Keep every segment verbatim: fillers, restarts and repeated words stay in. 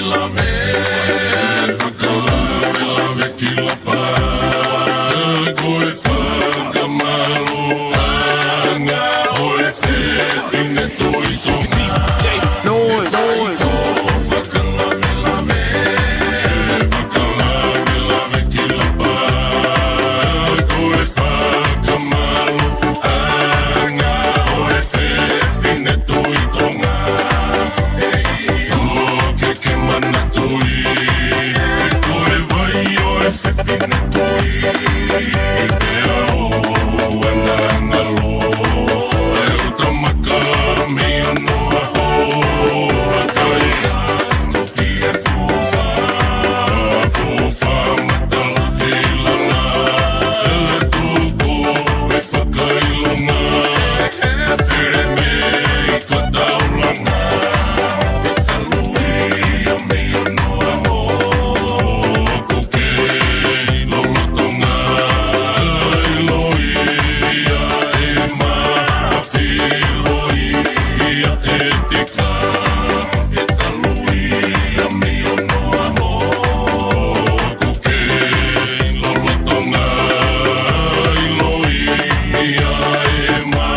Lave, fakalavelave ki Lapa, ko e fakamālōʻanga ʻo e fefine Tuʻi Tonga. Noise. Fakalavelave, fakalavelave ki Lapa, ko e fakamālō ʻanga ʻo e fefine Tuʻi Tonga. ʻIo ke ke manatuʻi, ko e vai ʻo e fefine tuʻi, pea ʻoua naʻa ngalo, ʻa e uta maka mei onoʻaho, ʻa kai atu ki he fuʻu fā, fuʻu fā matala ʻi lalo, ʻe tuku e fakaʻilonga, ʻe fele mei kataulanga, ʻe talu ia mei onoʻaho, ʻoku kei lolotonga, ʻilo ia ʻe ma filo ia ʻe tika, ʻe talu ia mei onoʻaho, ʻoku kei lolotonga, ʻilo ia ʻe ma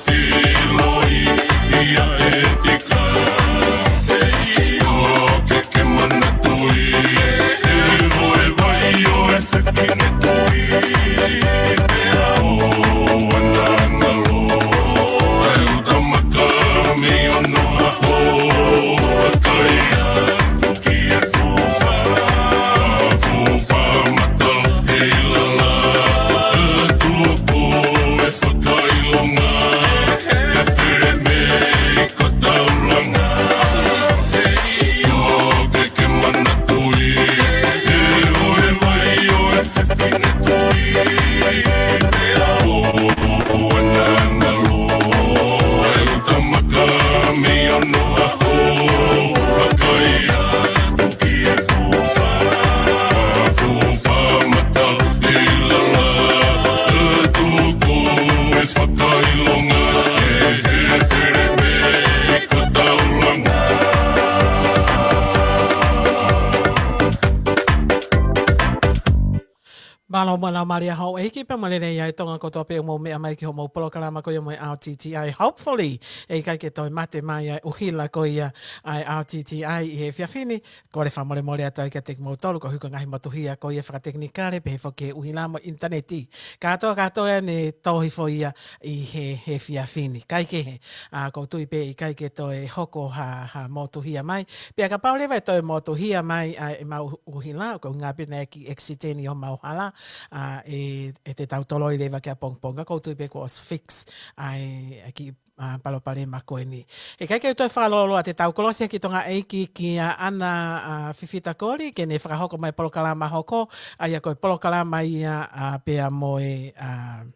filo ia ʻe tika, ʻio ke ke manatuʻi, ʻe ʻo e vai ʻo e fefine tuʻi, pea ʻoua naʻa ngalo, ʻa e uta maka mei onoʻaho, ʻa kai atu ki he fuʻu fā, fuʻu fā matala ʻi lalo, ʻe tuku e fakaʻilonga, ʻe fele mei kataulanga, ʻio ke ke manatuʻi, ʻe ʻo e vai ʻo e fefine tuʻi, pea ʻoua naʻa ngalo, ʻa e uta maka mei onoʻaho, ʻa kai atu ki he fuʻu fā, fuʻu fā matala ʻi lalo, ʻe tuku e fakaʻilonga, ʻe fele mei kataulanga. Mālō muʻa Laumālie Houʻeiki, pea mo e lelei ʻa e Tonga kotoa pē ʻoku mou meʻa mai ki hoʻomou polokalama ko ia mo e R T T I. Hopefully, ʻe ʻikai ke toe mate mai ʻa e ʻuhila ko ia ʻa e R T T I ʻi he efiafi ni. Kole fakamolemole atu ai kiate kimoutolu, koeʻuhi ko e ngaahi motuhia ko ia fakatekinikale, pehē foki he ʻuhila mo e ʻinitaneti. Kātoa, kātoa ʻa e ne tō hifo ia ʻi he, he efiafi ni. Kae kehe, ʻa, ʻoku ou tui pē ʻe ʻikai ke toe hoko ha, ha motuhia mai. Pea kapau leva ʻe toe motuhia mai ʻa ʻemau ʻuhila, ko e ʻuhinga pē naʻe kiʻi accident ʻi homau hala, ʻa, ʻe, ʻe te tau toloi leva ki ʻapongipongi, ka ʻoku ou tui pē kuo ʻosi fix ʻa e, ʻa e kiʻi, ʻa, palopalema ko eni. ʻE ʻikai ke u toe fakalōloa, te tau kolosi ʻaki e toʻonga ʻeiki kia ʻAna, ʻa, Fifita Koli, ke ne fakahoko mai e polokalama hoko, ʻa ia ko e polokalama ia, ʻa, pea mo e, ʻa,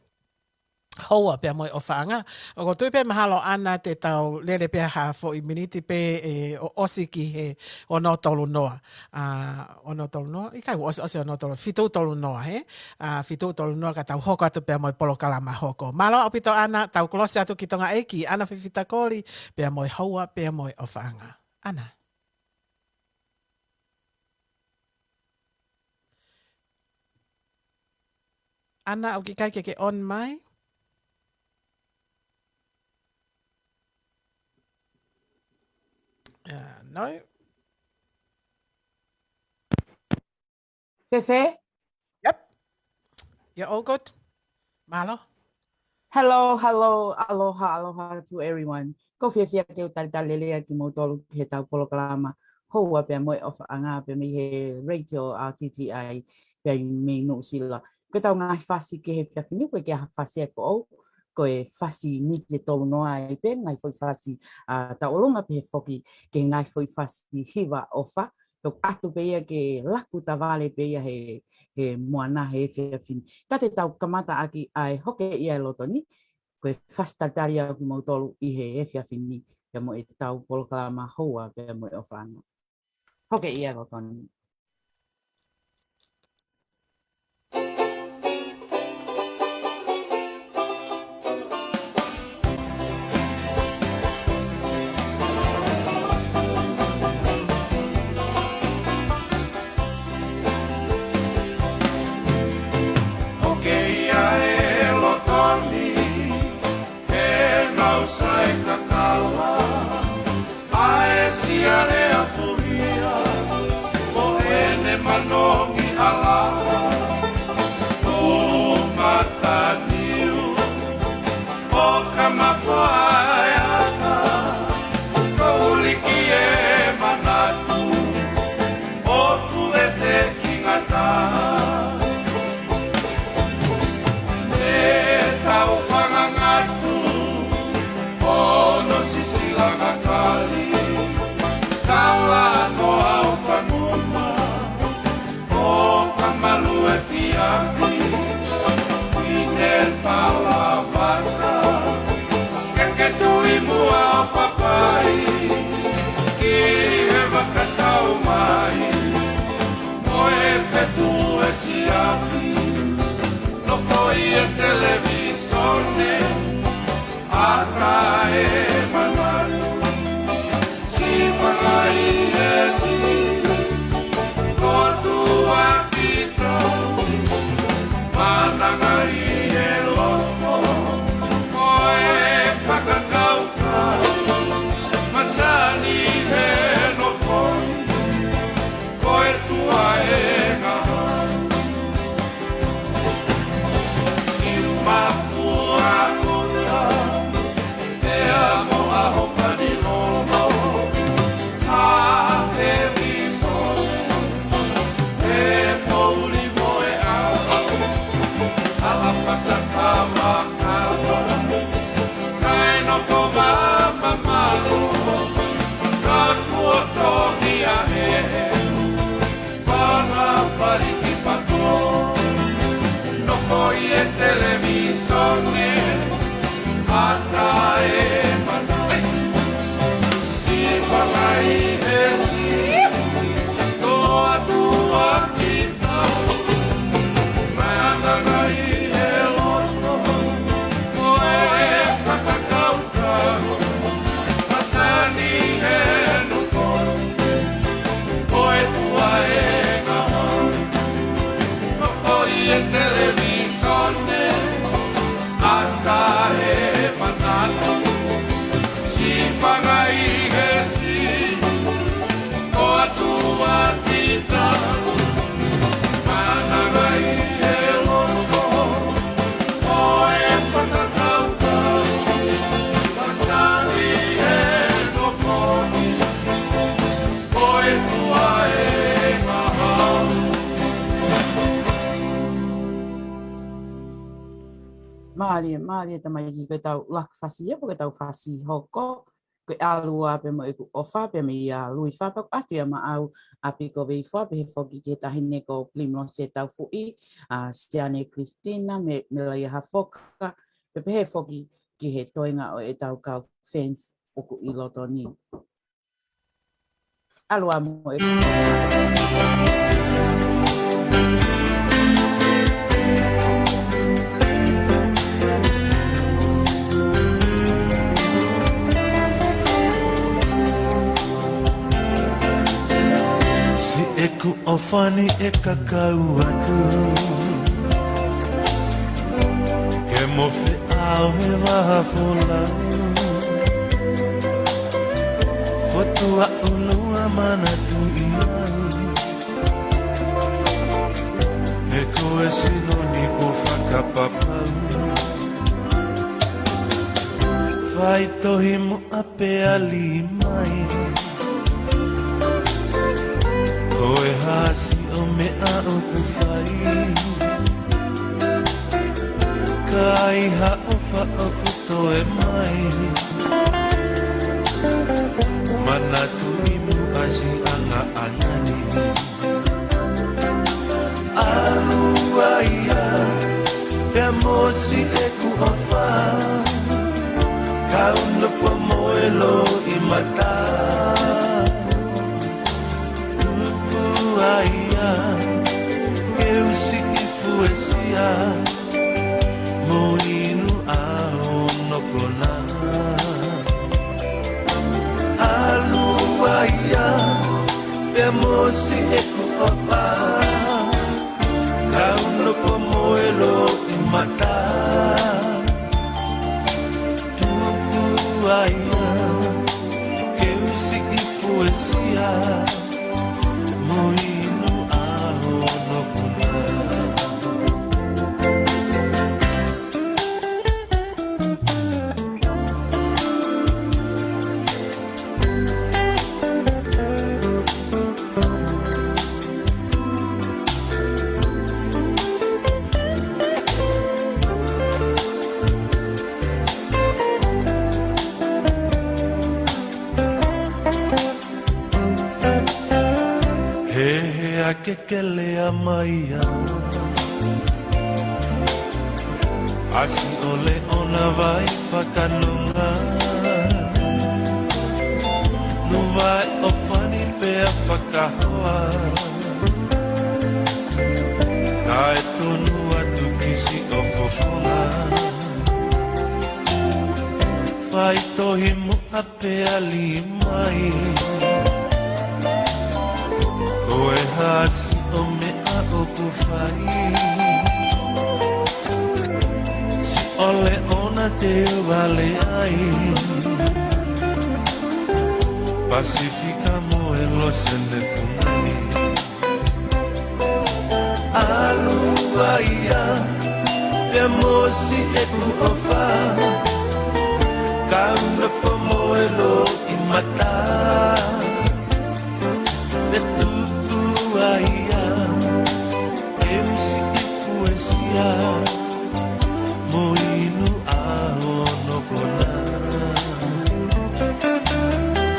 Houa pea mo e ʻOfaʻanga. ʻOku ou tui pē mahalo ʻAna te tau lele pē ha foʻi miniti pē ʻe ʻo-, ʻosi ki he ono tolu noa. ʻA, ono tolu noa, ʻikai, ʻosi, ʻosi ono tolu, fitu tolu noa, hē? ʻA, fitu tolu noa ka tau hoko atu pea mo e polokalama hoko. Mālō ʻaupito ʻAna, tau kolosi atu ki he toʻonga ʻeiki, ʻAna Fifita Koli, pea mo e Houa pea mo e ʻOfaʻanga. ʻAna. ʻAna, ʻoku ʻikai ke ke on mai. Uh, no. Fefe? Yep. You're all good. Mālō. Hello, hello, aloha, aloha to everyone. ʻOku ou fiefia ke u talitali lelei kimoutolu ki heʻetau polokalama Houa pea mo e ʻOfaʻanga pea mei he Radio R T T I pea mei Nuʻu Sila. Ko ʻetau ngaahi fasi ki he efiafi ni, ko e kiʻi fasi ʻe foʻou, ko e fasi miniti ʻe tolu noa ai pē, ngaahi foʻi fasi, ʻa, tauʻolunga pehē foki ki he ngaahi foʻi fasi hiva ʻofa, ʻoku ʻatu pē ia ke laku tavale pē ia he, he moana he efiafi ni. Ka te tau kamata ʻaki ʻa e Hoke ʻIa ʻe Loto ni, ko e fasi talitali ʻa kimoutolu ʻi he efiafi ni, pea mo ʻetau polokalama Houa pea mo e ʻOfaʻanga. Hoke ʻIa ʻe Loto ni. Siale a fuhia, ʻo ʻene manongi ʻalaha, ʻo mataniu, ʻo ka mafoa e aka, ko uliki e manatu, ʻo kuvete ki ngata. Me tau fangangatu, ʻo no sisilanga kali, kala no au fanuma, ʻo ka malu e fiafi, ine palavaka, ke ke tui mua ʻo papai, ki he vaka tau mai, mo e fetu e siafi, nofo ʻi he televīsone, ʻata e manatu, sifangai e si, ko tua kita, manangai e loto, mo e fakakaukau, masani he nofo, ko e tua e ngaahi. Siu mafua kuta, pea mo ʻaho pani lolo, ʻa he vīsone, he poʻuli mo e ʻaho, ʻa e fata kavakava, kae nofo mamalu, ka kuo toki ʻa e fana pali ki pato, nofo ʻi he televīsone, ʻata e manatu, sifangai e si, toa tua kita, manangai e loto, mo e fakakaukau, masani he nofo, ko e tua e ngaahi. Nofo ʻi he televīsone, ʻata e manatu, sifangai e si, toa tua kita, manangai e loto, mo e fakakaukau, masani he nofo, ko e tua e ngaahi. Mālie, mālie tamaiki, ko ʻetau ʻuluaki fasi ia, ko ʻetau fasi hoko, ko e ʻAlu Ā Pē Mo ʻEku ʻOfa, pea mei a Lui Fapa, ʻoatu ia maʻau ʻa Piko Veifoa, pehē foki ki he taʻahine ko Primrose Taufuʻi, ʻa Siane Christina, mo, mo Laia Hafoka, pea pehē foki ki he toenga ʻo ʻetau kau fans ʻoku ʻi loto ni. ʻAlu ā mo e. Siʻeku ʻofa ni ʻe kakau atu, ke mo feʻao he vaha folau. Fotu ʻa ʻulu ʻa manatu ʻi au, he ko e sino ni kuo fakapapau. Faitohi muʻa pea lī mai, ko e hā siʻo meʻa ʻoku fai, ka ʻi ha ʻofa ʻoku toe mai. Manatuʻi muʻa siʻanga ʻaneafi, ʻalu ā ia pea mo siʻeku ʻofa, kau nofo mo e loʻimata. Tupu ā ia ke u siʻi fuesia, mo inu ʻaho no kona. ʻAlu ā ia pea mo siʻeku ʻofa, kau nofo mo e loʻimata. Tupu ā ia ke u siʻi fuesia mo inu ʻa hono kona. He hea ke kelea mai ia, ʻa siʻo leʻona vai fakanonga, nuvaʻe ʻofani pea fakahoa, kae tonu atu ki siʻo fofonga. Faitohi muʻa pea lī mai, ko e hā siʻo meʻa ʻoku fai? Siʻo leʻona te u vale ai, Pasifika mo e lose ne fungani. ʻAlu ai ia, pea mosi ʻeku ʻofa, kau nofo mo e loʻimata. Pea tuku ai ia, ke u siʻi fuesia mo inu ʻa hono kona.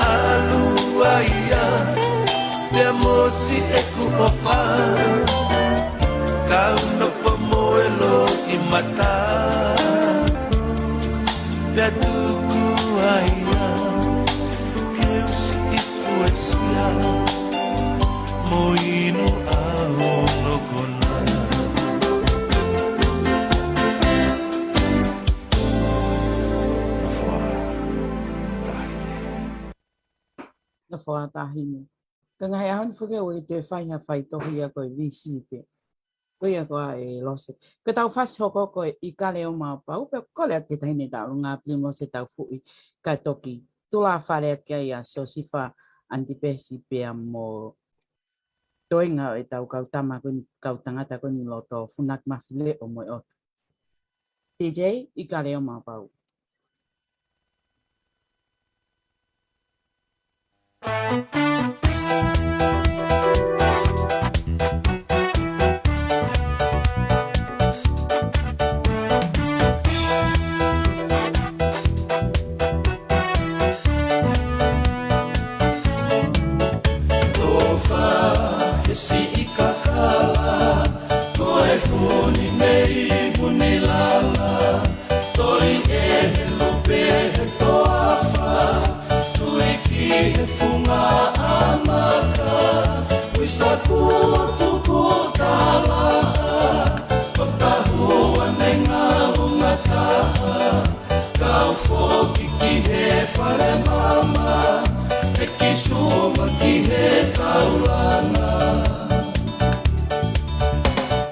ʻAlu ai ia, pea mosi ʻeku ʻofa, kau nofo mo e loʻimata. Pea tuku ai ia, ke u siʻi fuesia mo inu ʻa hono kona. Nofoa Tahine. Nofoa Tahine. Ka ngaahi ʻaho ni foki ʻoku toe fai ha faitohi ia ko e V C pē. Ko ia ko ā ʻe Lose. Ko ʻetau fasi hoko ko e ʻIkale ʻo Maʻopau, pea kole atu ki he Taʻahine Taʻolunga Pilimu Lose Taufuʻi, kae toki tulafale ʻaki ai ʻa Siosifa Anitipesi pea mo toenga ʻo ʻetau kau tama ko eni, kau tangata ko eni loto Funaki Mafileʻo mo e ʻOtu. D J, ʻIkale ʻo Maʻopau. Tofa he siʻi kakala, ko e huni mei Munilala, toli ʻe he lupe he toafa, tui ki he funga ʻamaka, ui saku tuku talaʻa, ko tahu ane ngalo ngataʻa, kau foki ki he fale mama, he ki suma ki he taulanga.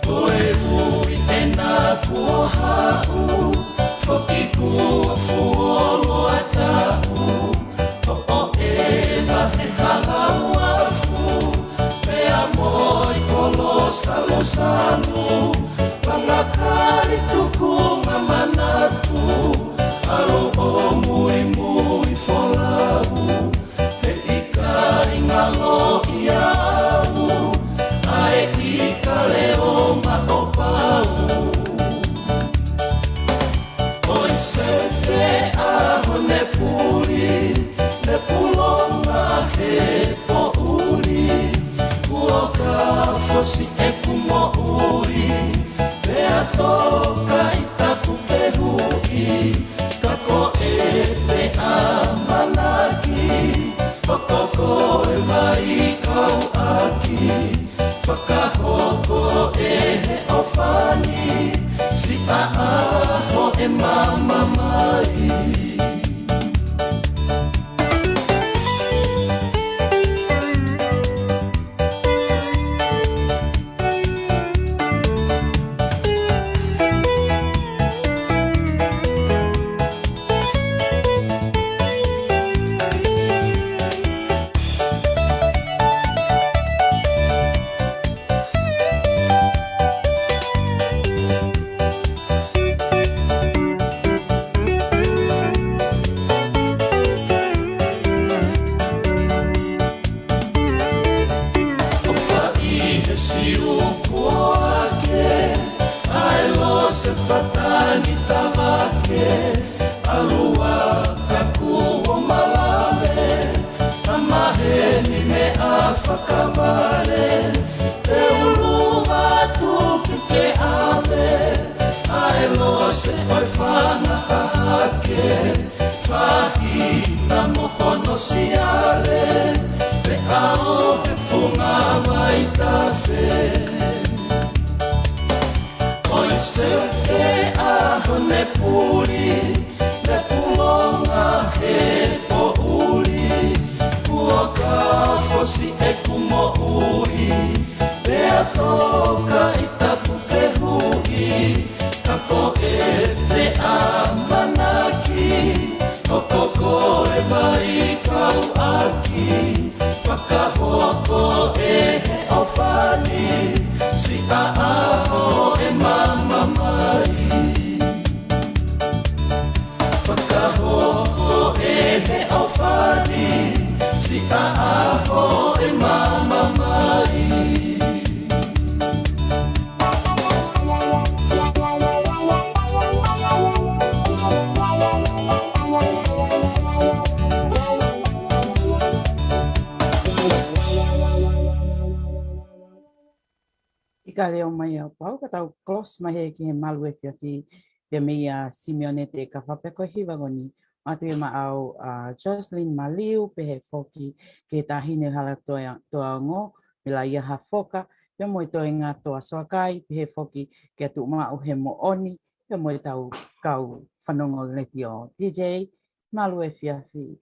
Ko e ui ʻena kuo haʻu, foki kuo fuoloa taʻu, hoʻo ʻena he hala uafu, pea mo e kolo salusalu, pangakali tukunga manatu, ʻalu ʻo muimui folau, he ʻikai ngalo ia au, ʻa e ʻIkale ʻo Maʻopau. ʻOi sepe ʻaho ne puli, ne pulonga he poʻuli, kuo ka fosi ʻeku moʻui, pea toka ʻi taku kehuʻi, ka ko e pē ʻamanaki, ʻoku ko e vai kau ʻaki, fakahoko ʻe he ʻofani, siʻa ʻaho ʻe mama mai. ni tavake, ʻalu ā ka kuo malave, ʻa maheni meʻa fakavale, te ulu matu ki te ave, ʻa e lose ʻo e fanga hahake, fahina mo hono siale, feʻao he funga vaitafe. ʻOi se ke ʻaho ne puli, ne pulonga he poʻuli, kuo ka fosi ʻeku moʻui, pea toka ʻi taku ke hui, ka ko e te ʻamanaki, ʻo ko koe mai kau ʻaki, fakahoko ʻe he ʻofani, siʻa ʻaho ʻe mama mai. Fakahoko ʻe he ʻofani, siʻa ʻaho ʻe mama mai. ʻIkai leʻo mai ʻa Pau, ka tau close mai hē ki he malu efiafi, pea mei a Simeone Tekafa pea ko e hiva ko eni, ʻoatu ia maʻau ʻa Jocelyn Maliu, pehē foki ki he Taʻahine Hala Toa, Toaongo, Milaia Hafoka, pea mo e Toenga Toa Soakai, pehē foki kia Tuʻumaʻu he Moʻoni, pea mo e tau kau fanongo letiō. D J, malu efiafi.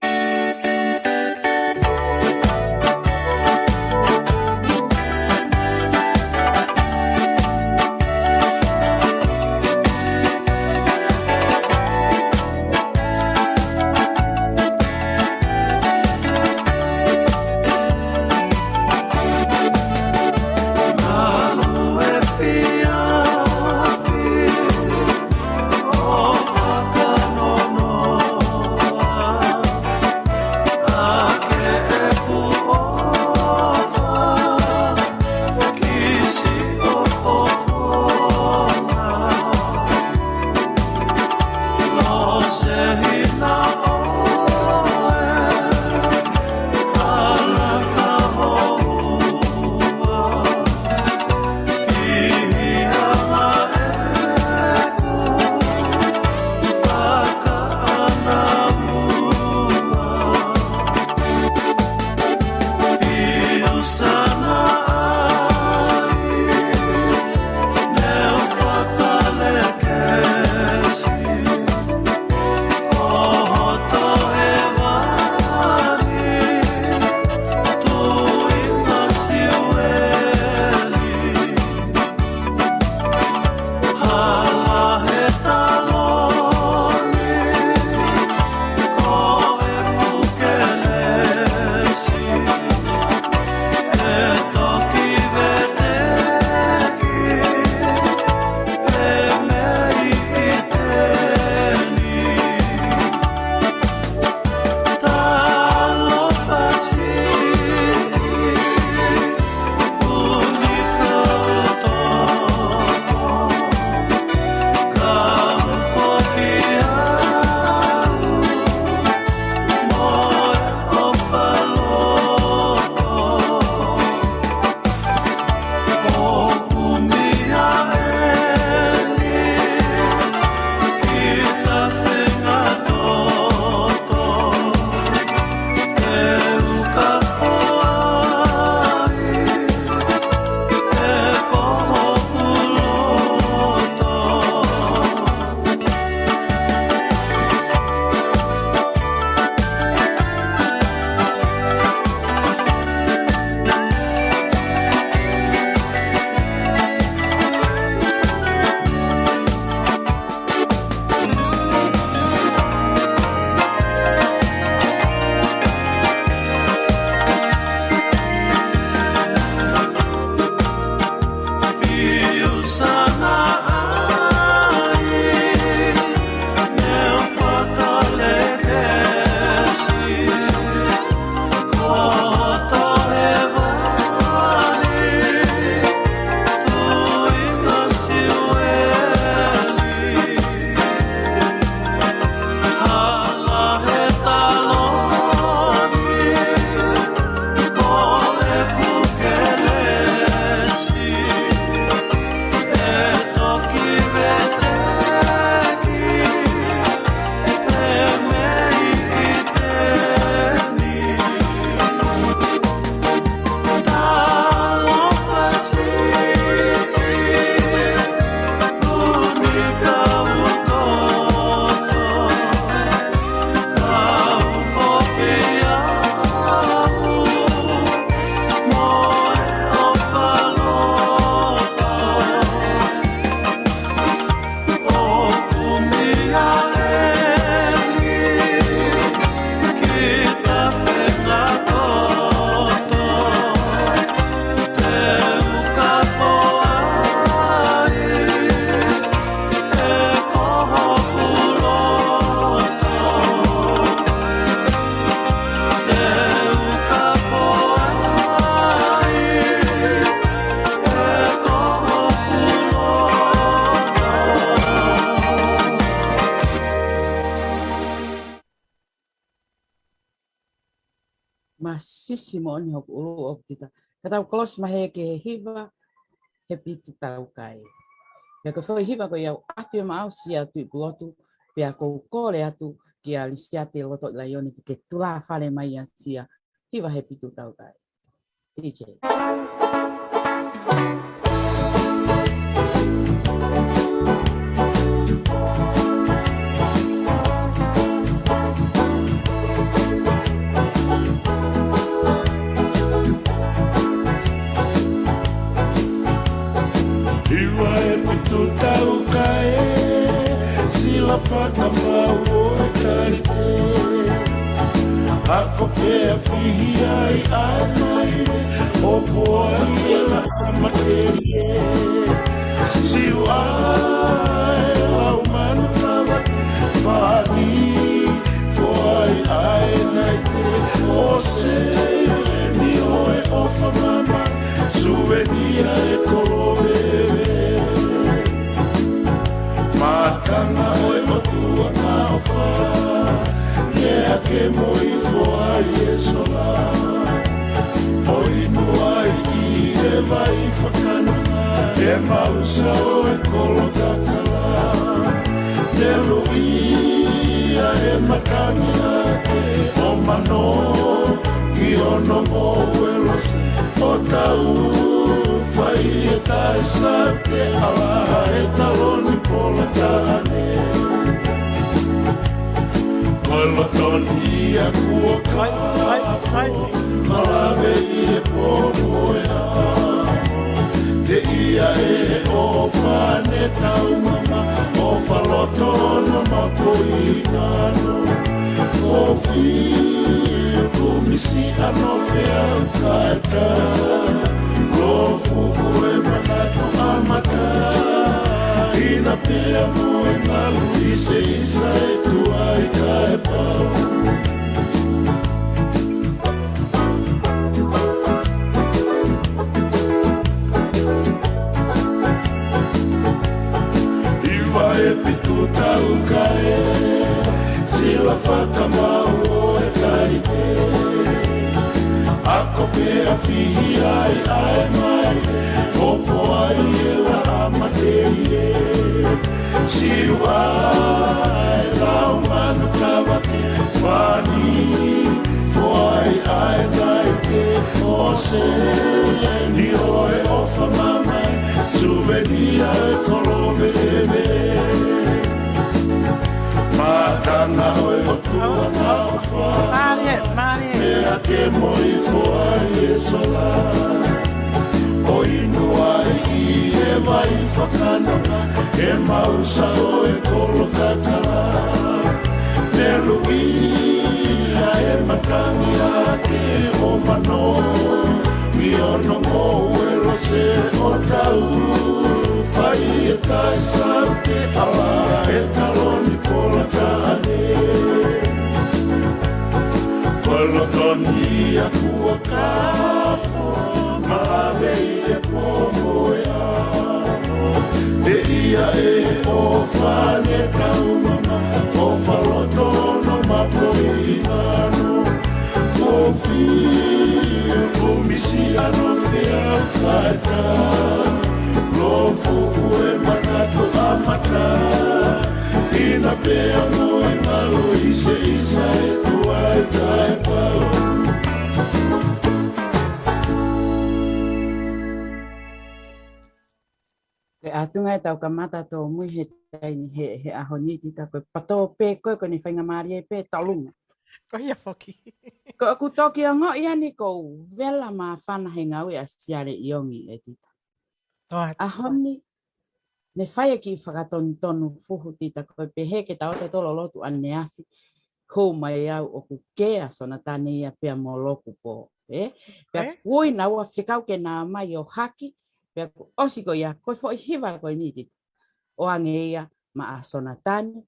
sisi moʻoni hoku ʻulu ʻoku tita. Ka tau kolosi mai hē ki he hiva, He Pitu Taukae. Pea ko e foʻi hiva ko ia ʻoku ʻoatu ʻe Maʻau Sia Tuʻipulotu, pea ʻoku ou kole atu kia Lisiate Lotoʻilaione ke tulafale mai ʻa Sia, hiva He Pitu Taukae. T J. Hiva He Pitu Taukae, sila fakamaau ʻo e Kalite. Ako pea fihi ai ʻa e maile, ʻopo ai e laʻā matelie. Siu ai e lau manu kava, fani foai ai nai te ose, ni o e ʻofa mama, suvenia e kolo veve. Makanga ʻo e ʻOtua ka ʻofa, ke ake mo ifo ai e sola. ʻO inu ai ʻi he vai fakana, he mausa ʻo e kolo kakala. Te luʻia e matangi ake ʻo mano, ki ono mo e lose, ʻo tau fai e taʻe sau te ala e taloni pola taʻane. Ko e loto ni ʻa kuo ka fai, fai, fai. Malave ʻi he pō mo e ʻaho. Te ia e ʻofa ne tau mama, ʻofa loto no mapoina no. Kofi, kumisi ano fea kaeta. Lofu ko e manatu ʻa mata. Ina pea mo e ngalu ise isa e tuai kae pau. Hiva He Pitu Taukae, sila fakamaau ʻo e Kalite. Ako pea fihi ai ʻa e maile, ʻopo ai e laʻā matelie. Siu ai lau manu kava ke fani foai ai nai te ose, ni o e ʻofa mama, suvenia e kolo veve. Makanga ʻo e ʻOtua ka ʻofa, Mālie, mālie. Pea ke mo ifo ai e sola. ʻO inu ai ʻi he vai fakana, he mausa ʻo e kolo kakala. Te luʻia e matangi ake ʻo mano, ki ono mo e lose, ʻo tau fai e taʻe sau te ala e taloni pola taʻane. Ko e loto ni ʻa kuo ka fo, malave ʻi he pō mo e ʻaho. Te ia e ʻofa ne tau mama, ʻofa loto no mapoina no. Kofi, kumisi ano fea kaeta. Lofu ko e manatu ʻa mata. Ina pea mo e ngalu ise isa e tuai kae pau. Ko e ʻatunga ʻetau kamata tōmui he taimi he, he ʻaho ni Tita, ko e pato pē ko ē, ko ʻene faingamālie pē tolunga. Ko ia foki. Ko ʻeku toki ongoʻi ʻeni ʻoku ou vela māfana he ngāue ʻa Siale ʻIongi ē Tita. Toa atu. ʻAho ni, ne fai e kiʻi fakatonutonu fuhu Tita, ko e pehē ke tau ō ʻo lotu ʻaneafi. Hū mai au ʻoku kē ʻa Sonatane ia pea mo Lokupō. Ē? Pea ē? Kuo ʻi ai naua fekau ke na mai ʻo haki, pea kuo ʻosi ko ia, ko e foʻi hiva ko eni Tita. ʻOange ia maʻa Sonatane,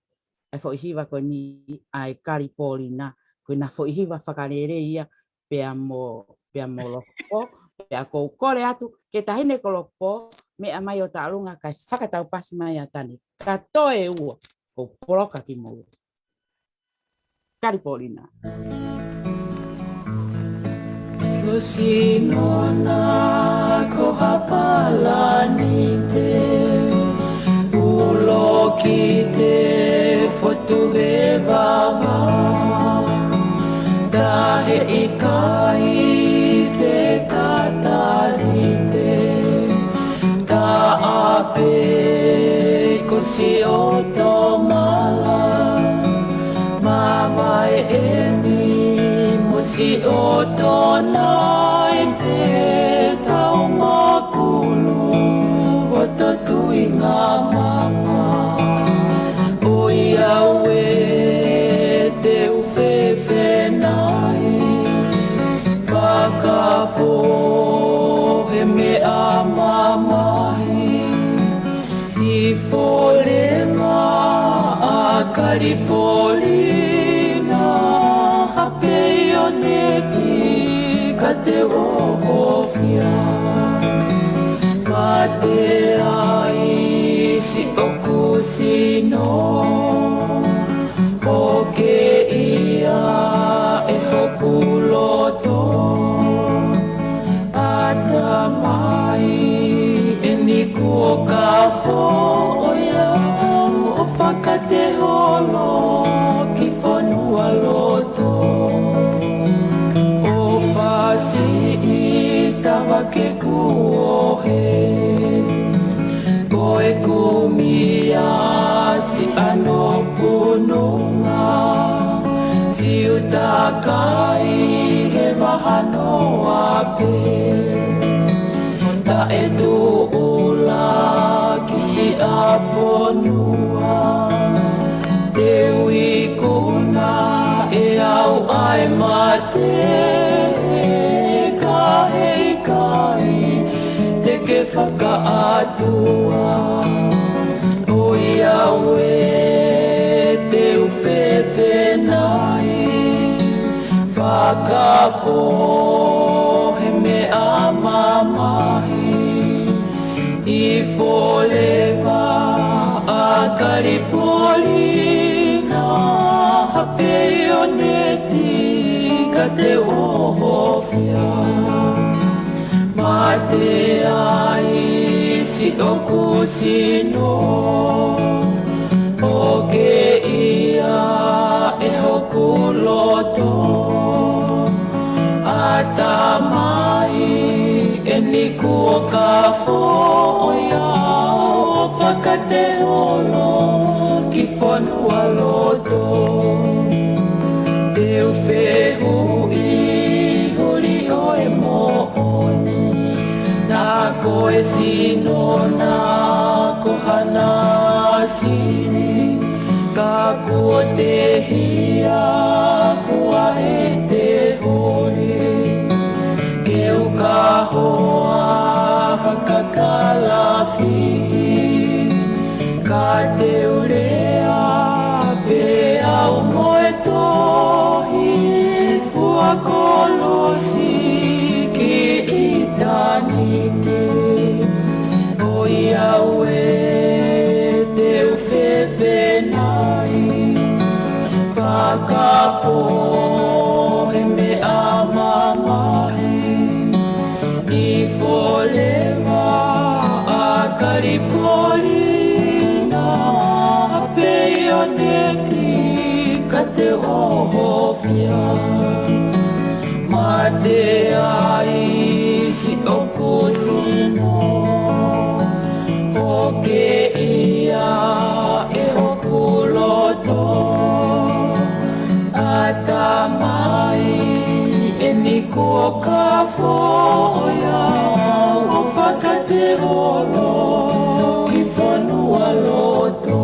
ʻa e foʻi hiva ko eni ʻa e Kalipolina, ko ʻena foʻi hiva fakalelei ia, pea mo, pea mo Lokupō, pea ʻoku ou kole atu, ke taʻahine ko Lokupō, meʻa mai ʻo taʻalunga kae fakataupasi mai ʻa Tane. Ka toe ua, ʻoku ou poloka kimoua. Kalipolina. Ko sino na ko ha palanite, ulo ki te fotu he vava, tahe ʻikai te katalite, taʻa pē ko siʻo tomala, mavaeʻi eni mo siʻo tona ʻi te tau makulu ʻo totuinga mama. ʻOiauē te u fefenai, fakapō he meʻa mamahi, ʻi forever ʻa Kalipolina, ha peioneti ka te u ʻohofia. Mate ai siʻoku sino, ʻoke ia ʻe hoku loto. Atamai eni kuo ka foʻi au ʻo fakateholo ki fonualoto. ʻO fasi ʻi tavake kuo he, ko e kumi a siʻano pununga, siutakai he vahanoa pē. Taʻe tuʻula ki siʻa fonua, te u ikuna ʻe au ʻa e mate, ka heʻikai te ke fakaʻatua. ʻOiauē te u fefenai, fakapō he meʻa mamahi, ʻi forever ʻa Kalipolina, ha peioneti ka te u ʻohofia. Mate ai siʻoku sino, ʻoke ia ʻe hoku loto. Atamai eni kuo ka foʻi au ʻo fakateholo ki fonualoto. Te u fehuʻi huli ʻo e moʻoni, naʻa ko e sino na ko hana sini, ka kuo tehia fua ʻe te holi. Ke u ka hoa ha kakalafi, ka te u lea pē au mo e tohi, fua kolosi ki ʻitāniti. ʻOiauē te u fefenai, fakapō he meʻa mamahi, ʻi forever ʻa Kalipolina, ha peioneti ka te u ʻohofia. Mate ai siʻoku sino, ʻoke ia ʻe hoku loto. Atamai eni kuo ka foʻi au ʻo fakateholo ki fonualoto.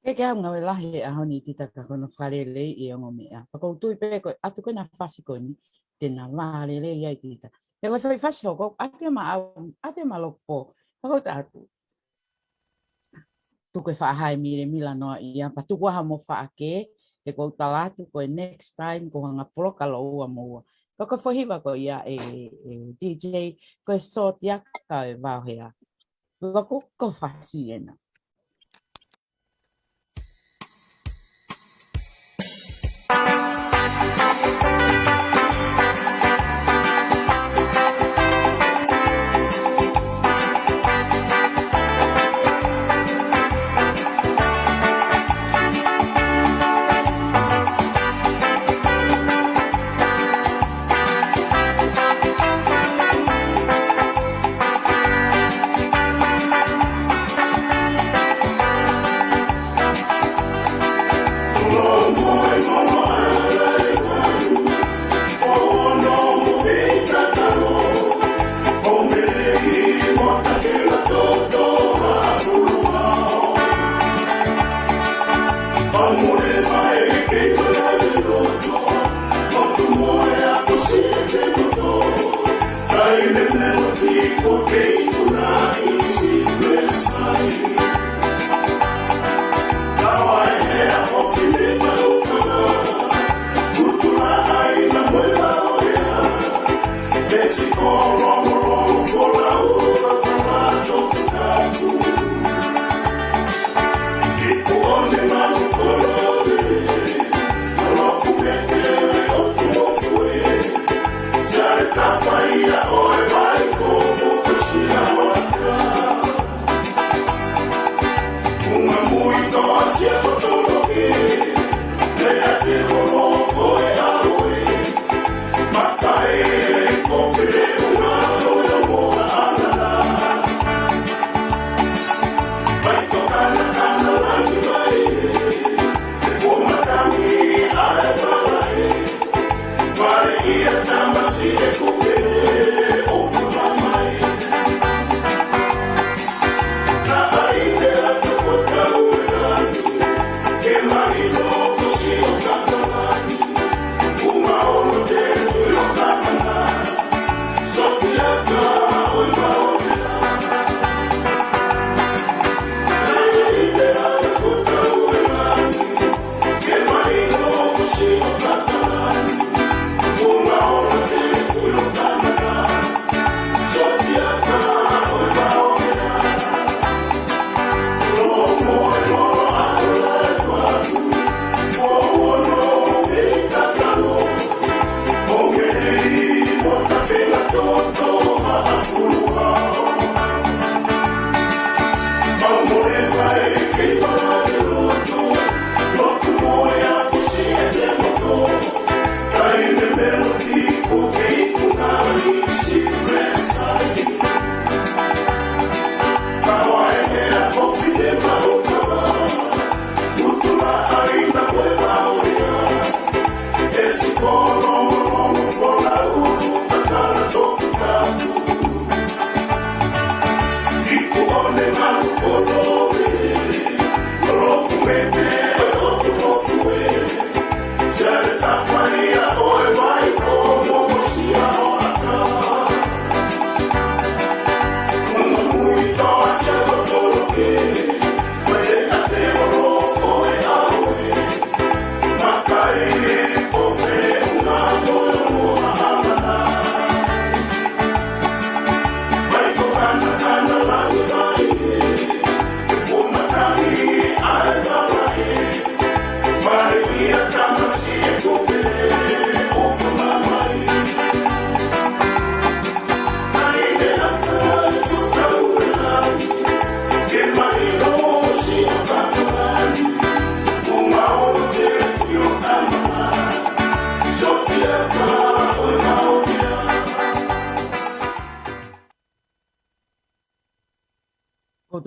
Ke ke au ngāue lahi he ʻaho ni Tita ka ko hono fakalelei ʻi he ongo meʻa. Pea ʻoku ou tui pē ko e ʻatu ko ena fasi ko eni, te na vālelei ai Tita. He ko e foʻi fasi hoko, ʻatu ia maʻau, ʻatu ia maʻa Lokopō. Pea ʻoku ou ʻatu. Tuku e faʻahi milemila noa ia, pea tuku ā ha mo faʻa kē, he ʻoku ou tala atu ko e next time, ʻoku ou hanga poloka lōua mo ua. Pea ko e foʻi hiva ko ia ē, ē, DJ, ko e Sōtia Kae Vao Hea. Pea ko e fasi ena.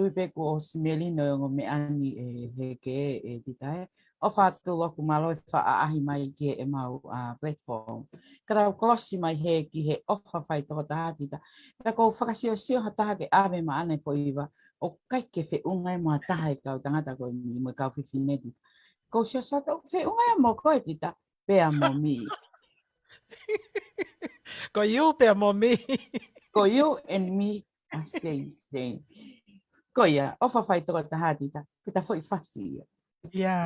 ui pē kuo ʻosi melino e ongo meʻa ni ʻe Heke, ʻe Tita ē. ʻOfa atu ʻoku mālō e faʻa ʻaʻahi mai ki heʻemau, ā, platform. Ka tau kolosi mai hē ki he ʻofa faitokotaha Tita. Pea ʻoku ou fakasiosio ha taha ke ʻave maʻana e foʻi hiva, ʻoku ʻikai ke feʻunga ia mo ha taha e kau tangata ko eni mo e kau fefine Tita. ʻOku ou siosio atu ʻoku feʻunga ia mo koe Tita, pea mo mi. Ko you pea mo mi. Ko you and me are same, same. Ko ia, ʻofa faitokotaha Tita, ko ʻeta foʻi fasi ia. Ia.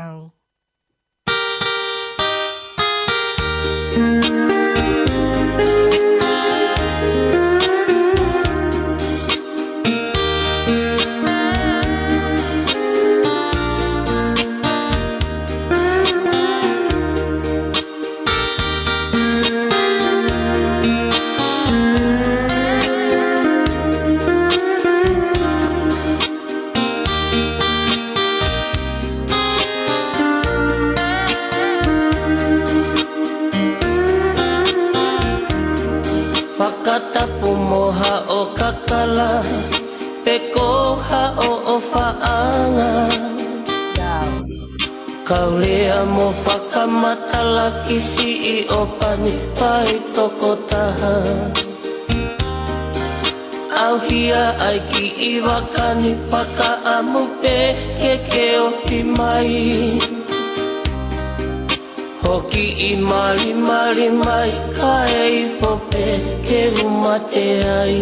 Fakatapu mo haʻo kakala, pe ko haʻo ʻofaʻanga. Kau lea mo fakamatala ki siʻi ʻofa ni faitokotaha. ʻAuhia ai ki ʻi vaka ni fakaʻamu pē ke ke ofi mai. Hoki ʻi malimali mai kae ifo pē ke u mate ai.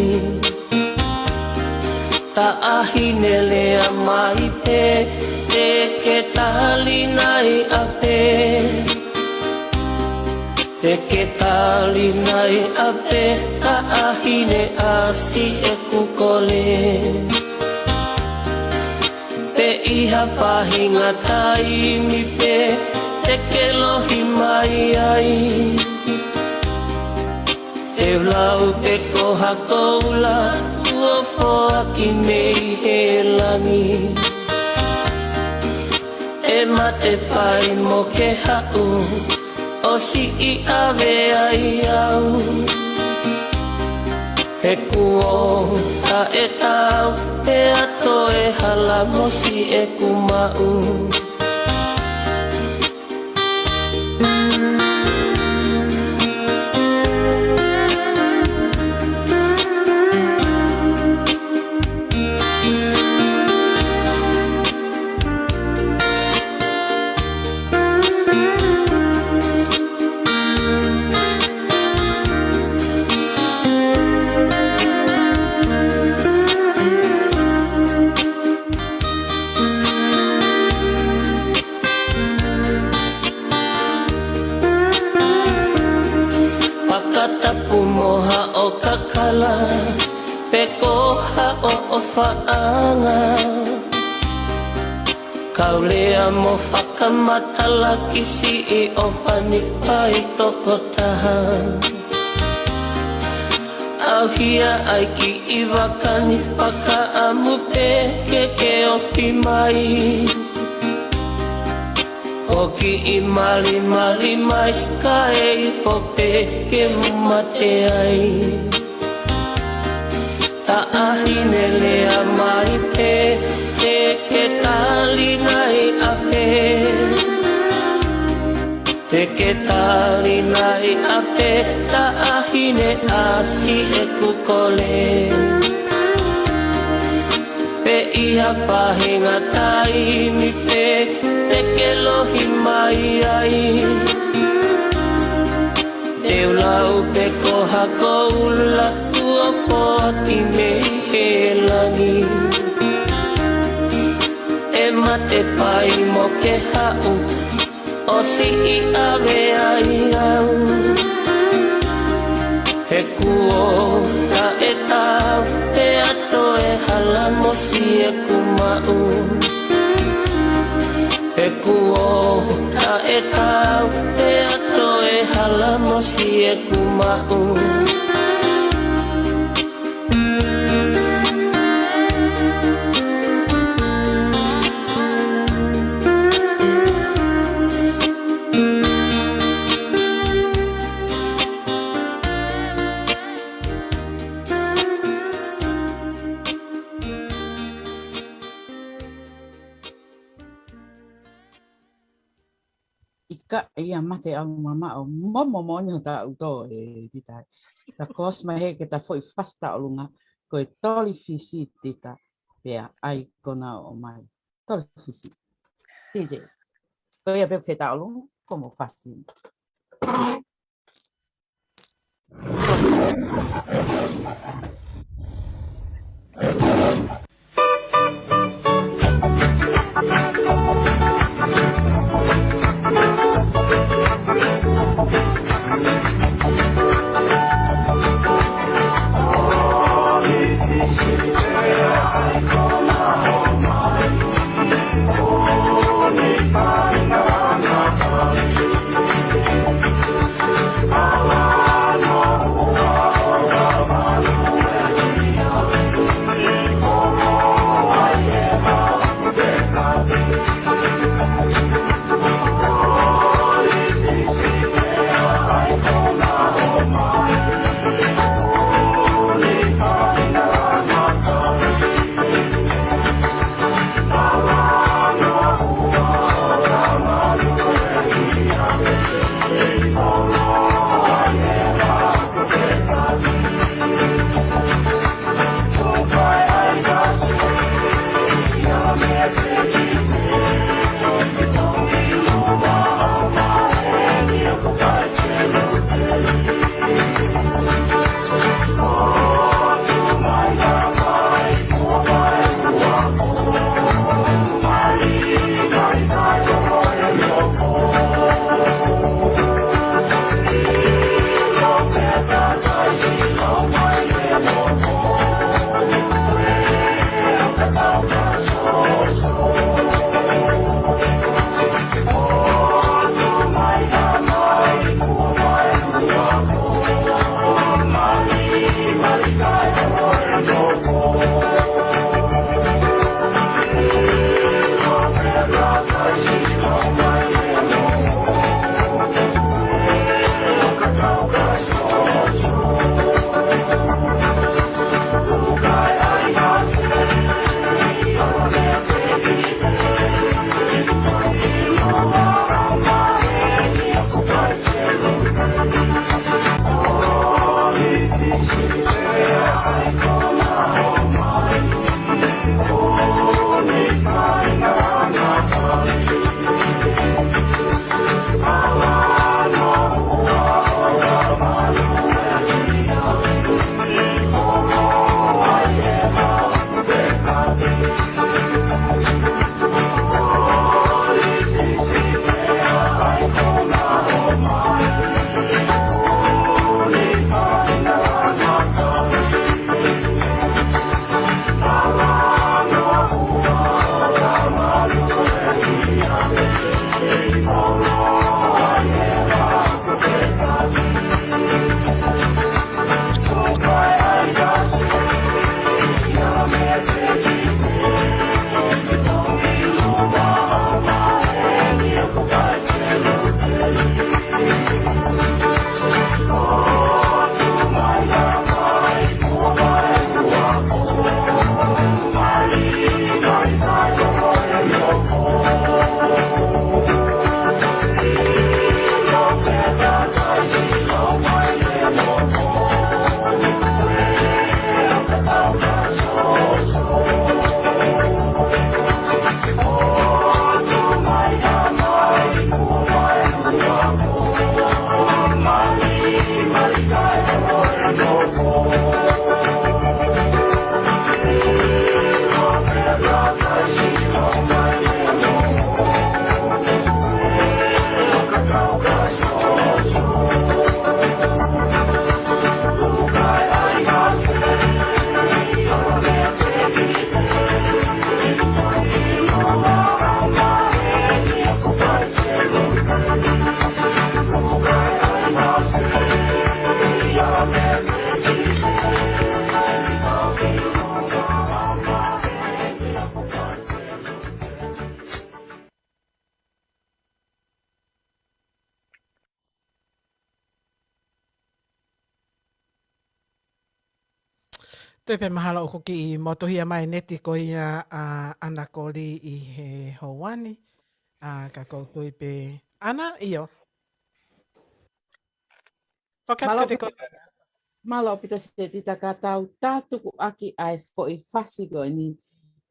Taʻahine lea mai pē, te ke tali nai ʻa pē. Te ke tali nai ʻa pē, taʻahine ʻasi ʻeku kole. Pe ʻi ha faʻahinga taimi pē, te ke lohi mai ai. Te u lau pē ko ha koula kuo foaki mei he langi. ʻE mate fai mo ke haʻu, ʻosi ʻave ai au. He kuo taʻetau, pea toe hala mo siʻeku maʻu. Fakatapu mo haʻo kakala, pe ko haʻo ʻofaʻanga. Kau lea mo fakamatala ki siʻi ʻofa ni faitokotaha. ʻAuhia ai ki ʻi vaka ni fakaʻamu pē ke ke ofi mai. Hoki ʻi malimali mai kae ifo pē ke u mate ai. Taʻahine lea mai pē, te ke tali nai ʻa pē. Te ke tali nai ʻa pē, taʻahine ʻasi ʻeku kole. Pe ʻi ha faʻahinga taimi pē, te ke lohi mai ai. Te u lau pē ko ha koula kuo foaki mei he langi. ʻE mate fai mo ke haʻu, ʻosi ʻave ai au. He kuo taʻetau, pea toe hala mo siʻeku maʻu. He kuo taʻetau, pea toe hala mo siʻeku maʻu. Ka ia mate au mama o momo moʻoni hota ʻuto e Tita. Ka ko ʻosi mai he ke ta foʻi fasi taʻolunga ko e Toli Fisi Tita pea ʻai kona ʻo mai. Toli Fisi. T J. Ko ia pē fetaʻolunga ko mo fasi. Tui pē mahalo ʻoku kiʻi motuhia mai e neti ko ia ʻa ʻAna Koli ʻi he houa ni. ʻA, ka ʻoku ou tui pē Ana, ʻio. Fakatu Mālō kiate koe, Ana. Mālō ʻaupito Setita, ka tau tātuku ʻaki ʻa e foʻi fasi ko eni,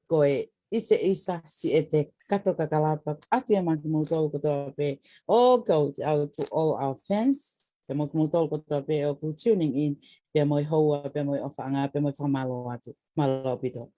ko e ʻIseʻisa Siete Kato Kakalapa, ʻoatu ia maʻa kimoutolu kotoa pē, all goes out to all our fans, pea mo kimoutolu kotoa pē ʻoku tuning in, pea mo e houa, pea mo e ʻofaʻanga, pea mo e fakamālō atu. Mālō ʻaupito.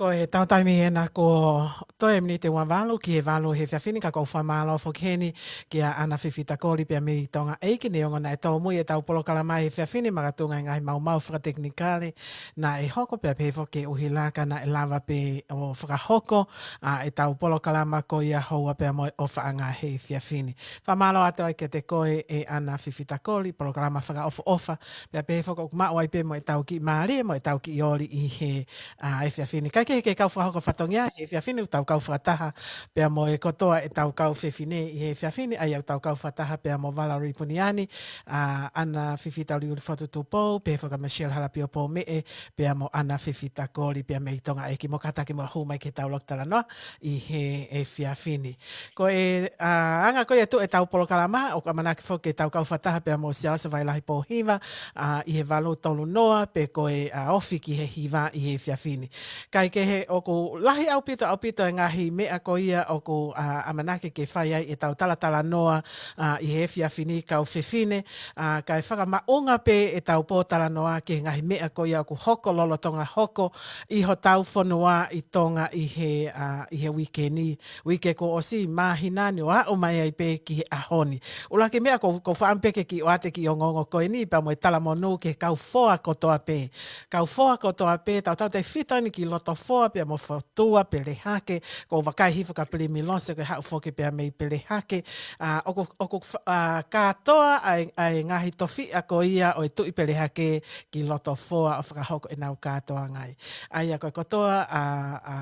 Ko e tau taimi ena kuo toe miniti ua valu ki he valu he efiafi ni, ka ʻoku ou fakamālō foki heni kia Ana Fifita Koli pea mei Tonga ʻEiki, neongo naʻe tōmui ʻetau polokalama he efiafi ni makatuʻunga he ngaahi maumau fakatekinikale naʻe hoko, pea pehē foki ʻuhila ka naʻe lava pē ʻo fakahoko ʻa ʻetau polokalama ko ia houa pea mo e ʻofaʻanga he efiafi ni. Fakamālō atu ai kiate koe ʻe Ana Fifita Koli, polokalama fakaʻofoʻofa, pea pehē foki ʻoku maʻu ai pē mo ʻetau kiʻi mālie, mo ʻetau kiʻi oli ʻi he, ʻa, efiafi ni. Kae kehe ke kau fakahoko fatongia he efiafi ni, ʻoku tau kau fakataha pea mo e kotoa ʻetau kau fefine ʻi he efiafi ni, ʻa ia ʻoku tau kau fakataha pea mo Valerie Puniani, ʻa, Ana Fifita Uliuli Fotu Tupou, pehē foki kia Michelle Halapio Poumeʻe, pea mo Ana Fifita Koli pea mei Tonga ʻEiki, mo kātaki mo hū mai ke tau loki talanoa ʻi he efiafi ni. Ko e, ʻa, anga ko ia ʻetau polokalama, ʻoku ʻamanaki foki ke tau kau fakataha pea mo Siaosi Vailahi Pōhiva, ʻa, ʻi he valu tolu noa, pe ko e, ʻa, ofi ki he hiva ʻi he efiafi ni. Kae kehe ʻoku lahi ʻaupito, ʻaupito e ngaahi meʻa ko ia ʻoku, ʻa, ʻamanaki ke fai ai ʻetau talatalanoa, ʻa, ʻi he efiafi ni kau fefine, ʻa, kae fakamaʻunga pē ʻetau pōtalanoa ki he ngaahi meʻa ko ia ʻoku hoko lolotonga hoko ʻi hotau fonua ʻi Tonga ʻi he, ʻa, ʻi he uike ni, uike kuo ʻosi, māhina ni ʻo aʻu mai ai pē ki he ʻaho ni. ʻUluaki meʻa ʻoku ou, ʻoku ou fakaʻamu pē ke kiʻi ʻoatu e kiʻi ongoongo ko eni, pea mo e talamonū ki he kau foa kotoa pē. Kau foa kotoa pē, tautautefito eni ki Lotofoa pea mo Fotua, Pelehake, ʻoku ou vakai hifo kia Pilimi Lose, ko e haʻu foki pea mei Pelehake. ʻA, ʻoku, ʻoku fa-, ʻa, kātoa ʻa e, ʻa e ngaahi tofiʻa ko ia ʻo e Tuʻi Pelehake ki Lotofoa ʻo fakahoko ʻenau kātoanga ai. ʻA ia ko e kotoa, ʻa, ʻa,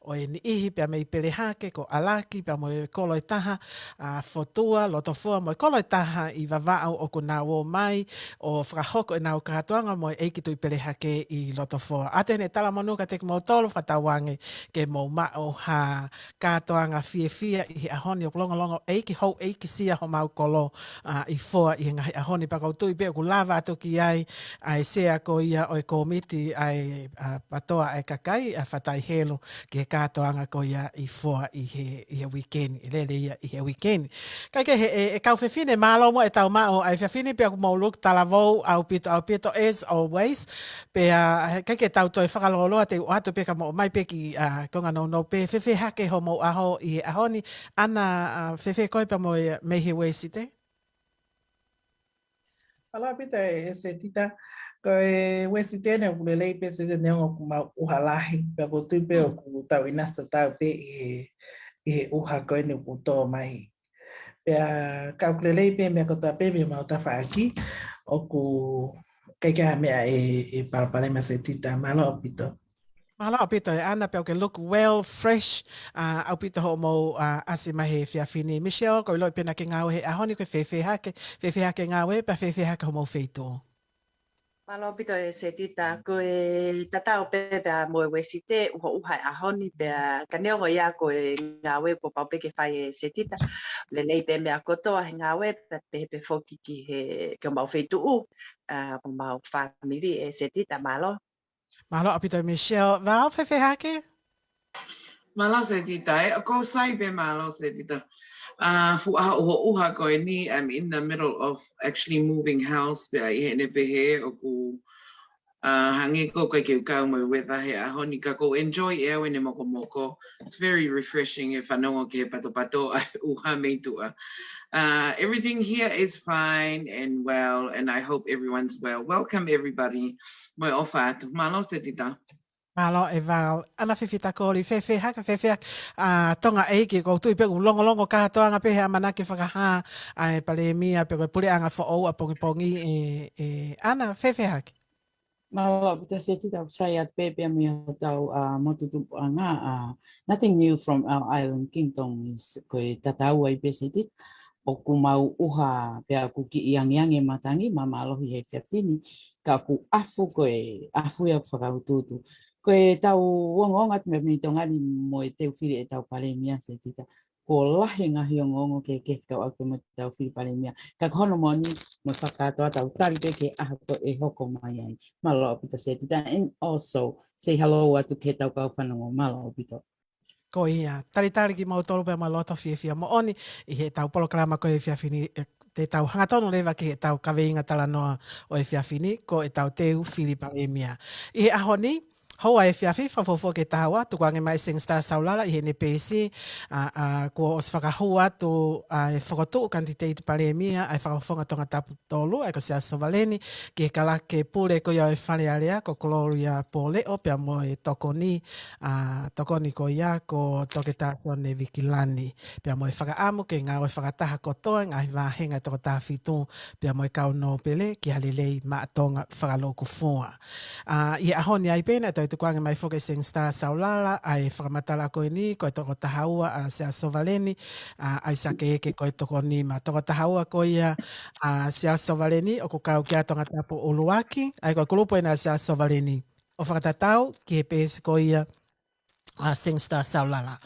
ʻo e niʻihi pea mei Pelehake, ko ʻAlaki pea mo e kolo ʻe taha, ʻa Fotua, Lotofoa mo e kolo ʻe taha ʻi Vavaʻu ʻoku nau ō mai ʻo fakahoko ʻenau kātoanga mo e ʻEiki Tuʻi Pelehake ʻi Lotofoa. ʻOatu ʻeni e talamonū kiate kimoutolu, fakatauange ke mou maʻu ha kātoanga fiefia ʻi he ʻaho ni ʻoku longolongo ʻEiki, houʻeikisia homau kolo, ʻa, ʻi Foa ʻi he ngaahi ʻaho ni, pea ʻoku ou tui pē ʻoku lava atu ki ai ʻa e sea ko ia ʻo e kōmiti ʻa e, ʻa, PATOA ʻa e kakai, ʻa Fatai Helu, ki he kātoanga ko ia ʻi Foa ʻi he, ʻi he weekend, ʻe lele ia ʻi he weekend. Kae kehe, ʻe, ʻe kau fefine, mālō muʻa ʻetau maʻu ʻa e efiafi ni, pea ʻoku mou look talavou ʻaupito, ʻaupito, as always. Pea, ʻe, kae kehe tau toe fakalōloa, te u ʻoatu pē ka mou ō mai pē ki, ʻa, konga nounou pē, fēfē hake homou ʻaho ʻi he ʻaho ni, ʻAna, ʻa, fēfē koe pea mo e, mei he Uēsite? Mālō ʻaupito ʻe Setita. Ko e Uēsite ni ʻoku lelei pē Setita, neongo ʻoku mau ʻuha lahi, pea ʻoku ou tui pē Mm. ʻoku tau ʻinasi tatau pē ʻi he, ʻi he ʻuha ko eni ʻoku tō mai. Pea ka ʻoku lelei pē meʻa kotoa pē mei homau tafaʻaki, ʻoku ʻikai ke ʻi ai ha meʻa ʻe, ʻe palopalema Setita. Mālō ʻaupito. Mālō ʻaupito ʻe ʻAna, pea ʻoku ke look well, fresh, ʻa, ʻaupito hoʻomou, ʻa, ʻasi mai he efiafi ni. Michelle, ʻoku ou ʻiloʻi pē naʻa ke ngāue he ʻaho ni, ʻoku ke fēfē hake, fēfē hake ngāue, pea fēfē hake homou feituʻu? Mālō ʻaupito ʻe Setita, ko e tatau pē pea mo e Uēsite, ʻuha ʻuha he ʻaho ni, pea ka neongo ia ko e ngāue kuo pau pē ke fai ʻe Setita, lelei pē meʻa kotoa he ngāue, pea pehē pē foki ki he, ki homau feituʻu, ʻa, mo homau fāmili ʻe Setita, mālō. Mālō ʻaupito Michelle. Val, fēfē hake? Mālō Setita, ē, ʻoku ou sai pē mālō Setita. ʻA, fuʻu ʻaho ʻuha ʻuha ko eni, I'm in the middle of actually moving house, pea ʻi heʻene pehē ʻoku, ʻa, hangē ʻoku ʻikai ke u kau mo e weather he ʻaho ni ka ʻoku ou enjoy ʻe au ʻene mokomoko. It's very refreshing e fanongo ki he patopato ʻa e ʻuha mei tuʻa. Uh, everything here is fine and well, and I hope everyone's well. Welcome, everybody. Mo e ʻofa atu. Mālō Setita. Mālō ʻe Val. ʻAna Fifita Koli, fēfē hake, fēfē hake, ʻa, Tonga ʻEiki, ʻoku ou tui pē ʻoku longolongo kātoanga pē he ʻamanaki fakahā ʻa e Palēmia, pe ko e puleʻanga foʻou ʻapongipongi ē, ē, ʻAna, fēfē hake? Mālō ʻaupito Setita, ʻoku sai atu pē pea mei hotau, ʻa, motu tupuʻanga, ʻa, nothing new from our island kingdom is ko e tatau ai pē Setita. ʻOku mau ʻuha pea ʻoku kiʻi angiangi e matangi, māmālohi he efiafi ni, ka ʻoku ʻafu ko e, ʻafu ia ʻoku fakautuutu. Ko ʻetau ongoongo atu mei, mei Tonga ni mo e teu fili ʻetau Palēmia Setita. Kuo lahi e ngaahi ongoongo kehekehe fekauʻaki mo ʻetau fili Palēmia. Ka ko hono moʻoni, mo e fakakātoa tau tali pē ki he ʻaho ko ē ʻe hoko mai ai. Mālō ʻaupito Setita, and also say hello atu ki heʻetau kau fanongo. Mālō ʻaupito. Ko ia, talitali kimoutolu pea mo e loto fiefia moʻoni ʻi heʻetau polokalama ko e efiafi ni, ē, te tau hangatonu leva ki heʻetau kaveinga talanoa ʻo e efiafi ni, ko ʻetau teu fili Palēmia. ʻI he ʻaho ni, houa efiafi, fakafuofua ki he taha ua, tukuange mai Sangster Saulala ʻi heʻene peesi, ʻa, ʻa, kuo ʻosi fakahū atu, ʻa, e fokotuʻu kanititeiti Palēmia, ʻa e Fakafofonga Tongatapu tolu, ʻa ia ko Siaosi Sovaleni, ki he kalake pule ko ia ʻo e Fale Alea, ko Gloria Pōleʻo, pea mo e tokoni, ʻa, tokoni ko ia, ko Toketā Sione Vikilani. Pea mo e fakaʻamu ke ngāue fakataha kotoa e ngaahi vāhenga ʻe toko taha fitu, pea mo e kau nōpele ki ha lelei maʻa Tonga fakalūkufua. ʻA, ʻi he ʻaho ni ai pē naʻe toe tukuange mai foki ʻe Sangster Saulala ʻa e fakamatala ko eni, ko e toko taha ua ʻa Siaosi Sovaleni, ʻa, ʻAisake Eke ko e toko nima. Toko taha ua ko ia ʻa Siaosi Sovaleni ʻoku kau kia Tongatapu ʻUluaki, ʻa ia ko e kulupu ena ʻa Siaosi Sovaleni. ʻO fakatatau ki he peesi ko ia ʻa Sangster Saulala.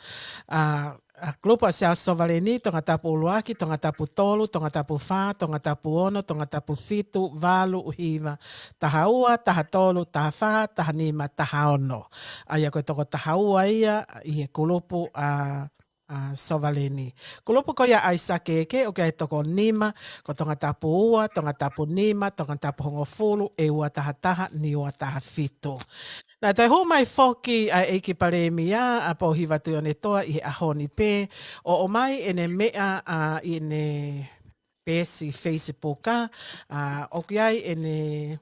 ʻA, ʻa, kulupu ʻa Siaosi Sovaleni, Tongatapu ʻUluaki, Tongatapu tolu, Tongatapu fā, Tongatapu ono, Tongatapu fitu, valu, hiva, taha ua, taha tolu, taha fā, taha nima, taha ono. ʻA ia ko e toko taha ua ia ʻi he kulupu ʻa, ʻa Sovaleni. Kulupu ko ia ʻAisake Eke, ʻoku ʻi ai e toko nima, ko Tongatapu ua, Tongatapu nima, Tongatapu hongofulu, ʻe ua taha taha, ni ua taha fitu. Naʻe toe hū mai foki ʻa e ʻEiki Palēmia, ʻa Pouhiva Tuʻiʻonetoa ʻi he ʻaho ni pē, ʻo ʻomai ʻene meʻa, ʻa, ʻi heʻene peesi Facebook, ʻa, ʻoku ʻi ai ʻene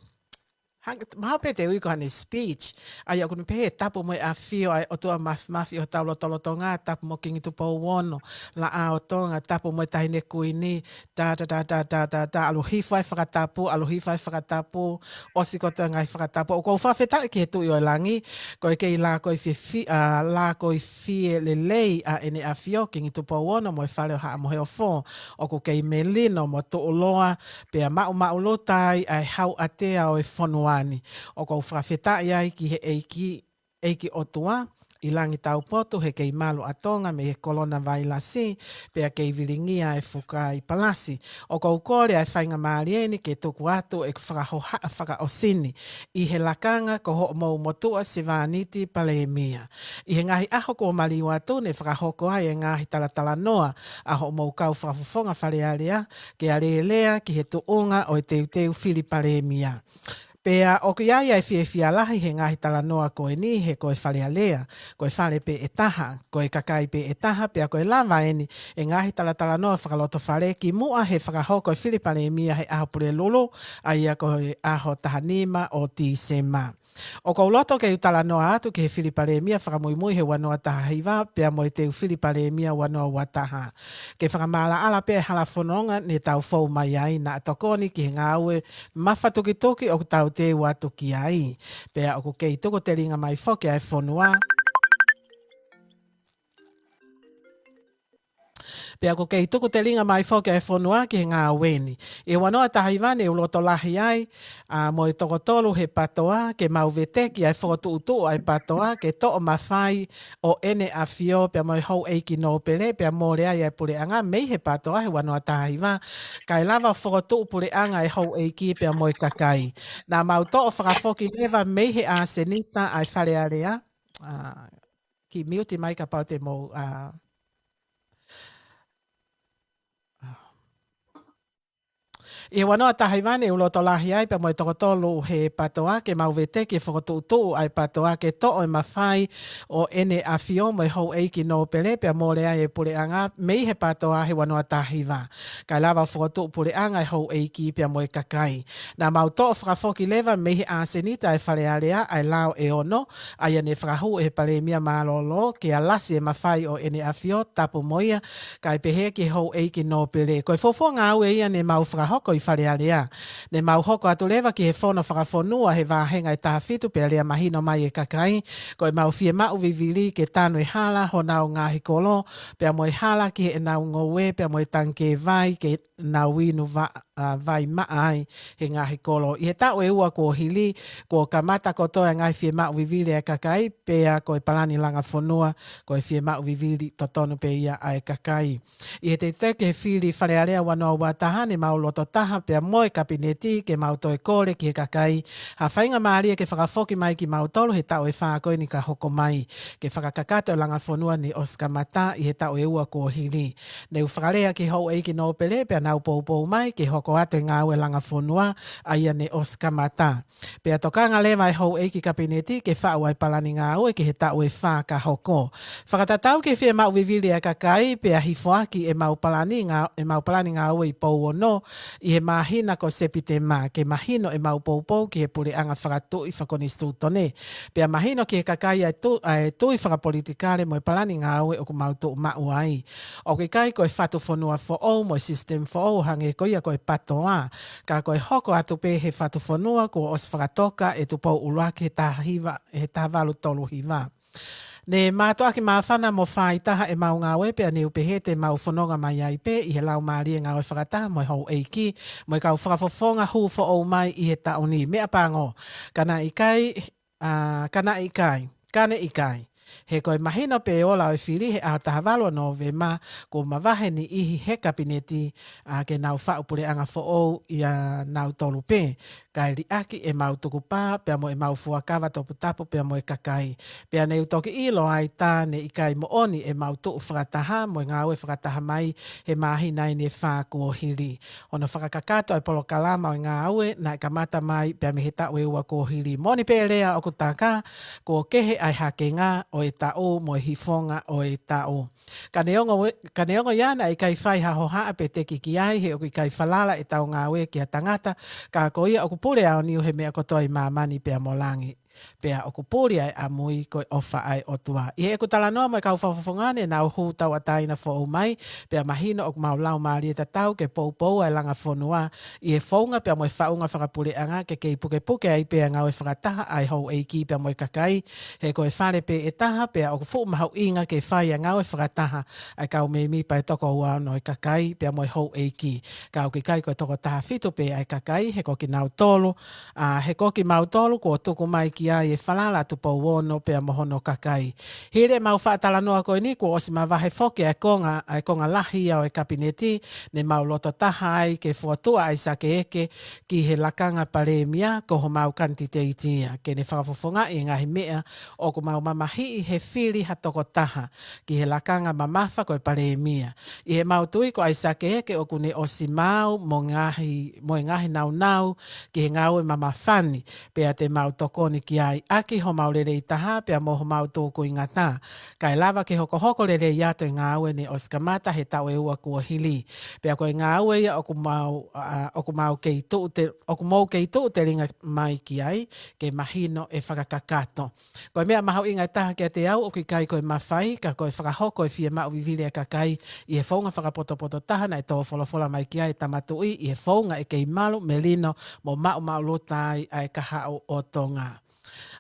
Hang-, mahalo pē te ui ko haʻane speech. ʻA ia ʻoku ne pehē, tapu mo e ʻafio ʻa e ʻOtua Māfimafi ʻo hotau lotolotonga, tapu mo Kingi Tupou Ono, Laʻā ʻo Tonga, tapu mo e Taʻahine Kuini, tā, tā, tā, ʻalu hifo ai fakatapu, ʻalu hifo ai fakatapu, ʻosi kotoa e ngaahi fakatapu. ʻOku ou fakafetaʻi ki he Tuʻi ʻo e langi, ko e kei lākoifie fi-, ʻa, lākoifie lelei ʻa ʻEne ʻAfio, Kingi Tupou Ono mo e Fale ʻo Haʻa Moheofo, ʻoku kei melino mo tuʻuloa, pea maʻumaʻuluta ai ʻa e hauʻatea ʻo e fonua ni. ʻOku ou fakafetaʻi ai ki he ʻEiki, ʻEiki ʻOtua ʻi langi taupotu, he kei malu ʻa Tonga mei he kolona vailasi, pea kei vilingia e fukaʻi palasi. ʻOku ou kole ʻa e faingamālie ni ke tuku atu ʻeku fakahohaʻa fakaʻosi ni ʻi he lakanga ko hoʻomou motuʻa Sevāniti Palēmia. ʻI he ngaahi ʻaho kuo maliu atu ne fakahoko ai e ngaahi talatalanoa ʻa hoʻomou kau fakafofonga Fale Alea ke alēlea ki he tuʻunga ʻo e teuteu fili palēmia. Pea ʻoku ʻi ai ʻa e fiefia lahi he ngaahi talanoa ko eni, he ko e Fale Alea, ko e fale pē ʻe taha, ko e kakai pē ʻe taha, pea ko e lava eni e ngaahi talatalanoa fakalotofale kimuʻa he fakahoko e fili palēmia he ʻaho Pulelulu, ʻa ia ko e ʻaho taha nima ʻo Tīsema. ʻOku ou loto ke u talanoa atu ki he fili palēmia fakamuimui he ua noa taha hiva, pea mo e teu fili palēmia ua noa ua taha. Ke fakamaʻalaʻala pē e hala fononga ne tau fou mai ai, naʻa tokoni ki he ngāue mafatukituki ʻoku tau teu atu ki ai. Pea ʻoku kei tuku telinga mai foki ʻa e fonua. Pea ʻoku kei tuku telinga mai foki ʻa e fonua ki he ngāue ni. ʻI he ua noa taha hiva ne u loto lahi ai, ʻa, mo e toko tolu he PATOA, ke mau veteki ʻa e fokotuʻutuʻu ʻa e PATOA, ke toʻo mafai ʻo ʻEne ʻAfio pea mo e Houʻeiki Nōpele, pea mole ai ʻa e puleʻanga mei he PATOA he ua noa taha hiva, kae lava fokotuʻu puleʻanga e houʻeiki pea mo e kakai. Naʻa mau toʻo fakafoki leva mei he ʻasenita ʻa e Fale Alea, ʻa, ki miuti mai kapau te mou, ʻa, ʻI he ua noa taha hiva ne u loto lahi ai pea mo e toko tolu he PATOA ke mau veteki e fokotuʻutuʻu ʻa e PATOA ke toʻo e mafai ʻo ʻEne ʻAfio mo e Houʻeiki Nōpele pea mole ai e puleʻanga mei he PATOA he ua noa taha hiva. Kae lava fokotuʻu puleʻanga e houʻeiki pea mo e kakai. Naʻa mau toʻo fakafoki leva mei he ʻasenita ʻa e Fale Alea ʻa e lao ʻe ono, ʻa ia ne fakahū ʻe he Palēmia Mālōlō ke alasi e mafai ʻo ʻEne ʻAfio, tapu mo ia, kae pehē ki he Houʻeiki Nōpele. Ko e fuofua ngāue ia ne mau fakahoko ʻi Fale Alea. Ne mau hoko atu leva ki he fono fakafonua he vāhenga ʻe taha fitu pea lea mahino mai e kakai, ko ʻemau fiemaʻu vivili ke tanu e hala honau ngaahi kolo, pea mo e hala ki heʻenau ngoue, pea mo e tangikē vai ke nau inu va-, ʻa, vai maʻa ai he ngaahi kolo. ʻI he taʻu ʻe ua kuo hili, kuo kamata kotoa e ngaahi fiemaʻu vivili ʻa e kakai, pea ko e palani langa fonua, ko e fiemaʻu vivili totonu pē ia ʻa e kakai. ʻI he teuteu ki he fili Fale Alea ua noa ua taha ne mau loto taha pea mo e Kapineti ke mau toe kole ki he kakai ha faingamālie ke fakafoki mai kimautolu he taʻu ʻe fā ko eni ka hoko mai, ke fakakakato e langa fonua ne ʻosi kamata ʻi he taʻu ʻe ua kuo hili. Ne u fakalea ki he Houʻeiki Nōpele pea nau poupou mai ke hoko atu e ngāue langa fonua ʻa ia ne ʻosi kamata. Pea tokanga leva e Houʻeiki Kapineti ke faʻu ʻa e palani ngāue ki he taʻu ʻe fā ka hoko. Fakatatau ki he fiemaʻu vivili ʻa e kakai pea hifoaki ʻemau palani ngā-, ʻemau palani ngāue ʻi Pouono ʻi he māhina ko Sepitema, ke mahino ʻemau poupou ki he puleʻanga fakatuʻi fakakonisitūtone. Pea mahino ki he kakai ʻa e tu-, ʻa e tui fakapolitikale mo e palani ngāue ʻoku mau tuʻu maʻu ai. ʻOku ʻikai ko e fatu fonua foʻou mo e sisitemi foʻou hangē ko ia ko e PATOA, ka ko e hoko atu pē he fatu fonua kuo ʻosi fakatoka ʻe Tupou ʻUluaki he taha hiva, he taha valu tolu hiva. Ne mātuʻaki māfana mo faaitaha ʻemau ngāue pea ne u pehē te mau fononga mai ai pē ʻi he laumālie ngāue fakataha mo e Houʻeiki mo e kau fakafofonga hū foʻou mai ʻi he taʻu ni. Meʻapango, ka naʻe ʻikai, ʻa, ka naʻe ʻikai, ka ne ʻikai. He ko e mahino pē ola ʻo e fili he ʻaho taha valu ʻo Nōvema, kuo mavahe niʻihi he Kapineti, ʻa, ke nau faʻu puleʻanga foʻou ʻia nautolu pē, kae liʻaki ʻemau tukupā, pea mo ʻemau fuakava toputapu, pea mo e kakai. Pea ne u toki ʻilo ai tā ne ʻikai moʻoni ʻemau tuʻu fakataha mo e ngāue fakataha mai he māhina ʻe fā kuo hili. Hono fakakakato ʻa e polokalama ʻo e ngāue naʻe kamata mai pea mei he taʻu ʻe ua kuo hili. Moʻoni pē lea ʻoku taka, kuo kehe ʻa e hakenga ʻo e taʻu mo e hifonga ʻo e taʻu. Ka neongo, ka neongo ia naʻe ʻikai fai ha hohaʻa pe teki ki ai he ʻoku ʻikai falala ʻetau ngāue ki ha tangata, ka ko ia ʻoku pule aoniu he meʻa kotoa ʻi māmani pea mo langi. Pea ʻoku puli ʻa e ʻamui ko e ʻofa ʻa e ʻOtua. ʻI heʻeku talanoa mo e kau fakafofonga ne nau hū tauʻatāina foʻou mai, pea mahino ʻoku mau laumālie tatau ke poupou ʻa e langa fonua ʻi he founga pea mo e faʻunga fakapuleʻanga ke kei pukepuke ai pē ʻa e ngāue fakataha ʻa e houʻeiki pea mo e kakai, he ko e fale pē ʻe taha pea ʻoku fuʻu mahuʻinga ke fai ʻa e ngāue fakataha ʻa e kau mēmipa ʻe toko ua ono ʻo e kakai pea mo e houʻeiki. Ka ʻoku ʻikai ko e toko taha fitu pē ʻa e kakai, he ko kinautolu, ʻa, he ko kimautolu kuo tuku mai ki ai e falala ʻa Tupou Ono pea mo hono kakai. Hili ʻemau faʻa talanoa ko eni kuo ʻosi mavahe foki ʻa e konga, ʻa e konga lahi ia ʻo e Kapineti, ne mau loto taha ai ke fokotuʻu ʻa ʻAisake Eke ki he lakanga Palēmia ko homau kanititeiti ia, ke ne fakafofongaʻi e ngaahi meʻa ʻoku mau mamahiʻi he fili ha tokotaha ki he lakanga mamafa ko e Palēmia. ʻI heʻemau tui ko ʻAisake Eke ʻoku ne ʻosi maau mo e ngaahi, mo e ngaahi naunau ki he ngāue mamafa ni, pea te mau tokoni ki ai ʻaki homau lelei taha pea mo homau tūkuingata. Kae lava ke hokohoko lelei atu e ngāue ne ʻosi kamata he taʻu ʻe ua kuo hili. Pea ko e ngāue ia ʻoku mau, ʻa, ʻoku mau kei tuʻu te-, ʻoku mou kei tuʻu telinga mai ki ai, ke mahino e fakakakato. Ko e meʻa mahuʻinga ʻe taha kiate au ʻoku ʻikai ko e mafai, ka ko e fakahoko e fiemaʻu vivili ʻa e kakai ʻi he founga fakapotopoto taha naʻe tō folofola mai ki ai e Tama Tuʻi ʻi he founga ʻe kei malu, melino mo maʻumaʻuluta ai ʻa e kahaʻu ʻo Tonga.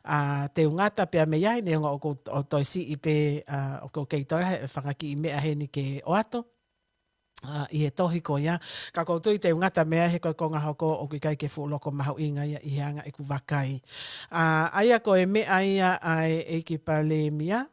ʻA, te u ngata pea mei ai neongo ʻoku, ʻoku toe siʻi pē, ʻa, ʻoku kei toe lahi e fanga kiʻi meʻa heni ke ʻoatu ʻa, ʻi he tohi ko ia, ka ʻoku ou tui te u ngata mei ai he ko e konga hoko ʻoku ʻikai ke fuʻu loko mahuʻinga ia ʻi he anga ʻeku vakai. ʻA, ʻa ia ko e meʻa ia ʻa e ʻEiki Palēmia,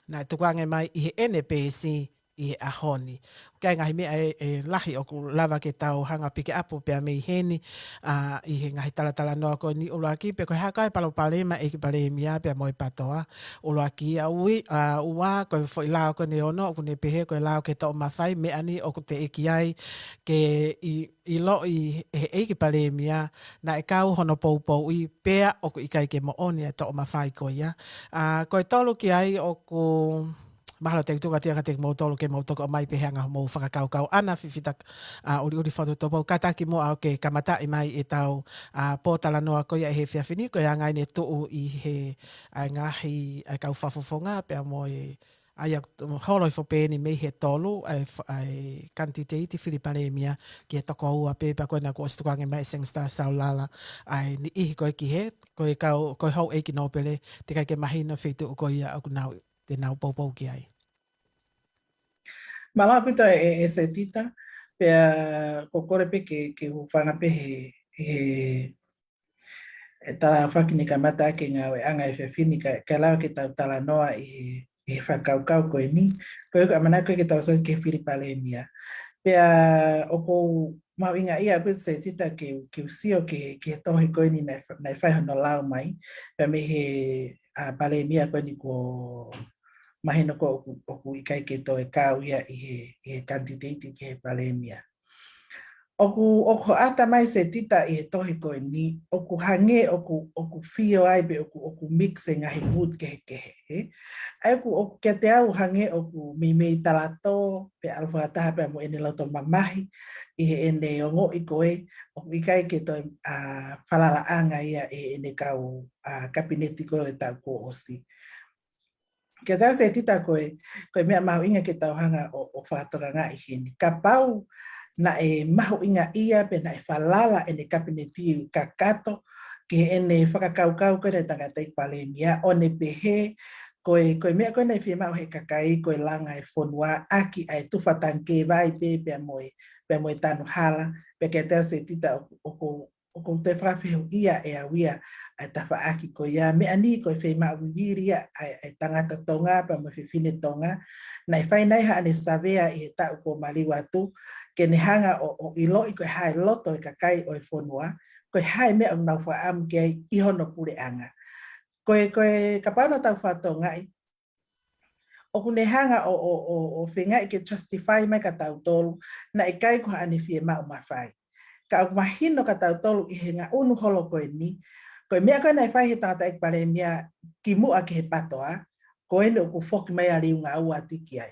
naʻe tukuange mai ʻi heʻene peesi ʻi he ʻaho ni. ʻOku ʻi ai e ngaahi meʻa ʻe, ʻe lahi ʻoku lava ke tau hanga piki ʻapu pea mei heni, ʻa, ʻi he ngaahi talatalanoa ko eni. ʻUluaki, pe ko e hā koā e palopalema ʻEiki Palēmia pea mo e PATOA? ʻUluaki ia. Ui, ʻa, ua, ko e foʻi lao ko eni ʻe ono, ʻoku ne pehē ko e lao ki he toʻomafai, meʻa ni ʻoku teʻeki ai ke ʻi, ʻiloʻi ʻe he ʻEiki Palēmia naʻe kau hono poupouʻi pea ʻoku ʻikai ke moʻoni ʻa e toʻomafai ko ia. ʻA, ko e tolu ki ai ʻoku mahalo te u tuku atu ia kiate kimoutolu ke mou toki ʻomai pē he anga hoʻomou fakakaukau ʻana, Fifita, ʻa, ʻUliʻuli Fotu Tupou, kātaki muʻa ʻo ke kamataʻi mai ʻetau, ʻa, pōtalanoa ko ia ʻi he efiafi ni, ko e anga eni e tuʻu ʻi he, ʻa e ngaahi, ʻa e kau fakafofonga pea mo e, ʻa ia holo hifo pē eni mei he tolu, ʻa e fa-, ʻa e kanititeiti fili Palēmia ki he toko ua pē, pea ko ena kuo ʻosi tukuange mai ʻe Sangster Saulala ʻa e niʻihi ko ē ki he, ko e kau, ko e houʻeiki nōpele, teʻeki ai ke mahino e feituʻu ko ia ʻoku nau, te nau poupou ki ai. Mālō ʻaupito ē, ē, ē Setita, pea ʻoku ou kole pē ke, ke u hūfanga pē he, he, he talafaki ne kamata ʻaki e ngāueʻanga ʻo e efiafi ni kae, kae lava ke tau talanoa ʻi he, ʻi he fakakaukau ko eni. Ko ʻeku ʻamanaki ko ē ke tau sio ki he fili Palēmia. Pea ʻoku ou mahuʻingaʻia ʻaupito Setita ke, ke u sio ki he, ki he tohi ko eni naʻe fa-, naʻe fai hono lau mai, pea mei he, ʻa, Palēmia ko eni kuo mahino ko ē ʻoku, ʻoku ʻikai ke toe kau ia ʻi he, ʻi he kanititeiti ki he Palēmia. ʻOku, ʻoku hoʻata mai Setita ʻi he tohi ko eni, ʻoku hangē ʻoku, ʻoku fio ai pe ʻoku, ʻoku mix e ngaahi mood kehekehe, ē? ʻA ia ʻoku, ʻoku kiate au hangē ʻoku meimei talatō pe ʻalu fakataha pea mo ʻene loto mamahi ʻi heʻene ongoʻi ko ē ʻoku ʻikai ke toe, ʻa, falalaʻanga ia ʻe heʻene kau, ʻa, Kapineti ko ē ʻo e taʻu kuo ʻosi. Kiate au Setita ko e, ko e meʻa mahuʻinga ke tau hanga ʻo, ʻo fakatokangaʻi heni. Kapau naʻe mahuʻingaʻia pe naʻe falala ʻene Kapineti kakato ki heʻene fakakaukau ko ē ʻa e tangataʻeiki Palēmia, ʻo ne pehē ko e, ko e meʻa ko ē naʻe fiemaʻu ʻe he kakai ko e langa e fonua ʻaki ʻa e tufa tangikē vai pē pea mo e, pea mo e tanu hala, pea kiate au Setita ʻoku, ʻoku ʻoku ou toe fakafehuʻia ʻe au ia ʻa e tafaʻaki ko ia. Meʻa ni ko e fiemaʻu vivili ia ʻa e, ʻa e tangata Tonga pea mo e fefine Tonga. Naʻe fai nai haʻane savea ʻi he taʻu kuo maliu atu, ke ne hanga ʻo, ʻo ʻiloʻi ko e hā e loto e kakai ʻo e fonua, ko e hā e meʻa ʻoku nau fakaʻamu ki ai ʻi hono puleʻanga. Ko e, ko e kapau naʻa tau fakatokangaʻi, ʻoku ne hanga ʻo, ʻo, ʻo, ʻo feingaʻi ke justify mai kia tautolu naʻe ʻikai ko haʻane fiemaʻu mafai. Ka ʻoku mahino kia tautolu ʻi he ngaʻunu holo ko eni, ko e meʻa ko ē naʻe fai ʻe he tangataʻeiki Palēmia kimuʻa ki he PATOA, ko eni ʻoku foki mai ʻa Liunga Ua atu ki ai.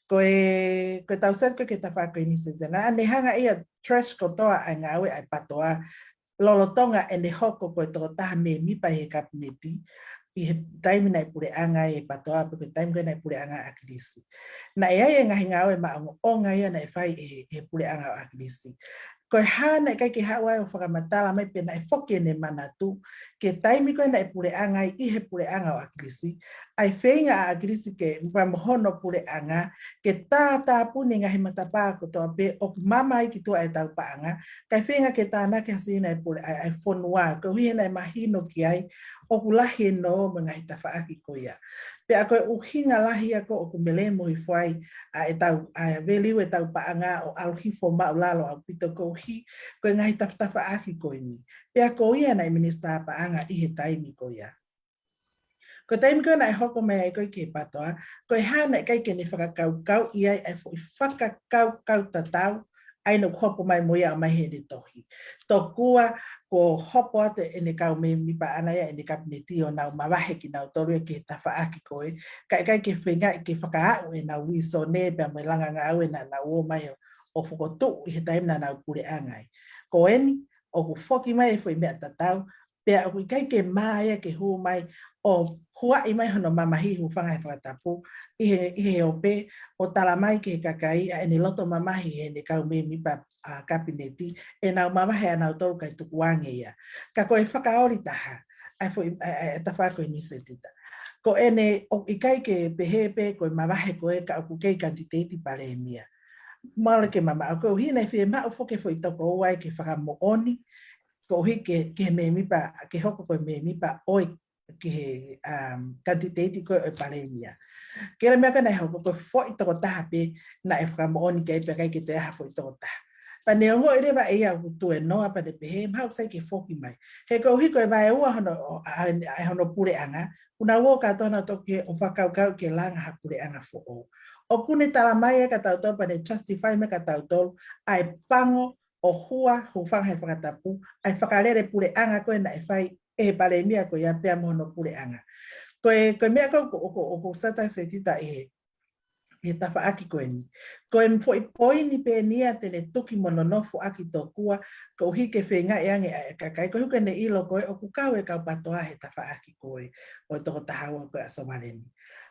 Ko e, ko e tau sio ko ē ki he tafaʻaki ko eni Setita, naʻa ne hanga ia trash kotoa ʻa e ngāue ʻa e PATOA, lolotonga ʻene hoko ko e tokotaha mēmipa ʻi he kapineti, ʻi he taimi naʻe puleʻanga ai e PATOA, pe ko e taimi ko ē naʻe puleʻanga ʻa ʻAkilisi. Naʻe ʻi ai e ngaahi ngāue maʻongoʻonga ia naʻe fai ʻe, ʻe he puleʻanga ʻo ʻAkilisi. Ko e hā naʻe ʻikai ke haʻu ai ʻo fakamatala mai pe naʻe foki ʻene manatu ki he taimi ko ē naʻe puleʻanga ai ʻi he puleʻanga ʻo ʻAkilisi, ʻa e feinga ʻa ʻAkilisi ke, pea mo hono puleʻanga, ke tātāpuni e ngaahi matapā kotoa pē ʻoku maama ai ki tuʻa ʻetau paʻanga, kae feinga ke tānaki hasi ʻa e pule-, ʻa e, ʻa e fonua, koeʻuhi he naʻe mahino ki ai ʻoku lahi e nō mo e ngaahi tafaʻaki ko ia. Pea ko e ʻuhinga lahi ia ko ē ʻoku melemo hifo ai ʻa ʻetau, ʻa e value ʻetau paʻanga ʻo ʻalu hifo maʻulalo ʻaupito koeʻuhi ko e ngaahi tafatafaʻaki ko eni. Pea ko ia naʻe minisitā paʻanga ʻi he taimi ko ia. Ko e taimi ko ē naʻe hoko mai ai ko ē ki he PATOA, ko e hā naʻe ʻikai ke ne fakakaukauʻi ai ʻa e foʻi fakakaukau tatau ʻa ia naʻe hopo mai mo ia ʻomai heʻene tohi. Tokua kuo hopo atu ʻene kau mēmipa ʻana ia ʻene kapineti ʻo nau mavahe kinautolu ia ki he tafaʻaki ko ē, kae ʻikai ke feingaʻi ke fakaaʻu ʻenau vīsone pea mo e langa ngāue naʻa nau ō mai ʻo, ʻo fokotuʻu ʻi he taimi naʻa nau puleʻanga ai. Ko eni, ʻoku foki mai e foʻi meʻa tatau, pea ʻoku ʻikai ke mā ia ke hū mai ʻo huaʻi mai hono mamahi, hūfanga he fakatapu, ʻi he, ʻi he ope, ʻo tala mai ki he kakai ʻa ʻene loto mamahi heʻene kau mēmipa, ʻa, kapineti, ʻenau mavahe ʻanautolu kae tukuange ia. Ka ko e fakaoli taha ʻa e foʻi, ʻa e, ʻa e tafaʻaki ko eni Setita. Ko eni ʻoku ʻikai ke pehē pē ko e mavahe ko ē ka ʻoku kei kanititeiti palēmia. Mahalo ke mamaʻo koeʻuhi naʻe fiemaʻu foki e foʻi toko ua ia ke fakamoʻoni, koeʻuhi ke, ke mēmipa, ke hoko ko e mēmipa ʻo e, ki he, um, kanititeiti ko ē ʻo e palēmia. Ko e meʻa ko ē naʻe hoko ko e foʻi tokotaha pē naʻe fakamoʻoni ki ai pea ʻikai ke toe ʻi ai ha foʻi tokotaha. Pea ne ongoʻi leva ʻe ia ʻoku tuēnoa pea ne pehē, mahalo ʻoku sai ke foki mai. He koeʻuhi ko e vaeua hono, ʻo, ʻa, ʻa, ʻa hono puleʻanga, kuo nau ō kātoa nautolu ki he ʻo fakakaukau ke langa ha puleʻanga foʻou. ʻOku ne tala mai ʻe kitautolu pea ne justify mai kia kitautolu ʻa e pango ʻo hua, hūfanga he fakatapu, ʻa e fakalele puleʻanga ko ē naʻe fai ʻe he palēmia ko ia pea mo hono puleʻanga. Ko e, ko e meʻa ko ē ʻoku, ʻoku, ʻoku ou sio atu Setita ʻi he, ʻi he tafaʻaki ko eni. Ko e foʻi poini pē eni ia te ne tuki mo nonofo ʻaki tokua, koeʻuhi ke feingaʻi ange ʻa e kakai, koeʻuhi ko ʻene ʻilo ko ē ʻoku kau e kau PATOA he tafaʻaki ko ē ʻo e tokotaha ua ko ē ʻa Sovaleni.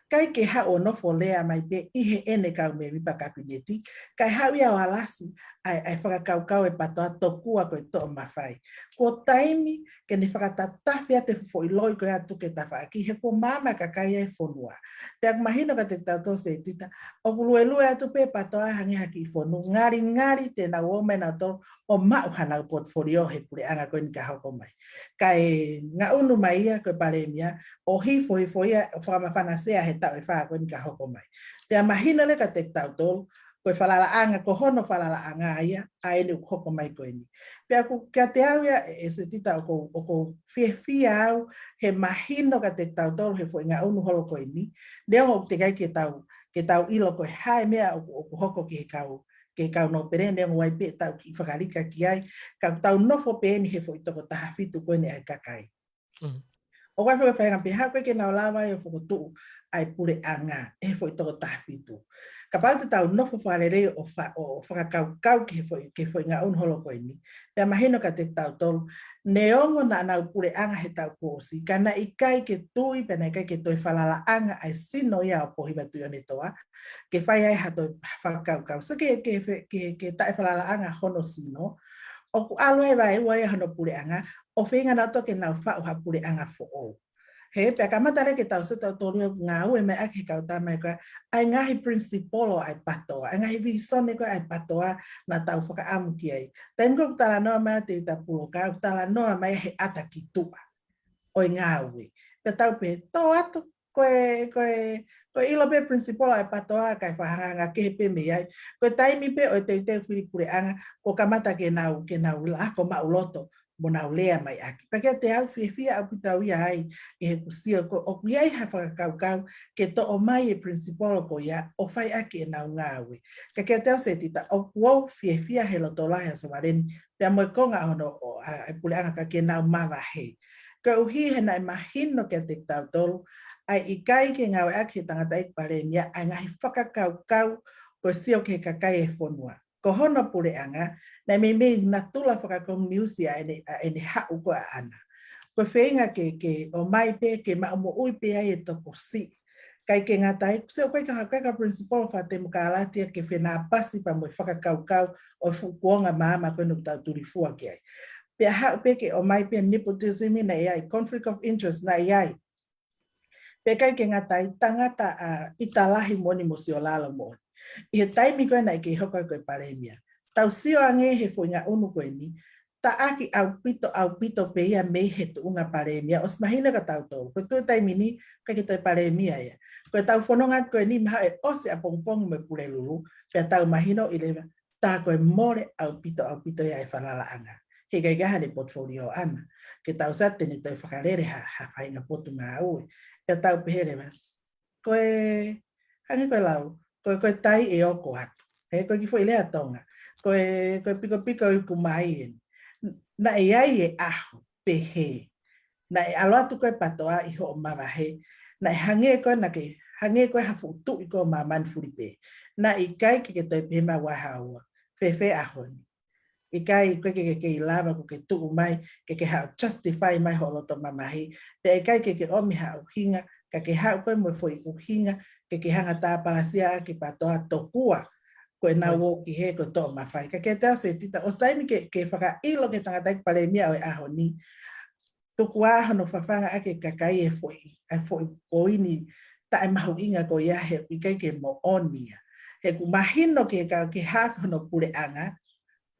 ʻIkai ke haʻu ʻo nofo lea mai pē ʻi heʻene kau mēmipa kapineti, kae haʻu ia ʻo alasi ʻa e, ʻa e fakakaukau e PATOA tokua ko e toʻo mafai. Kuo taimi ke ne fakatatafi atu e foʻi loi ko ē ʻa e tuku e tafaʻaki, he kuo maama e kakai ʻa e fonua. Pea ʻoku mahino kiate kitautolu Setita, ʻoku luelue atu pē PATOA hangē ha kiʻi fonu, ngalingali te nau ō mai nautolu ʻo maʻu hanau portfolio he puleʻanga ko eni ka hoko mai. Kae ngaʻunu mai ia ko e palēmia, ʻo hifo hifo ia ʻo fakamafana sea he taʻu ʻe fā ko eni ka hoko mai. Pea mahino leva kiate kitautolu, ko e falalaʻanga, ko hono falalaʻanga ia ʻa eni ʻoku hoko mai ko eni. Pea ʻoku kiate au ia ʻe, ʻe Setita ʻoku, ʻoku fiefia au he mahino kiate kitautolu he foʻi ngaʻunu holo ko eni. Neongo ʻoku teʻeki ai ke tau, ke tau ʻilo ko e hā e meʻa ʻoku, ʻoku hoko ki he kau, ki he kau nōpele, neongo ʻoku ʻi ai pē ʻetau kiʻi fakalika ki ai, ka tau nofo pē eni he foʻi toko taha fitu ko eni ʻa e kakai. Mm. ʻOku ʻi ai foki e faʻahinga pehē ko ē ke nau lava ai ʻo fokotuʻu ʻa e puleʻanga ʻe he foʻi toko taha fitu. Kapau te tau nofo fakalelei ʻo fa-, ʻo fakakaukau ki he foʻi, ki he foʻi ngaʻunu holo ko eni, pea mahino kiate kitautolu, neongo naʻa nau puleʻanga he taʻu kuo ʻosi, ka naʻe ʻikai ke tui, pea naʻe ʻikai ke toe falalaʻanga ʻa e sino ia ʻo Pōhiva Tuʻiʻonetoa ke fai ai ha toe fakakaukau. So ke, ke, ke, ke taʻefalalaʻanga hono sino, ʻoku ʻalu ai vaeua ia hono puleʻanga, ʻo feinga nautolu ke nau faʻu ha puleʻanga foʻou. He pea kamata leva ke tau sio tautolu ia ʻoku ngāue mai ʻaki he kau tama ko ē ʻa e ngaahi principle ʻa e PATOA, ʻa e ngaahi vīsone ko ē ʻa e PATOA naʻa tau fakaʻamu ki ai. Taimi ko ē ʻoku talanoa mai ʻa Tēvita Puloka, ʻoku talanoa mai he ʻata ki tuʻa ʻo e ngāue. Pea tau pehē, tō atu, ko e, ko e, ko e ʻilo pē principle ʻa e PATOA kae fakahangahanga kehe pē mei ai. Ko e taimi pē ʻo e teuteu fili puleʻanga, kuo kamata ke nau, ke nau lako maʻuloto mo nau lea mai ʻaki. Pea kiate au fiefia ʻaupito au ia ai ʻi heʻeku sio ko ē ʻoku ʻi ai ha fakakaukau ke toʻo mai e principle ko ia ʻo fai ʻaki ʻenau ngāue. Ka kiate au Setita ʻoku ou fiefia he loto lahi ʻa Sovaleni pea mo e konga hono ʻo, ʻa, ʻa e puleʻanga ka ke nau mavahe. Koeʻuhi he naʻe mahino kiate kitautolu ʻa e ʻikai ke ngāueʻaki he tangataʻeiki palēmia ʻa e ngaahi fakakaukau ko e sio ki he kakai e fonua. Ko hono puleʻanga, naʻe meimei natula fakakominiusi ʻa ʻene, ʻa ʻene haʻu ko ē ʻaʻana. Ko e feinga ke, ke ʻomai pē, ke maʻu moʻui pē ai e tokosiʻi. ʻIkai ke ngata ai, sio ko e ka, ko e ka principle fakatemokalati ia ke fenāpasi pea mo e fakakaukau ʻo e fuʻu kuonga maama ko eni ʻoku tau tulifua ki ai. Pea haʻu pē ke ʻomai pē nepotism naʻe ʻi ai, conflict of interest naʻe ʻi ai. Pea ʻikai ke ngata ai, tangata ʻa ʻita lahi moʻoni mo siolalo moʻoni. ʻI he taimi ko ē naʻe kei hoko ai ko e palēmia. Tau sio ange he foʻi ngaʻunu ko eni, taʻaki ʻaupito, ʻaupito pē ia mei he tuʻunga palēmia, ʻosi mahino kia tautolu. Ko e tuʻu taimi ni, ʻikai ke toe palēmia ia. Ko e tau fononga ko eni mahalo ʻe ʻosi ʻapongipongi mo e Pulelulu, pea tau mahinoʻi leva, tā ko e mole ʻaupito, ʻaupito ia e falalaʻanga. He ʻikai ke ʻi ai haʻane portfolio ʻaʻana. Ke tau sio te ne toe fakalele ha, ha faʻahinga potungāue. Pea tau pehē leva, ko e, hangē ko e lau, ko e, ko e tai ʻe oko atu. He ko e kiʻi foʻi lea Tonga. Ko e, ko e pikopiko ʻi kumai eni. Naʻe ʻi ai e ʻaho, pehē. Naʻe ʻalu atu ko e PATOA ʻi hoʻo mavahe. Naʻe hangē ko ē naʻa ke, hangē ko e ha fuʻu tuʻi ko ē ʻo māmani fulipē. Naʻe ʻikai ke ke toe pehē mai ʻoku ʻi ai ha ua. Fēfē ʻaho ni. ʻIkai, ʻikai ke ke kei lava kuo ke tuʻu mai, ke ke haʻu justify mai hoʻo loto mamahi. Pea ʻikai ke ke ʻomi ha ʻuhinga, ka ke haʻu ko ē mo e foʻi ʻuhinga, ke ke hanga tāpalasia ʻaki e PATOA tokua ko ʻenau ō ki hē ko e toʻo mafai. Ka kiate au Setita, ʻosi taimi ke, ke fakaʻilo ki he tangataʻeiki palēmia ʻo e ʻaho ni, tuku ā hono fafanga ʻaki e kakai e foʻi, e foʻi poini taʻemahuʻinga ko ia he ʻikai ke moʻoni ia. He ʻoku mahino ke ka, ke hā hono puleʻanga,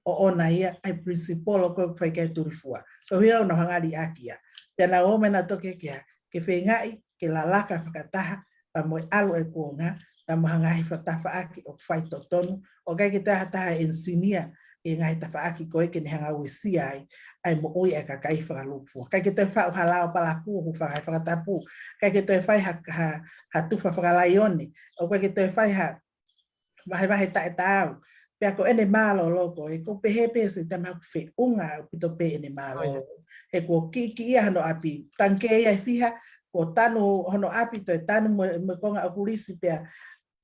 ʻoʻona ia ʻa e principle ko ē ʻoku fai ki ai e tulifua. Ko e ʻuhi ʻoku nau hanga liʻaki ia. Pea nau ō mai nau toki ke, ke feingaʻi, ke lalaka fakataha, pea mo e ʻalu e kuonga, pea mo e ngaahi fakatafaʻaki ʻoku faitotonu, ʻoku ʻikai ke toe ha taha ʻenisinia ʻi he ngaahi tafaʻaki ko ē ke ne hanga uesia ai ʻa e moʻui ʻa e kakai fakalūkufua. ʻIkai ke toe faʻu ha lao palakū, hūfanga he fakatapu. ʻIkai ke toe fai ha, ha, ha tufa fakalaione. ʻOku ʻikai ke toe fai ha vahevahe taʻetaau. Pea ko ʻene mālōlō ko ē, ʻoku pehē pē Setita mahalo ʻoku feʻunga ʻaupito pē ʻene mālōlō. He kuo kiʻi, kiʻi ia hono ʻapi. Tangikē ia ʻe fiha, kuo tanu hono ʻapi toe tanu mo, mo e konga ʻoku lisi pea.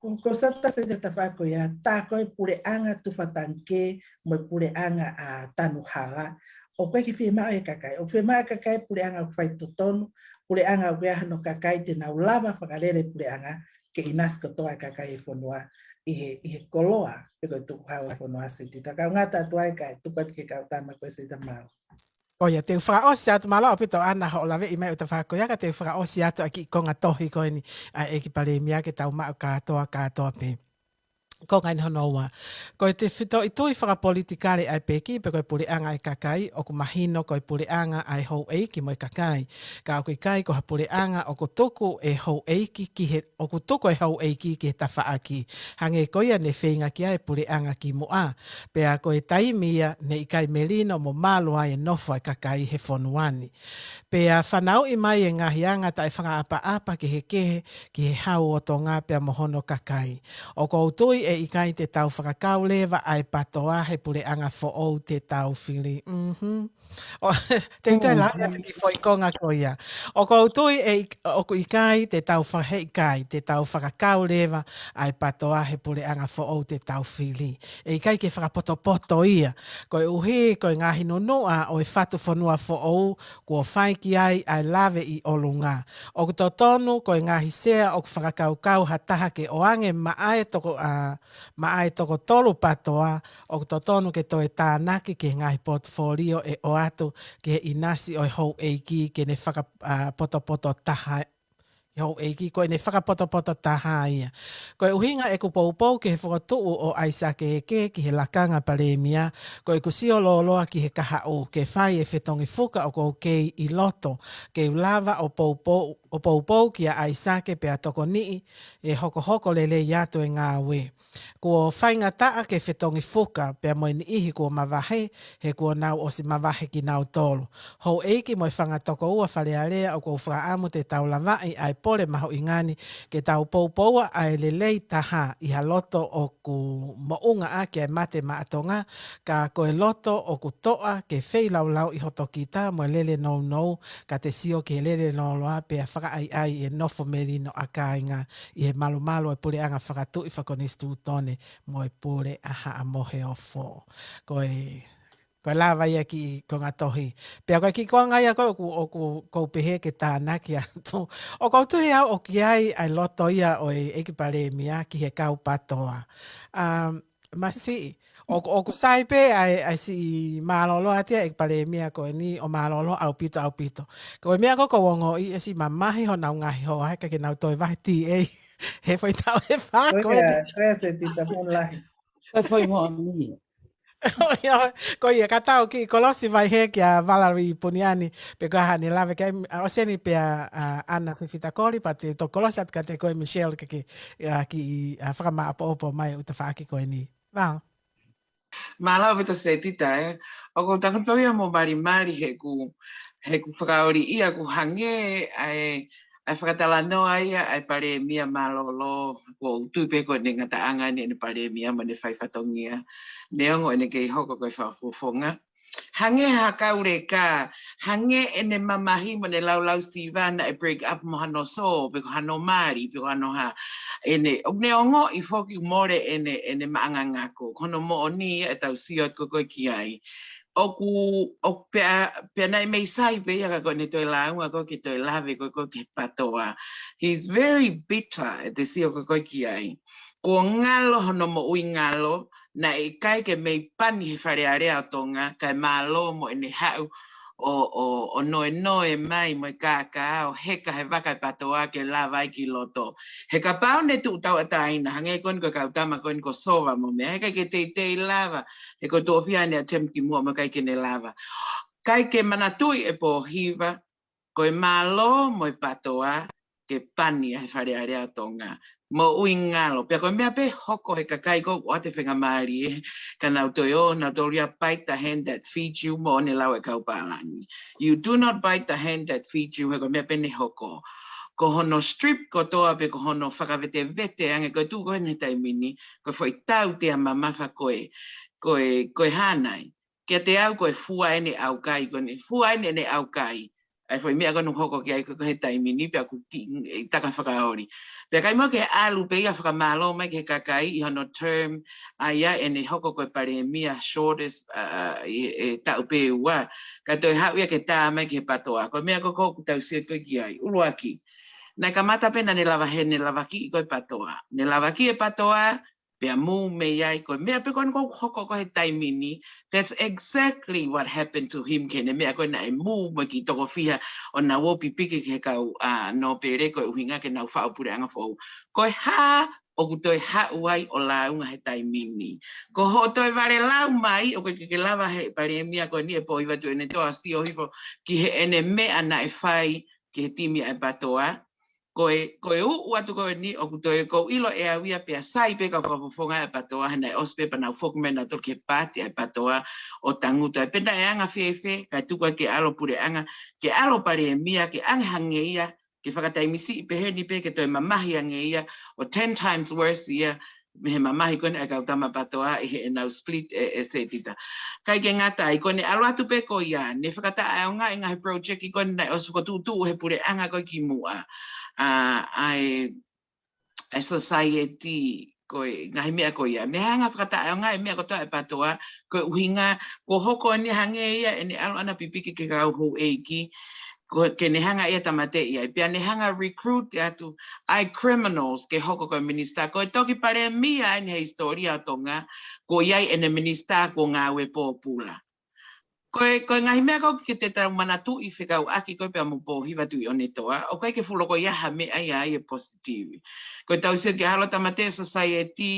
Ko, ko Setita Setita tafaʻaki ko ia, tā ko e puleʻanga tufa tangikē mo e puleʻanga ʻa tanu hala. ʻOku ʻikai ke fiemaʻu ʻe he kakai, ʻoku fiemaʻu ʻe he kakai puleʻanga ʻoku faitotonu, puleʻanga ʻoku ʻi ai hano kakai te nau lava fakalele puleʻanga, ke ʻinasi kotoa e kakai e fonua ʻi he, ʻi he koloa, pe ko e tukuhau e fonua Setita. Kau ngata atu ai kae tuku atu ki he kau tama ko ē Setita, mālō. Ko ia, te u fakaʻosi atu, mālō ʻaupito ʻAna hoʻo laveʻi mai ʻo tafaʻaki ko ia, ka te u fakaʻosi atu ʻa e kiʻi konga tohi ko eni ʻa e ʻEiki Palēmia ke tau maʻu kātoa, kātoa pē. Konga eni hono ua. Ko e tefitoʻi tui fakapolitikale ʻa e peki, pe ko e puleʻanga ʻa e kakai, ʻoku mahino ko e puleʻanga ʻa e houʻeiki mo e kakai. Ka ʻoku ʻikai ko ha puleʻanga ʻoku tuku e houʻeiki ki he, ʻoku tuku e houʻeiki ki he tafaʻaki. Hangē ko ia ne feinga ki ai e puleʻanga kimuʻa. Pea ko e taimi ia ne ʻikai melino mo malu ai e nofo ʻa e kakai he fonua ni. Pea fanauʻi mai e ngaahi anga taʻefakaʻapaʻapa kehekehe ki he hau ʻo Tonga pea mo hono kakai. ʻOku ou tui ʻe ʻikai te tau fakakau leva ʻa e PATOA he puleʻanga foʻou te tau fili. Mhm. ʻO, te u toe lau atu e kiʻi foʻi konga ko ia. ʻOku ou tui ʻe ik-, ʻoku ʻikai te tau fa-, he ʻikai te tau fakakau leva ʻa e PATOA he puleʻanga foʻou te tau fili. ʻE ʻikai ke fakapotopoto ia. Koeʻuhi, ko e ngaahi nunuʻa ʻo e fatu fonua foʻou, kuo fai ki ai ʻa e lave ʻi ʻolunga. ʻOku totonu, ko e ngaahi sea ʻoku fakakaukau ha taha ke ʻoange maʻa e toko, ʻa, maʻa e toko tolu PATOA, ʻoku totonu ke toe tānaki ki he ngaahi portfolio ʻe ʻoatu ki he ʻinasi ʻo e houʻeiki ke ne faka-, ʻa, potopoto taha, houʻeiki ko ʻene fakapotopoto taha ia. Ko e ʻuhinga ʻeku poupou ki he fokotuʻu ʻo ʻAisake Eke ki he lakanga palēmia, ko ʻeku sio lōloa ki he kahaʻu ke fai e fetongi fuka ʻoku ou kei ʻi loto, ke u lava ʻo poupou, ʻo poupou kia ʻAisake pea tokoniʻi ʻe hokohoko lelei atu e ngāue. Kuo faingataʻa ke fetongi fuka, pea mo e niʻihi kuo mavahe, he kuo nau ʻosi mavahe kinautolu. Houʻeiki mo e fanga tokoua Fale Alea, ʻoku ou fakaʻamu te tau lavaʻi ʻa e pole mahuʻinga ni, ke tau poupoua ʻa e lelei taha ʻi ha loto ʻoku moʻunga ʻaki ʻa e mate maʻa Tonga, ka ko e loto ʻoku toʻa ke feilaulauʻi hoto kita mo e lele nounou, ka te sio ki he lele lōloa pea fakaʻaiʻai e nofo melino ʻa kāinga ʻi he malumalu e puleʻanga fakatuʻi fakakonisitūtone mo e pule ʻa Haʻa Moheofo. Ko e, ko e lava ia ki ko ngatohi. Pea ko e kiʻi konga ia ko ē ʻoku, ʻoku, ʻoku ou pehē ke tānaki atu. ʻOku ou tui au ʻoku ʻi ai ʻa e loto ia ʻo e ʻEiki Palēmia ki he kau PATOA. Um, Masiʻi, ʻoku, ʻoku sai pē ʻa e, ʻa e siʻi mālōlō atu ia ʻEiki Palēmia ko eni ʻo mālōlō ʻaupito, ʻaupito. Ko e meʻa ko ē ʻoku ou ongoʻi ʻe siʻi mamahi honau ngaahi hoa, he ʻikai ke nau toe vahe TA he foʻi taʻu ʻe fā ko eni. Ko ia, ko ia Setita, pō lahi. Ko e foʻi moʻoni. Ko ia, ko ia, ka tau kiʻi kolosi mai hē kia Valerie Puniani, pe ko e hā haʻane lave ki ai, ʻa, ʻosi eni pea, ʻa, ʻAna Fifita Koli, pea te u toki kolosi atu kiate koe Michelle ke, ke, ʻa, kiʻi, ʻa, fakamāʻopoʻopo mai ʻo e tafaʻaki ko eni. Val. Mālō ʻaupito Setita, ē. ʻOku ou tangutu pē au ia mo malimali he ʻoku, he ʻoku fakaoli ia ʻoku hangē ʻa e, ʻa e fakatalanoa ia ʻa e Palēmia mālōlō, ʻoku ou tui pē ko ʻene ngataʻanga eni ʻene Palēmia mo ʻene fai fatongia. Neongo ʻene kei hoko ko e fakafofonga. Hangē ha kau leka, hangē ʻene mamahi mo ʻene laulau siva naʻe break up mo hano sō, pe ko hano mali, pe ko hano hā. ʻEne, ʻoku ne ongoʻi foki mole ʻene, ʻene maʻanga ngako. Ko hono moʻoni ia ʻe tau sio atu ko ē ki ai. ʻOku, ʻoku pea, pea naʻe mei sai pē ia ka ko ʻene toe lāunga ko ē ke toe lave ko ē ko ē ki he PATOA. He's very bitter ʻete sio ko ē ko ē ki ai. Kuo ngalo hono moʻui ngalo, naʻe ʻikai ke mei pani he Fale Alea ʻo Tonga, kae mālō mo ʻene haʻu ʻo, ʻo, ʻo noenoe mai mo e kākā ʻo heka he vaka e PATOA ke lava ai ki loto. He kapau ne tuʻu tauʻatāina, hangē ko eni ko e kau tama ko eni ko Sova mo meʻa, he ʻikai ke teitei lava, he ko e toʻofia ʻene attempt kimuʻa mo e ʻikai ke ne lava. ʻIkai ke manatuʻi ʻe Pōhiva, ko e mālō mo e PATOA ke pani ʻa e Fale Alea ʻo Tonga. Moʻui ngalo. Pea ko e meʻa pē hoko he kakai ko ē ʻoku ʻoatu e faingamālie, ka nau toe ō, nau toe lia bite the hand that feeds you, moʻoni e lau e kau pālangi. You do not bite the hand that feeds you, he ko e meʻa pē ne hoko. Ko hono strip kotoa pē ko hono fakavetevete ange ko e tuʻu ko ē he taimi ni, ko e foʻi tautea mamafa ko ē, ko e, ko e hā nai. Kiate au ko e fua ʻene ʻaukai, ko ʻene fua ʻene ʻene ʻaukai. ʻA e foʻi meʻa ko ē naʻe hoko ki ai ko ē he taimi ni pea ʻoku kiʻi, ʻe, taka fakaoli. Pea ʻikai muʻa ke ʻalu pē ia fakamālō mai ki he kakai ʻi hono term, ʻa ia ʻene hoko ko e Palēmia shortest, ʻa, ʻa, ʻi, ʻi he taʻu pē ua. Ka toe haʻu ia ke tā mai ki he PATOA. Ko e meʻa ko ē ʻoku tau sio ko ē ki ai. ʻUluaki. Naʻe kamata pē naʻa ne lava he, ne lavakiʻi ko ē PATOA. Ne lavakiʻi e PATOA, pea mou mei ai ko e meʻa pē ko eni ʻoku hoko ko ē he taimi ni. That's exactly what happened to him, ki heʻene meʻa ko ē naʻe mou mo e kiʻi toko fiha ʻo nau ō pipiki ki he kau, ʻa, nōpele ko e ʻuhinga ke nau faʻu puleʻanga foʻou. Ko e hā ʻoku toe haʻu ai ʻo lāunga he taimi ni. Ko hoʻo toe vale lau mai, ʻoku ʻikai ke lava he Palēmia ko eni ʻe Pōhiva Tuʻiʻonetoa ʻo sio hifo ki heʻene meʻa naʻe fai ki he timi ʻa e PATOA. Ko e, ko e uʻu atu ko eni, ʻoku toe ʻoku ou ʻilo ʻe au ia pea sai pē kau fakafofonga ʻa e PATOA, he naʻe ʻosi pē pea nau foki mai nautolu ki he paati ʻa e PATOA ʻo tangutu ai. Pea naʻe anga fēfē, kae tuku ai ke ʻalu puleʻanga, ke ʻalu Palēmia, ke ange hangē ia, ke fakataimi siʻi pehē ni pē ke toe mamahi ange ia, ʻo ten times worse ia, mei he mamahi ko eni ʻa e kau tama PATOA ʻi heʻenau split ē, ʻe Setita. ʻIkai ke ngata ai, ko ʻene ʻalu atu pē ko ia, ne fakataʻeʻaongaʻi e ngaahi project ko eni naʻe ʻosi fokotuʻutuʻu he puleʻanga ko ē kimuʻa. ʻA, ʻa e, ʻa e society, ko e ngaahi meʻa ko ia. Ne hanga fakataʻeʻaongaʻi e meʻa kotoa ʻa e PATOA, ko e ʻuhinga, kuo hoko eni hangē ia ʻene ʻalu ʻana pipiki ki he kau houʻeiki, ko, ke ne hanga ia tāmateʻi ai. Pea ne hanga recruit atu ʻa e criminals ke hoko ko e minisitā. Ko e toki Palēmia eni he hisitōlia ʻo Tonga, kuo ʻi ai ʻene minisitā kuo ngāue pōpula. Ko e, ko e ngaahi meʻa ko ē ke te tau manatuʻi fekauʻaki ko ē pea mo Pōhiva Tuʻiʻonetoa, ʻoku ʻikai ke fuʻu loko ia ha meʻa ia ai ʻe positive. Ko e tau sio ki he ʻalu tāmateʻi e society,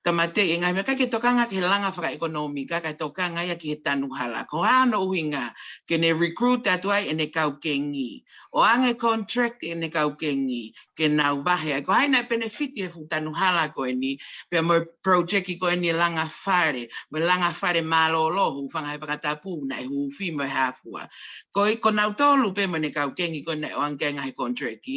tāmateʻi e ngaahi meʻa, ʻikai ke tokanga ki he langa fakaʻekonōmika, kae tokanga ia ki he tanu hala. Ko hono ʻuhinga, ke ne recruit atu ai ʻene kau kengi. ʻO ange contract ʻene kau kengi, ke nau vahe ai. Ko hai naʻe penefiti he fuʻu tanu hala ko eni, pea mo e project ko eni langa fale, mo e langa fale mālōlō, hūfanga he fakatapu, naʻe huufi mo e hā fua. Ko e, ko nautolu pē mo ʻene kau kengi ko ē naʻe ʻoange ki ai e ngaahi contract,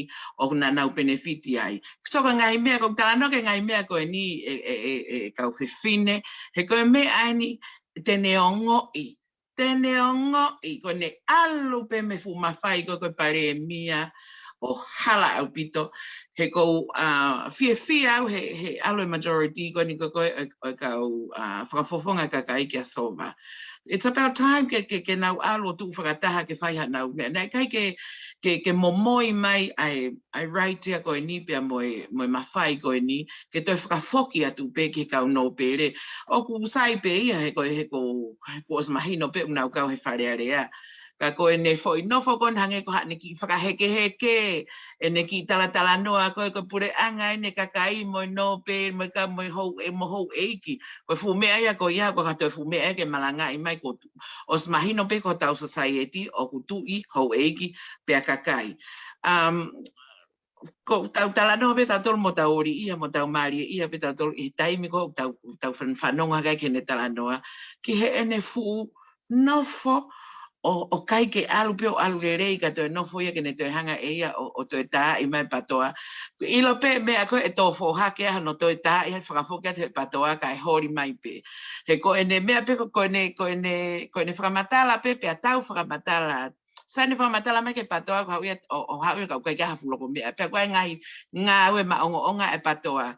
ʻoku nau penefiti ai. So ko e ngaahi meʻa, ʻoku ou talanoa ki he ngaahi meʻa ko eni ʻe, ʻe, ʻe, ʻe kau fefine, he ko e meʻa eni te ne ongoʻi, te ne ongoʻi, ko ʻene ʻalu pē mei he fuʻu mafai ko ē ko e Palēmia, ʻo hala ʻaupito, he ʻoku ou, ʻa, fiefia au he, he ʻalu e majority ko eni ko ē ʻo, ʻo e kau, ʻa, fakafofonga kakai kia Sova. It's about time ke, ke, ke nau ʻalu ʻo tuʻu fakataha ke fai haʻanau meʻa. Naʻe ʻikai ke, ke, ke momoi mai ʻa e, ʻa e right ia ko eni pea mo e, mo e mafai ko eni, ke toe fakafoki atu pē ki he kau nōpele. ʻOku sai pē ia he ko e, he ko, he kuo ʻosi mahino pē ʻoku nau kau he Fale Alea. Ka ko ʻene foʻi nofo ko eni hangē ko haʻane kiʻi fakahekeheke, ʻene kiʻi talatalanoa ko e, ko e puleʻanga ʻene kakai mo e nōpele, mo e ka mo e hou, ʻe mo houʻeiki. Ko e fuʻu meʻa ia ko ia, ko e kātoa e fuʻu meʻa ia ke malangaʻi mai ko tu. ʻOsi mahino pē ko hotau society, ʻoku tuʻi, houʻeiki, pea kakai. Um, ʻoku tau talanoa pē tautolu mo tau ʻoliʻia, mo tau mālieʻia pē tautolu ʻi he taimi ko ē ʻoku tau, tau fan-, fanongo hake ai ki heʻene talanoa, ki heʻene fuʻu nofo ʻo, ʻo ʻikai ke ʻalu pē ʻo ʻalu lelei ka toe nofo ia ke ne toe hanga ʻe ia ʻo, ʻo toe taaʻi mai e PATOA. ʻIlo pē meʻa ko ē ʻe tō foʻohake ai hano toe taaʻi he fakafoki atu he PATOA kae holi mai pē. He ko ʻene meʻa pē ko, ko ʻene, ko ʻene, ko ʻene fakamatala pē, pea tau fakamatala. Sai ʻene fakamatala mai ki he PATOA, ko e haʻu ia ʻo, ʻo haʻu ia ka ʻoku ʻikai ke ʻi ai ha fuʻu loko meʻa. Pea ko e ngaahi ngāue maʻongoʻonga e PATOA.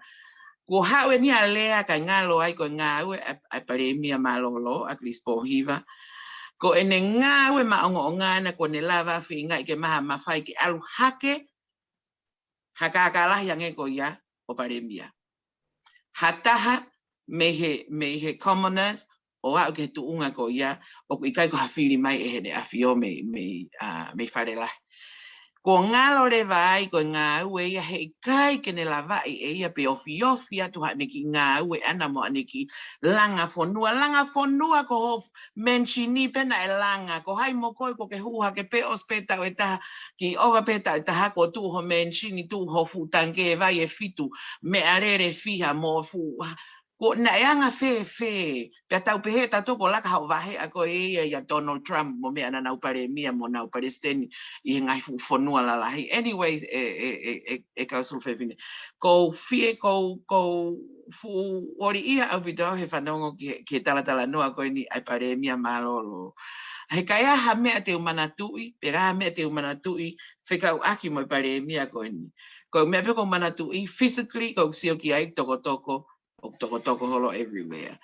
Kuo haʻu eni ʻa e lea kae ngalo ai ko e ngāue ʻa e, ʻa e Palēmia mālōlō, ʻa Kilisi Pōhiva. Ko ʻene ngāue maʻongoʻonga ʻana kuo ne lava feingaʻi ke maʻu ha mafai ke ʻalu hake ha kākā lahi ange ko ia ʻo Palēmia. Ha taha mei he, mei he commoners ʻo aʻu ki he tuʻunga ko ia, ʻoku ʻikai ko ha fili mai ʻe heʻene ʻafio mei, mei, ʻa, mei Fale Lahi. Kuo ngalo leva ai ko e ngāue ia he ʻikai ke ne lavaʻi ʻe ia pe ofiofi atu haʻane kiʻi ngāue ʻana mo haʻane kiʻi langa fonua, langa fonua ko hoʻo mention pē naʻe langa, ko hai mo koe kuo ke hū hake pē ʻosi pē taʻu ʻe taha, kiʻi ʻova pē taʻu ʻe taha kuo tuʻu hoʻo mention, tuʻu hoʻo fuʻu tangikē vai ʻe fitu, meʻalele fiha mo fuʻu, ko naʻe anga fēfē, pea tau pehē tautolu kuo laka haʻo vaheʻa ko ē ia ʻia Donald Trump mo meʻa naʻa nau Palēmia mo nau Palesiteni ʻi he ngaahi fuʻu fonua lalahi. Anyways, ʻe, ʻe, ʻe, ʻe, ʻe kau Sulu Fefine. Ko u fie, ko u, ko u fuʻu ʻoliʻia ʻaupito au he fanongo ki he, ki he talatalanoa ko eni ʻa e Palēmia mālōlō. He ka ʻi ai ha meʻa te u manatuʻi, pe ka ʻi ai ha meʻa te u manatuʻi, fekauʻaki mo e Palēmia ko eni. Ko e meʻa pē ʻoku ou manatuʻi, physically, ʻoku ou sio ki ai tokotoko, ʻoku tokotoko holo everywhere.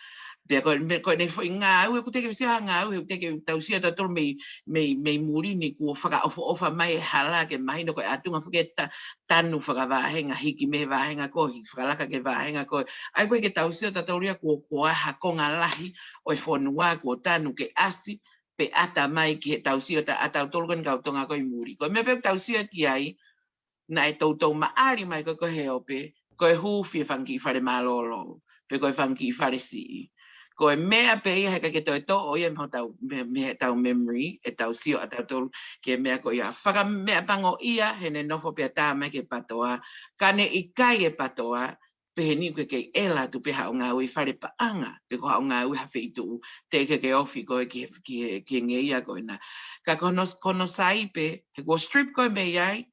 Pea ko e meʻa, ko ʻene foʻi ngāue, ʻoku teʻeki ke u sio ha ngāue, ʻoku teʻeki ke tau sio tautolu mei, mei, mei muli ni kuo fakaʻofoʻofa mai e hala ke mahino ko e ʻatunga faka-, ta-, tanu fakavāhenga, hiki mei he vāhenga ko ē, hiki fakalaka ki he vāhenga ko ē. ʻA ia ko e ke tau sio tautolu ia kuo, kuo ʻi ai ha konga lahi ʻo e fonua kuo tanu ke ʻasi, pe ʻata mai ki he tau sio ta-, ʻa tautolu ko eni kau Tonga ko ē ʻi muli. Ko e meʻa pē ʻoku tau sio ki ai, naʻe toutou maʻali mai ko ē ko ē he ope, ko e huufi e fanga kiʻi fale mālōlō, pe ko e fanga kiʻi fale siʻi. Ko e meʻa pē ia he ʻikai ke toe toʻo ia mei heʻetau, mei, mei heʻetau memory, ʻetau sio ʻa tautolu ki he meʻa ko ia. Fakameʻapangoʻia heʻene nofo pea tā mai ki he PATOA, ka ne ʻikai e PATOA, pehē ni ʻoku kei ʻela atu pē haʻo ngāue ʻi fale paʻanga, pe ko haʻo ngāue ha feituʻu, teʻeki ke ofi koe ki he, ki he, ki he ngeia ko ena. Ka ko hono, ko hono sai pē, he kuo strip koe mei ai,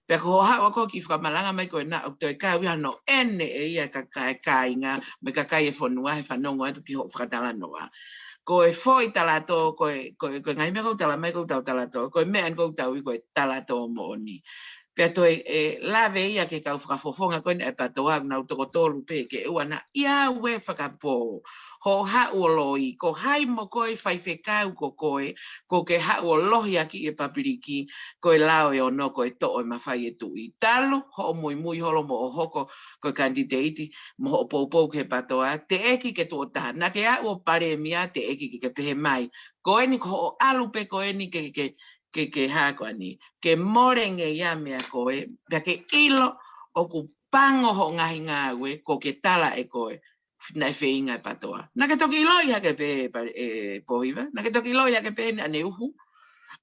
pea ko hoʻo haʻu ʻo kiʻi fakamalanga mai ko ena, ʻoku toe kau ia hano ʻene ʻe ia ka, ka, kāinga, mo e kakai e fonua he fanongo atu ki hoʻo fakatalanoa. Ko e foʻi talatō, ko e, ko e, ko e ngaahi meʻa ʻoku ou tala mai ʻoku ou tau talatō, ko e meʻa eni ʻoku ou tauhi ko e talatō moʻoni. Pea toe ʻe lave ia ki he kau fakafofonga ko eni ʻa e PATOA, nau toko tolu pē ke ʻoua naʻa ʻi ai ha fakapō. Hoʻo haʻu ʻo loi, ko hai mo koe faifekau ko koe, ʻoku ke haʻu ʻo lohiakiʻi e papiliki, ko e lao ʻe ono ko e toʻo e mafai e tuʻi. Talu hoʻo muimui holo mo hoʻo hoko ko e kanititeiti, mo hoʻo poupou ki he PATOA, teʻeki ke tuʻo taha. Naʻa ke aʻu ʻo Palēmia, teʻeki ke ke pehē mai. Ko eni ko hoʻo ʻalu pē ko eni ke, ke, ke, ke hā ko eni. Ke mole ngeia meia koe, pea ke ʻilo ʻoku pango hoʻo ngaahi ngāue, ʻoku ke tala ʻe koe naʻe feinga e PATOA. Naʻa ke toki ʻiloʻi hake pē, pa-, ʻe Pōhiva, naʻa ke toki ʻiloʻi hake pē ʻene ʻaneuhu,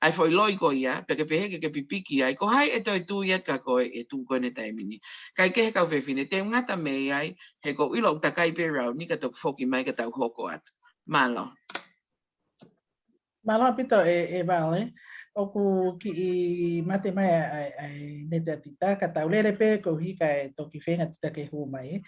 ʻa e foʻi loi ko ia, pea ke pehē ke ke pipiki ai, ko hai ʻe toe tui atu kia koe ʻi he tuʻu ko eni he taimi ni. Kae kehe kau fefine, te u ngata mei ai, he ʻoku ou ʻilo ʻoku takai pē e rauni ka toki foki mai ka tau hoko atu. Mālō. Mālō ʻaupito ē, ē Vale. ʻOku kiʻi mate mai ʻa, ʻa, ʻa e neti ʻa Tita, ka tau lele pē koeʻuhi kae toki feinga Tita ke hū mai.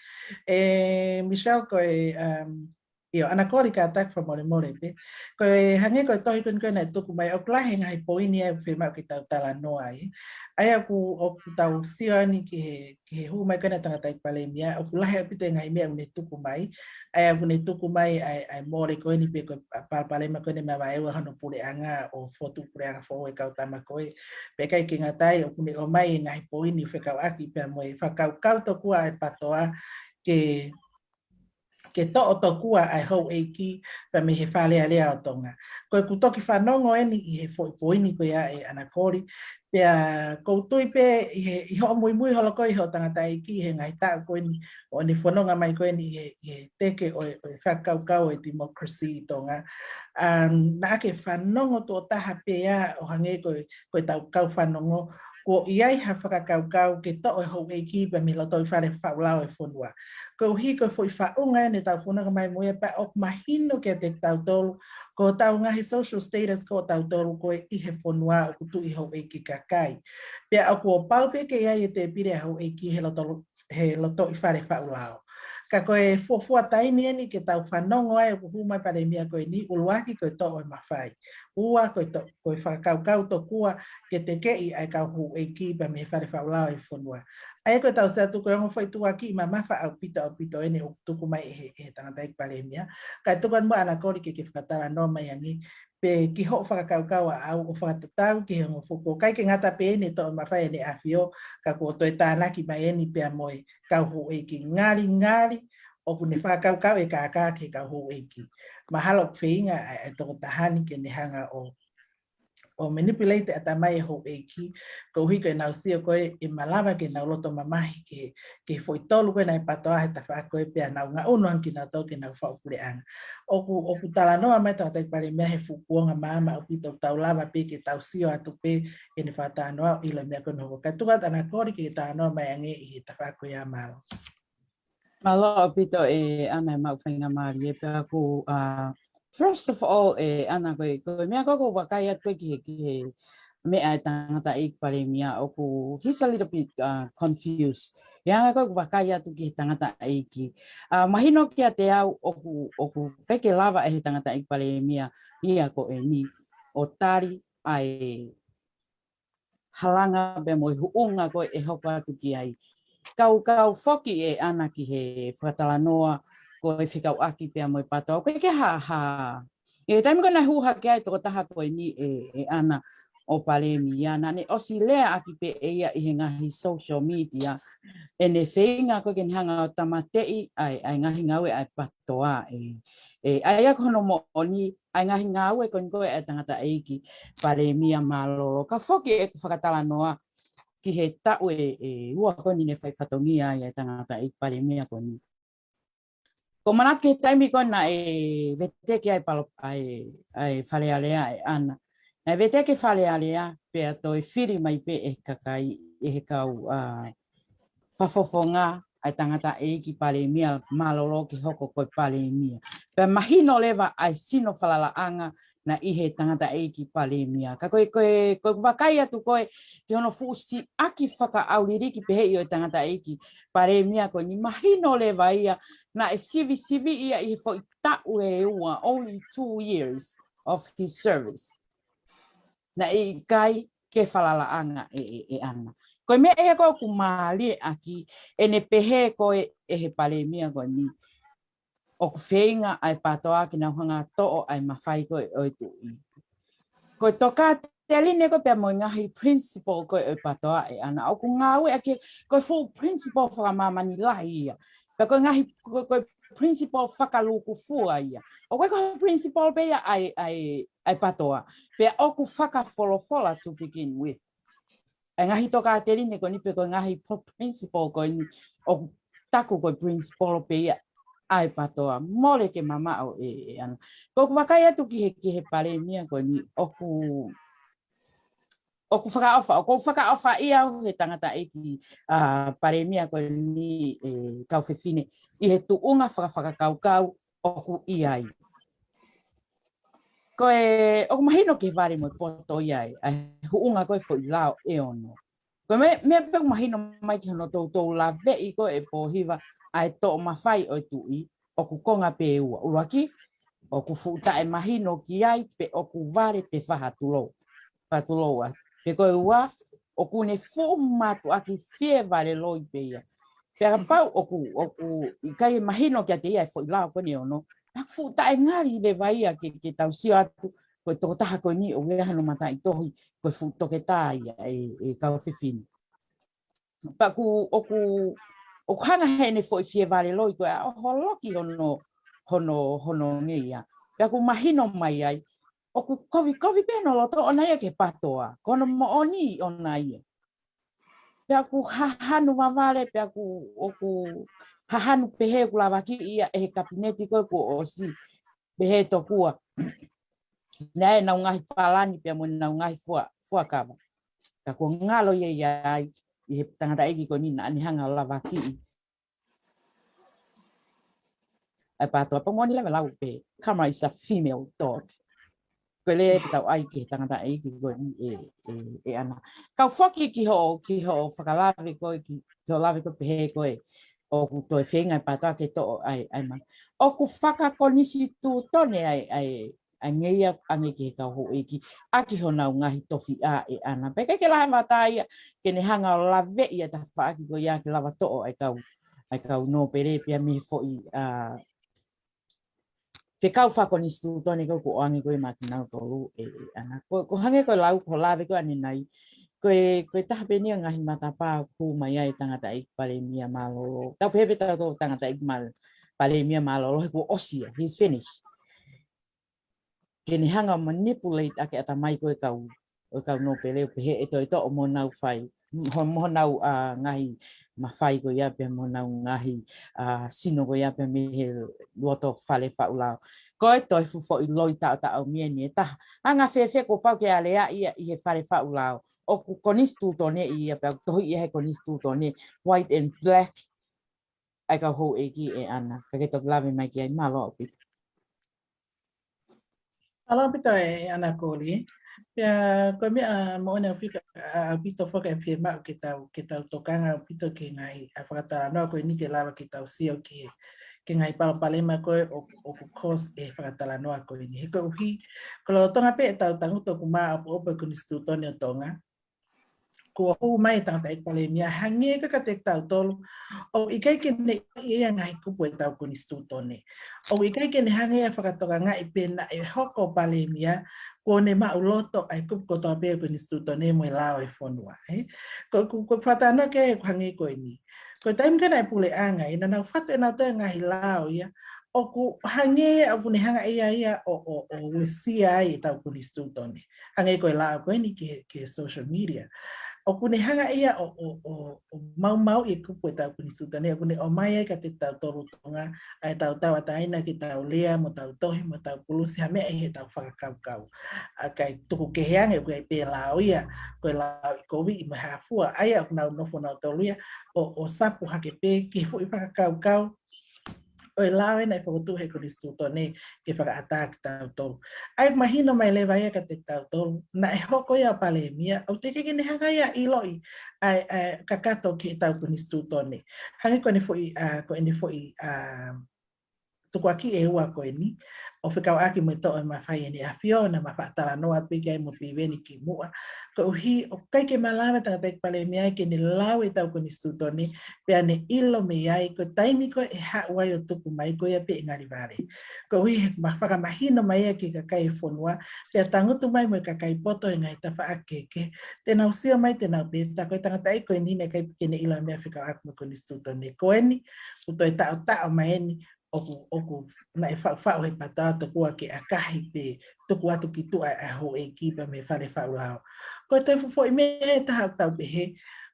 ʻE Michelle ko e, um, ʻIo, ʻAna Koli, kātaki fakamolemole pē. Ko e hangē ko e tohi ko eni ko ē naʻe tuku mai, ʻoku lahi e ngaahi poini ʻoku fiemaʻu ke tau talanoa ai. ʻA ia ʻoku, ʻoku tau sio eni ki he, ki he hū mai ko ena ʻa e tangataʻeiki palēmia, ʻoku lahi ʻaupito e ngaahi meʻa ʻoku ne tuku mai. ʻA ia ʻoku ne tuku mai ʻa e, ʻa e mole ko eni pe ko e palopalema ko eni ʻa Vavaʻu ʻa hono puleʻanga ʻo fokotuʻu puleʻanga foʻou e kau tama ko ē. Pea ʻikai ke ngata ai, ʻoku ne ʻomai e ngaahi poini fekauʻaki pea mo e fakakaukau tokua ʻa e PATOA ke ke toʻo tokua ʻa e houʻeiki pea mei he Fale Alea ʻo Tonga. Ko ʻeku toki fanongo eni ʻi he foʻi poini ko ia ʻe ʻAna Koli, pea ʻoku ou tui pē ʻi he, ʻi hoʻo muimui holo ko ē ʻi hoʻo tangataʻeiki ʻi he ngaahi taʻu ko eni ʻo ʻene fononga mai ko eni ʻi he, ʻi he teke ʻo e, ʻo e fakakaukau ʻo e democracy ʻi Tonga. Um, naʻa ke fanongo tuʻo taha pē ʻa ʻo hangē ko e, ko ʻetau kau fanongo, kuo ʻi ai ha fakakaukau ke toʻo e houʻeiki pea mei loto ʻi Fale Faʻulao e fonua. Koeʻuhi ko e foʻi faʻunga eni ʻetau fononga mai mo ia pea ʻoku mahino kiate kitautolu, ko hotau ngaahi social status ko tautolu ko ē ʻi he fonua ʻoku tuʻi houʻeiki kakai. Pea ʻoku pau pē ke ʻi ai e tēpile ʻa e houʻeiki he loto he loto ʻi Fale Faʻulao. Ka ko e fuofua taimi eni ke tau fanongo ai ʻoku hū mai palēmia ko eni, ʻuluaki ko e toʻo e mafai. Ua ko e to-, ko e fakakaukau tokua ke tekeʻi ʻa e kau houʻeiki pea mei he Fale Faʻulao e fonua. ʻA ia ko ʻetau sio atu ko e ongo foʻi tuʻuaki mamafa ʻaupito ʻaupito eni ʻoku tuku mai ʻe he, ʻe he tangataʻeiki palēmia. Kae tuku atu muʻa ʻAna Koli ke ke fakatalanoa mai ange pe ki hoʻo fakakaukau ʻaʻau ʻo fakatatau ki he ongo fuofua. ʻIkai ke ngata pē eni ʻe toʻo e mafai ʻEne ʻAfio, ka kuo toe tānaki mai eni pea mo e kau houʻeiki. Ngalingali ʻoku ne fakakaukau e kākā ki he kau houʻeiki. Mahalo ʻoku feinga ʻa e, ʻa e tokotaha ni ke ne hanga ʻo, ʻo manipulate ʻatamai e houʻeiki, koeʻuhi ko ʻenau sio ko ē ʻe malava ke nau loto mamahi ki he, ki he foʻi tolu ko ē naʻe PATOA he tafaʻaki ko ē pea nau ngaʻunu ange kinautolu ke nau faʻu puleʻanga. ʻOku, ʻoku talanoa mai e tangataʻeiki palēmia he fuʻu kuonga maama ʻaupito, ʻoku tau lava pē ke tau sio atu pē ʻene fakatalanoa ʻo ʻilo e meʻa ko ē naʻe hoko. Kae tuku atu ʻAna Koli ke ke talanoa mai ange ʻi he tafaʻaki ko ia, mālō. Mālō ʻaupito ʻe ʻAna e maʻu faingamālie pea ʻoku, uh, first of all, ʻe ʻAna, ko e, ko e meʻa ko ē ʻoku ou vakai atu ki he, ki he meʻa ʻa e tangataʻeiki palēmia, ʻoku, he's a little bit, uh, confused. ʻI he anga ko ē ʻeku vakai atu ki he tangataʻeiki. Uh, mahino kiate au ʻoku, ʻoku ʻikai ke lava ʻe he tangataʻeiki palēmia ia ko eni ʻo tali ʻa e halanga pea mo e huʻunga ko ē ʻe hoko atu ki ai. Kau, kau foki ʻe ʻAna ki he fakatalanoa ko e fekauʻaki pea mo e PATOA. ʻOku ʻikai ke hā, hā. ʻI he taimi ko ē naʻe hū hake ai e tokotaha ko eni ʻe, ʻe ʻAna ʻo palēmia, naʻa ne ʻosi leaʻaki pē ʻe ia ʻi he ngaahi social media ʻene feinga ko ē ke ne hanga ʻo tāmateʻi ʻa e, ʻa e ngaahi ngāue ʻa e PATOA ʻe, ʻe, ʻa ia ko hono moʻoni, ʻa e ngaahi ngāue ko eni ko ē ʻa e tangataʻeiki palēmia mālōlō. Ka foki ʻeku fakatalanoa ki he taʻu ʻe, ʻe ua ko eni naʻe fai fatongia ai ʻa e tangataʻeiki palēmia ko eni. ʻOku ou manatu ki he taimi ko ē naʻe veteki ai palo-, ʻa e, ʻa e Fale Alea ʻe ʻAna. Naʻe veteki e Fale Alea pea toe fili mai pē ʻe he kakai, ʻe he kau, uh, fakafofonga ʻa e tangataʻeiki palēmia mālōlō ke hoko ko e palēmia. Pea mahino leva ʻa e sino falalaʻanga naʻe ʻi he tangataʻeiki palēmia. Ka ko e, ko e, ko ʻeku vakai atu ko ē ki hono fuʻu siʻaki fakaʻauliliki pehē ʻo e tangataʻeiki palēmia ko eni, mahino leva ia naʻe sivisiviʻi ia ʻi he foʻi taʻu ʻe ua, only two years of his service. Naʻe ʻikai ke falalaʻanga ʻe, ʻe, ʻe ʻAna. Ko e meʻa ia ko ē ʻoku mālie ʻaki ʻene pehē ko ē ʻe he palēmia ko eni ʻoku feinga ʻa e PATOA ke nau hanga ʻo toʻo ʻa e mafai ko ē ʻo e tuʻi. Ko e tokāteline ko ē pea mo e ngaahi principle ko ē ʻo e PATOA ʻe ʻAna, ʻoku ngāueʻaki ko e full principle fakamāmani lahi ia. Pea ko e ngaahi, ko, ko e principle fakalūkufua ia. ʻOku ʻikai ko e principle pē ia ʻa e, ʻa e, ʻa e PATOA. Pea ʻoku fakafolofola to begin with. ʻA e ngaahi tokāteline ko eni pe ko e ngaahi pro-, principle ko eni ʻoku taku ko e principle pē ia ʻa e PATOA. Mole ke mamaʻo ʻe, ʻe ʻAna. Ko ʻeku vakai atu ki he, ki he palēmia ko eni ʻoku, ʻoku fakaʻofa, ʻoku ou fakaʻofaʻia au he tangataʻeiki, uh, palēmia ko eni ʻe Kaufefine ʻi he tuʻunga fakafakakaukau ʻoku ʻi ai. Ko e, ʻoku mahino ki he vale mo e poto ia ʻa e, ʻa e huʻunga ko ē foʻi lao ʻe ono. Ko e meʻa, meʻa pē ʻoku mahino mai ki hono toutou laveʻi ko ē ʻe Pōhiva ʻa e toʻo mafai ʻo e tuʻi. ʻoku konga pē ʻe ua. ʻUluaki, ʻoku fuʻu taʻemahino ki ai pe ʻoku vale pe fakatulou. Fakatulou ʻa. Pea ko e ua, ʻoku ne fuʻu mātuʻaki fie vale loi pē ia. Pea kapau ʻoku, ʻoku ʻikai mahino kiate ia e foʻi lao ko eni ʻe ono, pea fuʻu taʻengali leva ia ke, ke tau sio atu, ko e tokotaha ko eni ʻoku ʻi ai hano mataʻitohi, ko e fuʻu toketā ia ʻe, ʻe kau fefine. Pea ʻoku, ʻoku, ʻoku hanga heʻene foʻi fie vale loi ko ē ʻo holoki hono, hono, hono ngeia. Pea ʻoku mahino mai ai, ʻoku kovikovi pē hono loto ʻona ia ki he PATOA, ko hono moʻoni ʻona ia. Pea ʻoku hahanu vavale, pea ʻoku, ʻoku hahanu pehē ʻoku lavakiʻi ia ʻe he kapineti ko ē kuo ʻosi. Pehē tokua. Naʻe ʻi ai ʻenau ngaahi palani pea mo ʻenau ngaahi fua, fuakava. Ka kuo ngalo ia ʻi ai, ʻi he tangataʻeiki ko eni naʻa ne hanga ʻo lavakiʻi. ʻA e PATOA, pea moʻoni leva e lau pē, karma is a female dog. Ko e lea ʻe tau ʻai ki he tangataʻeiki ko eni ʻe, ʻe, ʻe ʻAna. Kau foki ki hoʻo, ki hoʻo fakalave ko ē, ki, ki hoʻo lave ko ē pehē ko ē ʻoku toe feinga e PATOA ke toʻo ʻa e, ʻa e ma. ʻOku fakakonisitūtone ʻa e, ʻa e, ʻa e ngeia ʻoange ki he kau houʻeiki, ʻaki honau ngaahi tofiʻa ʻe ʻAna. Pea ʻikai ke lahi e mata ia, ke ne hanga ʻo laveʻi ʻa e tafaʻaki ko ia ke lava toʻo ʻa e kau, ʻa e kau nōpele pea mei he foʻi, ʻa, fekau fakakonisitūtone ko ē kuo ʻoange ko ē maʻa kinautolu ʻe, ʻe ʻAna. Ko, ko e hangē ko e lau ko e lave ko ē ʻanenai. Ko e, ko e taha pē eni ʻa e ngaahi matapā ʻoku hū mai ai e tangataʻeiki palēmia mālōlō. Tau pehē pē tautolu tangataʻeiki mal-, palēmia mālōlō, he kuo ʻosi ia, he's finished. Ke ne hanga ʻo manipulate ʻaki ʻatamai ko ē kau, ʻo e kau nōpele ʻo pehē ʻe toe toʻo mo honau fai, mo, mo honau, ʻa, ngaahi mafai ko ia pea mo honau ngaahi, ʻa, sino ko ia pea mei he loto fale faʻu lao. Ko e toe fuʻu foʻi loi taʻotaʻo mei eni ʻe taha. Anga fēfē kuo pau ke aleaʻi ia ʻi he fale faʻu lao. ʻOku konisitūtone ia pea ʻoku tohi ia he konisitūtone, white and black, ʻa e kau houʻeiki ʻe ʻAna. Ka ke toki lave mai ki ai, mālō ʻaupito. Mālō ʻaupito ʻe ʻAna Koli. Pea ko e meʻa moʻoni ʻaupito, ʻaupito foki ʻe fiemaʻu ke tau, ke tau tokanga ʻaupito ki he ngaahi, ʻa e fakatalanoa ko eni ke lava ke tau sio ki he, ki he ngaahi palopalema ko ē ʻoku, ʻoku cause e fakatalanoa ko eni. He koeʻuhi, ko e lolotonga pē ʻetau tangutu ʻoku maʻopoʻopo e konisitūtone ʻo Tonga, kuo hū mai e tangataʻeiki palēmia, hangē ko ē kiate kitautolu, ʻoku ʻikai ke ne ʻilo ia e ngaahi kupu ʻetau konisitūtone. ʻOku ʻikai ke ne hanga ia ʻo fakatokangaʻi pe naʻe hoko palēmia, kuo ne maʻuloto ʻa e kupu kotoa pē ʻo e konisitūtone mo e lao ʻo e fonua, ē? Ko, ko, ko e fakatalanoa ko ē ʻoku hangē ko eni. Ko e taimi ko ē naʻe puleʻanga, ʻi heʻenau fatu ʻenau toe ngaahi lao ia, ʻoku hangē ia ʻoku ne hanga ia ia ʻo, ʻo, ʻo uesia ai ʻetau konisitūtone. Hangē ko e lao ko eni ki he, ki he social media. ʻOku ne hanga ia ʻo, ʻo, ʻo, ʻo maumauʻi e kupu ʻetau konisitūtone, ʻoku ne ʻomai ai kiate kitautolu Tonga, ʻa ʻetau tauʻatāina ke tau lea, mo tau tohi, mo tau pulusi, ha meʻa ʻi heʻetau fakakaukau. ʻA, kae tuku kehe ange, ʻoku ʻi ai pē lao ia, ko e lao ʻi Koviʻi mo e hā fua, ʻa ia ʻoku nau nofo nautolu ia, ʻo, ʻo sapu hake pē ki he foʻi fakakaukau ʻo e lao ē naʻe fokotuʻu he konisitūtone ke fakaʻatā kitautolu. ʻA ia ʻoku mahino mai leva ia kiate kitautolu, naʻe hoko ia ʻo palēmia, ʻoku teʻeki ke ne hanga ia ʻo ʻiloʻi ʻa e, ʻa e kakato ki heʻetau konisitūtone. Hangē ko ʻene foʻi, ʻa, ko ʻene foʻi, ʻa, tukuakiʻi ʻe ua ko eni, ʻo fekauʻaki mo e toʻo e mafai ʻEne ʻAfio, naʻá ma faʻa talanoa pē ki ai mo Piveni kimuʻa. Koeʻuhi, ʻoku ʻikai ke malava e tangataʻeiki palēmia ia ke ne lau ʻetau konisitūtone, pea ne ʻilo mei ai, ko e taimi ko ē ʻe haʻu ai ʻo tuku mai ko ia pē ʻe ngali vale. Koeʻuhi he ma fakamahino mai ia ki he kakai e fonua, pea tangutu mai mo e kakai poto he ngaahi tafaʻaki kehekehe, te nau sio mai te nau pehē tā ko e tangataʻeiki ko eni naʻe ʻikai ke ne ʻilo ha meʻa fekauʻaki mo e konisitūtone. Ko eni, kuo toe taʻotaʻo mai eni, ʻoku, ʻoku naʻe faʻufaʻu he PATOA tokua ke ʻakahi pe tuku atu ki tuʻa ʻa e houʻeiki pea mei he fale faʻu lao. Ko e toe fuʻu foʻi meʻa ʻe taha ʻoku tau pehē,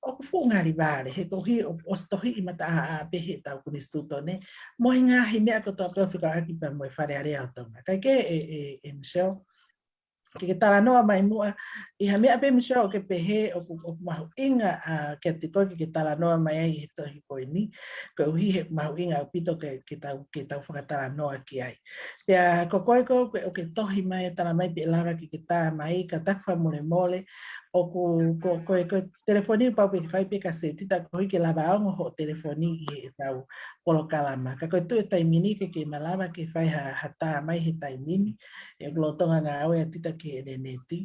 ʻoku fuʻu ngali vale, he koeʻuhi ʻoku ʻosi tohiʻi mataʻāʻā pē heʻetau konisitūtone mo e ngaahi meʻa kotoa pē ʻoku fekauʻaki pea mo e Fale Alea ʻo Tonga. Kae kehe ʻe, ʻe, ʻe Michelle, ke ke talanoa mai muʻa ʻi ha meʻa pē Michelle ʻoku ke pehē ʻoku, ʻoku mahuʻinga, ʻa, kiate koe ke ke talanoa mai ai he tohi ko eni, koeʻuhi he mahuʻinga ʻaupito ke, ke tau, ke tau fakatalanoa ki ai. Pea ko koe ko ē ʻoku ke tohi mai, tala mai pe ʻe lava ke ke tā mai, ka taku fakamolemole, ʻoku, ko, ko, ko e telefoni pau pē ke fai pē ka seti ta ko hiki lava ongo hoʻo telefoni ʻi heʻetau polokalama. Ka ko e tuʻu e taimi ni ke ke malava ke fai ha, ha tā mai he taimi ni. ʻE ʻoku lolotonga ngāue ʻa Tita ki he ʻeleneti.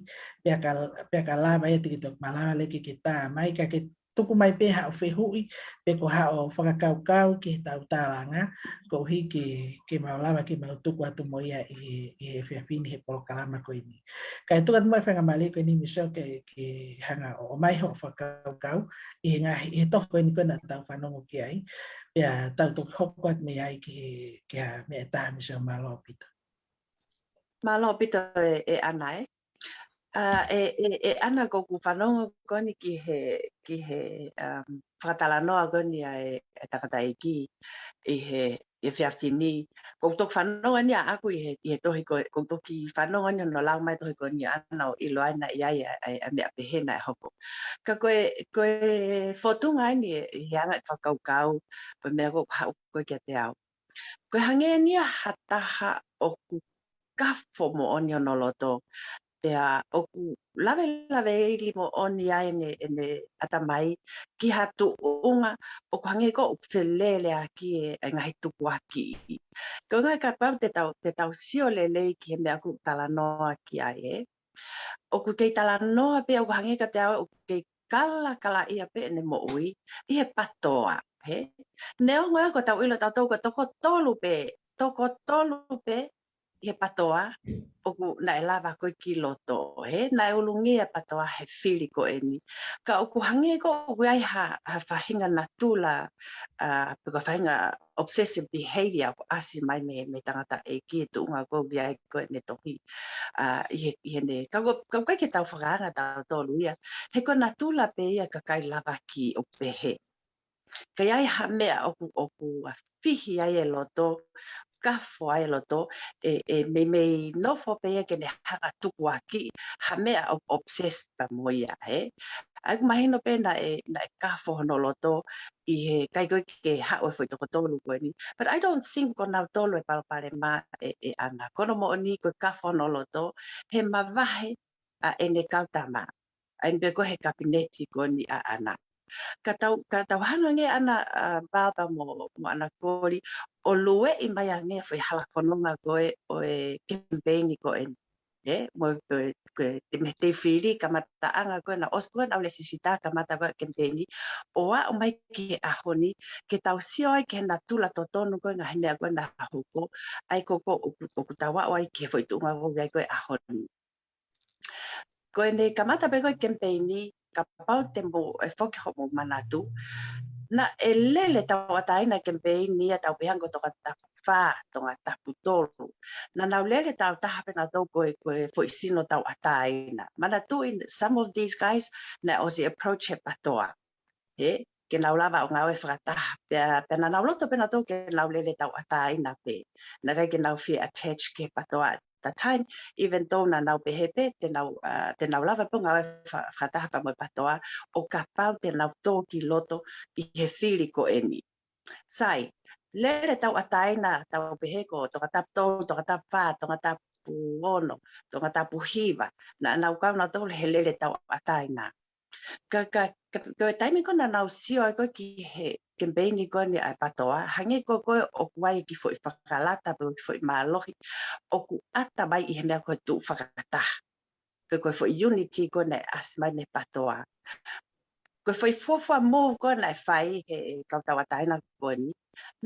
Pea ka, pea ka lava ia Tita ke toki malava leva ke ke tā mai. Ka ke tuku mai pē haʻo fehuʻi, pe ko haʻo fakakaukau ki heʻetau tālanga, koeʻuhi ke, ke mau lava ke mau tuku atu mo ia ʻi he, ʻi he efiafi ni he polokalama ko eni. Kae tuku atu mai e faingamālie ko eni Michelle ke, ke hanga ʻo ʻomai hoʻo fakakaukau ʻi he ngaahi, ʻi he tohi ko eni ko ē naʻa tau fanongo ki ai. Pea tau toki hoko atu mei ai ki he, ki ha meʻa ʻe taha Michelle. Mālō ʻaupito. Mālō ʻaupito ē, ē ʻAna ē. ʻA, ē, ē, ē ʻAna ʻoku ou fanongo ko eni ki he, ki he, um, fakatalanoa ko eni ʻa e, e tangataʻeiki ʻi he, ʻi he efiafi ni. ʻOku ou toki fanongo eni ʻaʻaku ʻi he, ʻi he tohi ko, ʻoku ou toki fanongo eni hono lau mai tohi ko eni ʻAna ʻo ʻilo ai naʻe ʻi ai ʻa, ʻa, ʻa e meʻa pehē naʻe hoko. Ka ko e, ko e fōtunga eni ē, ʻi he anga e fakakaukau, ko e meʻa ko ē ʻoku haʻu ko ē kiate au. Ko e hangē eni ia ha taha ʻoku kafo moʻoni hono loto, pea ʻoku lavelaveili moʻoni ai ʻene, ʻene ʻatamai ki ha tuʻunga ʻoku hangē ko ē ʻoku feleleʻaki e, e ngaahi tukuakiʻi. Ko e ngaahi kapau te tau, te tau sio lelei ki he meʻa ʻoku ou talanoa ki ai ē. ʻOku kei talanoa pē ʻoku hangē kiate au ʻoku kei kalakalaʻia pē ʻene moʻui ʻi he patoa, hē? Neongo ia ʻoku tau ʻilo tautolu ko e toko tolu pē, toko tolu pē ʻi he patoa, ʻoku naʻe lava ko ē ki loto, hē? Naʻe ulungia e patoa he fili ko eni. Ka ʻoku hangē ko ē ʻoku ʻi ai ha, ha faʻahinga natula, ʻa, pe ko e faʻahinga obsessive behavior ʻoku ʻasi mai mei, mei he tangataʻeiki he tuʻunga ko ē ʻoku ʻi ai ko ē ʻene tohi. ʻA, ʻi he, ʻi heʻene, ka ʻoku, ka ʻoku ʻikai ke tau fakaanga tautolu ia. He ko e natula pē ia e kakai lavaki ʻoku pehē. Ka ʻi ai ha meʻa ʻoku, ʻoku ʻafihi ai e loto, kafo ai e loto, ʻe, ʻe meimei nofo pē ia ke ne hanga ʻo tukuakiʻi ha meʻa ʻoku obsessed pē mo ia, hē? ʻA ia ʻoku mahino pē naʻe, naʻe kafo hono loto ʻi he ʻikai ko ē ke haʻu e foʻi toko tolu ko eni. But I don't think ko nautolu e palopalema ē, ē ʻAna. Ko hono moʻoni ko e kafo hono loto, he mavahe ʻa ʻene kau tama. ʻA ia pē ko ē he kapineti ko eni ʻa ʻAna. Ka tau, ka tau hanga ange ʻAna, ʻa, Baba mo, mo ʻAna Koli, ʻo lueʻi mai ange e foʻi hala fononga ko ē ʻo e kemipeini ko eni. Ē, mo e, ko e, ko e, te me te fili kamataʻanga ko ē naʻe ʻosi ko ē naʻa nau lēsisita kamata ko ē kemipeini, ʻo aʻu mai ki he ʻaho ni, ke tau sio ai ki he natula totonu ko ē ngaahi meʻa ko ē naʻa hoko, ʻa ia ko ē ʻoku, ʻoku tau aʻu ai ki he foʻi tuʻunga ko ē ʻi ai ko ē ʻaho ni. Ko ʻene kamata pē ko ē kemipeini, kapau te mou ʻai foki hoʻomou manatu, naʻe lele tauʻatāina e kemipeini ia tau pehē ange ko e Tongatapu fā, Tongatapu tolu. Naʻa nau lele tauʻatāina pē nautolu ko e, ko e foʻi sino tauʻatāina. Manatuʻi, some of these guys, naʻe ʻosi approach he patoa. Hē, ke nau lava ʻo ngāue fakataha. Pea, pea naʻa nau loto pē nautolu ke nau lele tauʻatāina pē. Naʻe ʻikai ke nau fie attach ki he patoa at the time, even though naʻa nau pehē pē, te nau, ʻa, te nau lava pē ʻo ngāue fa-, fakataha pea mo e patoa, ʻo kapau te nau tō ki loto ʻi he fili ko eni. Sai, lele tauʻatāina, tau pehē ko Tongatapu tolu, Tongatapu fā, Tongatapu ono, Tongatapu hiva, naʻa nau kau nautolu he lele tauʻatāina. Ka, ka, ka, ko e taimi ko ē naʻa nau sio ai ko ē ki he kemipeini ko eni ʻa e patoa, hangē ko ē ko ē ʻoku ʻi ai e kiʻi foʻi fakalata pe ko e kiʻi foʻi mālohi ʻoku ʻata mai ʻi he meʻa ko ē tuʻu fakataha. Pe ko e foʻi unity ko ē naʻe ʻasi mai mei he patoa. Ko e foʻi fuofua move ko ē naʻe fai he kau tauʻatāina ko eni,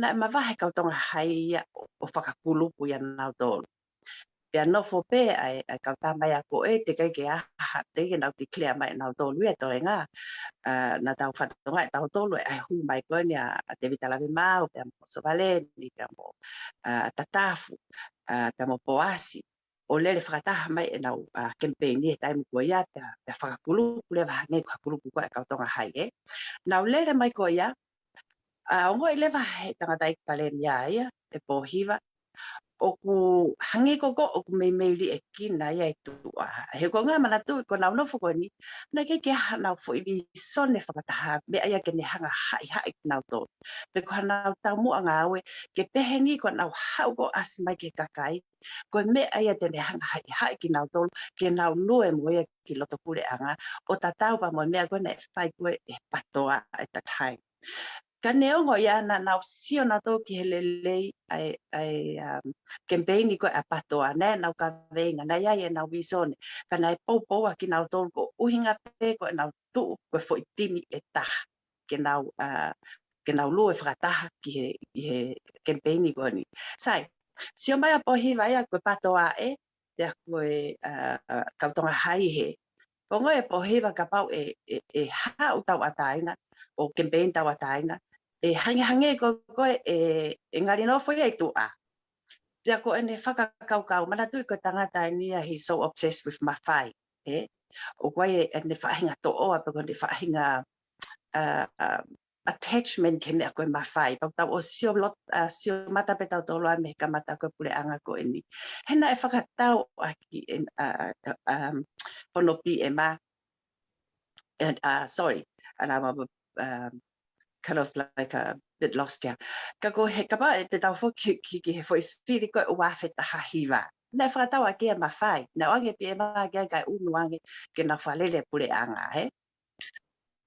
naʻe mavahe e kau Tonga Hai ia ʻo, ʻo fakakulupu ia nautolu. Pea nofo pē ʻa e, ʻa e kau tama ia ko ē, teʻeki ke ʻi ai ha, teʻeki ke nau declare mai ʻe nautolu ia e toenga. ʻA, naʻa tau fakatokangaʻi ʻe tautolu ʻa e hū mai ko eni ʻa, ʻa Tēvita Lavemaau, pea mo Sovaleni, pea mo, ʻa, Tatafu, ʻa, pea mo Poasi. ʻO lele fakataha mai ʻenau, ʻa, kemipeini he taimi ko ia, pea, pea fakakulupu leva hangē ko e kulupu ko ē ʻa e kau Tonga Hai ē. Nau lele mai ko ia, ʻa, ongoʻi leva he tangataʻeiki palēmia ia, ʻe Pōhiva, ʻoku hangē ko ē ʻoku meimei liʻekina ia e tuʻa. He ko e ngaahi manatu ko ʻenau nofo ko eni, naʻe ʻikai ke ʻi ai haʻanau foʻi vīsone fakataha, meʻa ia ke ne hanga haʻihaʻi kinautolu. Pe ko haʻanau taumuʻa ngāue, ke pehē ni ko ʻenau haʻu ʻo ʻasi mai ki he kakai, ko e meʻa ia te ne hanga haʻihaʻi kinautolu, ke nau lue mo ia ki loto puleʻanga, ʻo tatau pea mo e meʻa ko ē naʻe fai ko ē ʻe he PATOA at the time. Ka neongo ia naʻa nau sio nautolu ki he lelei ʻa e, ʻa e, um, kemipeini ko ē ʻa e PATOA, naʻe ʻi ai ʻenau kaveinga, naʻe ʻi ai ʻenau vīsone, ka naʻe poupou ʻa kinautolu koeʻuhinga pē ko ʻenau tuʻu ko e foʻi timi ʻe taha ke nau, uh, ke nau lue fakataha ki he, ki he kemipeini ko eni. Sai, sio mai ʻa Pōhiva ia ko e PATOA ē, pea ko e, uh, kau Tonga Hai hē. Ko e ongo ʻa Pōhiva kapau ʻe, ʻe, ʻe haʻu tauʻatāina, ʻo kemipeini tauʻatāina, ʻe hangehangē ko ē, ko ē ʻe, ʻe ngali nofo ia ʻi tuʻa. Pea ko ʻene fakakaukau, manatuʻi ko e tangata eni ia, he's so obsessed with mafai, ē? ʻOku ʻi ai ʻene faʻahinga toʻoa, pe ko ʻene faʻahinga, uh, uh, attachment ki he meʻa ko e mafai. Pea ʻoku tau ʻosi sio lot-, uh, sio mata pē tautolu ʻa e meʻa kamata ko e puleʻanga ko eni. He naʻe fakatau ʻaki ʻe, uh, uh, um, hono PM, and, uh, sorry, and I'm, um, kind of like a bit lost here. Ka ko e kapau te tau foki ki, ki he foʻi fili ko ē ua afe taha hiva. Naʻe fakatau ʻaki ʻa e mafai. Naʻe ʻoange PM ke ʻai ke unu ange ke nau fakalele puleʻanga, ē?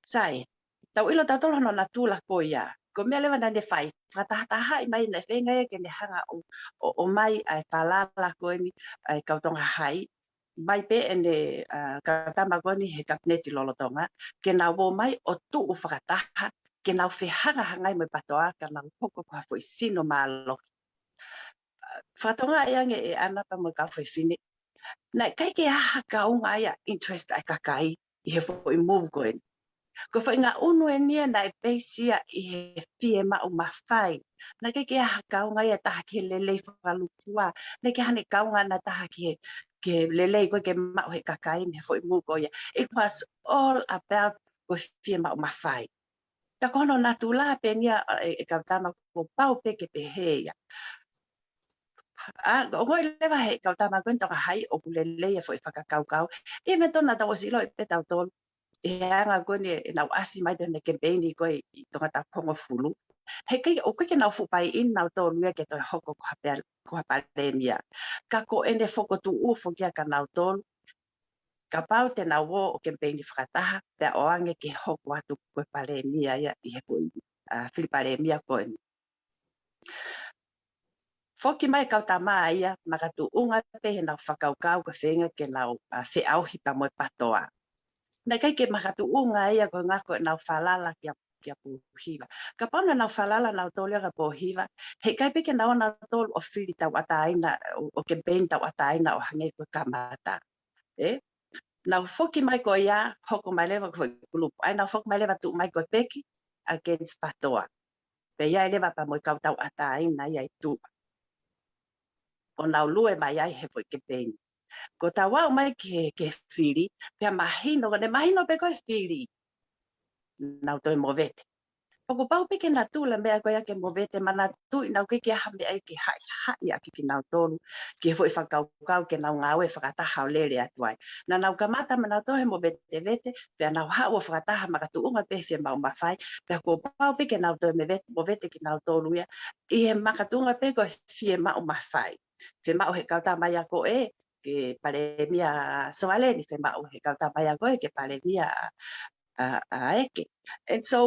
Sai, tau ʻilo tautolu hono natula ko ia. Ko e meʻa leva naʻa ne fai, fakatahatahaʻi mai naʻe feinga ia ke ne hanga ʻo, ʻo, ʻomai ʻa e falala ko eni ʻa e kau Tonga Hai, mai pē ʻene, uh, kau tama ko eni he kapineti lolotonga, ke nau ō mai ʻo tuʻu fakataha, ke nau fehangahangai mo e PATOA, ka nau hoko ko ha foʻi sino mālohi. Uh, fakatokangaʻi ange ʻe ʻAna pea mo e kau fefine, naʻe ʻikai ke ʻi ai ha kaunga ia interest ʻa e kakai ʻi he foʻi move ko eni. Ko e foʻi ngaʻunu eni ia naʻe peisi ia ʻi he fiemaʻu mafai. Naʻe ʻikai ke ʻi ai ha kaunga ia ʻe taha ki he lelei fakalukua. Naʻe ʻikai ke ʻi ai haʻane kaunga ʻe taha ki he, ki he lelei ko ē ke maʻu ʻe he kakai mei he foʻi move ko ia. It was all about ko e fiemaʻu mafai. Pea ko hono natula pē eni ia ʻa e, e kau tama kuo pau pē ke pehē ia. ʻA, ʻoku ongoʻi leva ʻe he kau tama ko eni Tonga Hai ʻoku lelei e foʻi fakakaukau. Even though naʻa tau ʻosi ʻiloʻi pē tautolu ʻi he anga ko eni ʻenau ʻasi mai pē mei he kemipeini ko ē ʻi Tonga Tapu hongofulu. He ʻikai, ʻoku ʻikai ke nau fuʻu buy in nautolu ia ke toe hoko ko ha pea, ko ha palēmia. Ka ko ʻene fokotuʻu foki ia kia nautolu, kapau te nau ō ʻo kemipeini fakataha, pea ʻoange ke hoko atu ko e palēmia ia ʻi he foʻi, uh, fili palēmia ko eni. Foki mai kau tama ia, makatuʻunga pē heʻenau fakakaukau ko e feinga ke nau, uh, feʻauhi pea mo e PATOA. Naʻe ʻikai ke makatuʻunga ia ko e ngaahi ko ʻenau falala kia, kia Pōhiva. Kapau naʻa nau falala nautolu ia kia Pōhiva, he ʻikai pē ke nau ō nautolu ʻo fili tauʻatāina, ʻo, ʻo kemipeini tauʻatāina ʻo hangē ko e kamata. Ē? Nau foki mai ko ia, hoko mai leva ko e kulupu. ʻAi nau foki mai leva tuʻu mai ko e peki against PATOA. Pea ʻi ai leva pea mo e kau tauʻatāina ia ʻi tuʻa. ʻO nau lue mai ai he foʻi kemipeini. Ko ʻetau aʻu mai ki he, ki he fili, pea mahino, ko ʻene mahino pē ko e fili, nau toe movete. Pea kuo pau pē ke natula e meʻa ko ia ke movete, manatuʻi naʻe ʻikai ke ʻi ai ha meʻa ia ke haʻihaʻi ʻaki kinautolu, ki he foʻi fakakaukau ke nau ngāue fakataha ʻo lele atu ai. Naʻa nau kamata maʻanautolu he movetevete, pea nau haʻu ʻo fakataha makatuʻunga pē he fiemaʻu mafai, pea kuo pau pē ke nau toe move-, movete kinautolu ia, ʻi he makatuʻunga pē ko e fiemaʻu mafai. Fiemaʻu ʻe he kau tama ia ko ē, ke palēmia Sovaleni, fiemaʻu ʻe he kau tama ia ko ē, ke palēmia ʻa, ʻa, ʻa ʻEke. And so,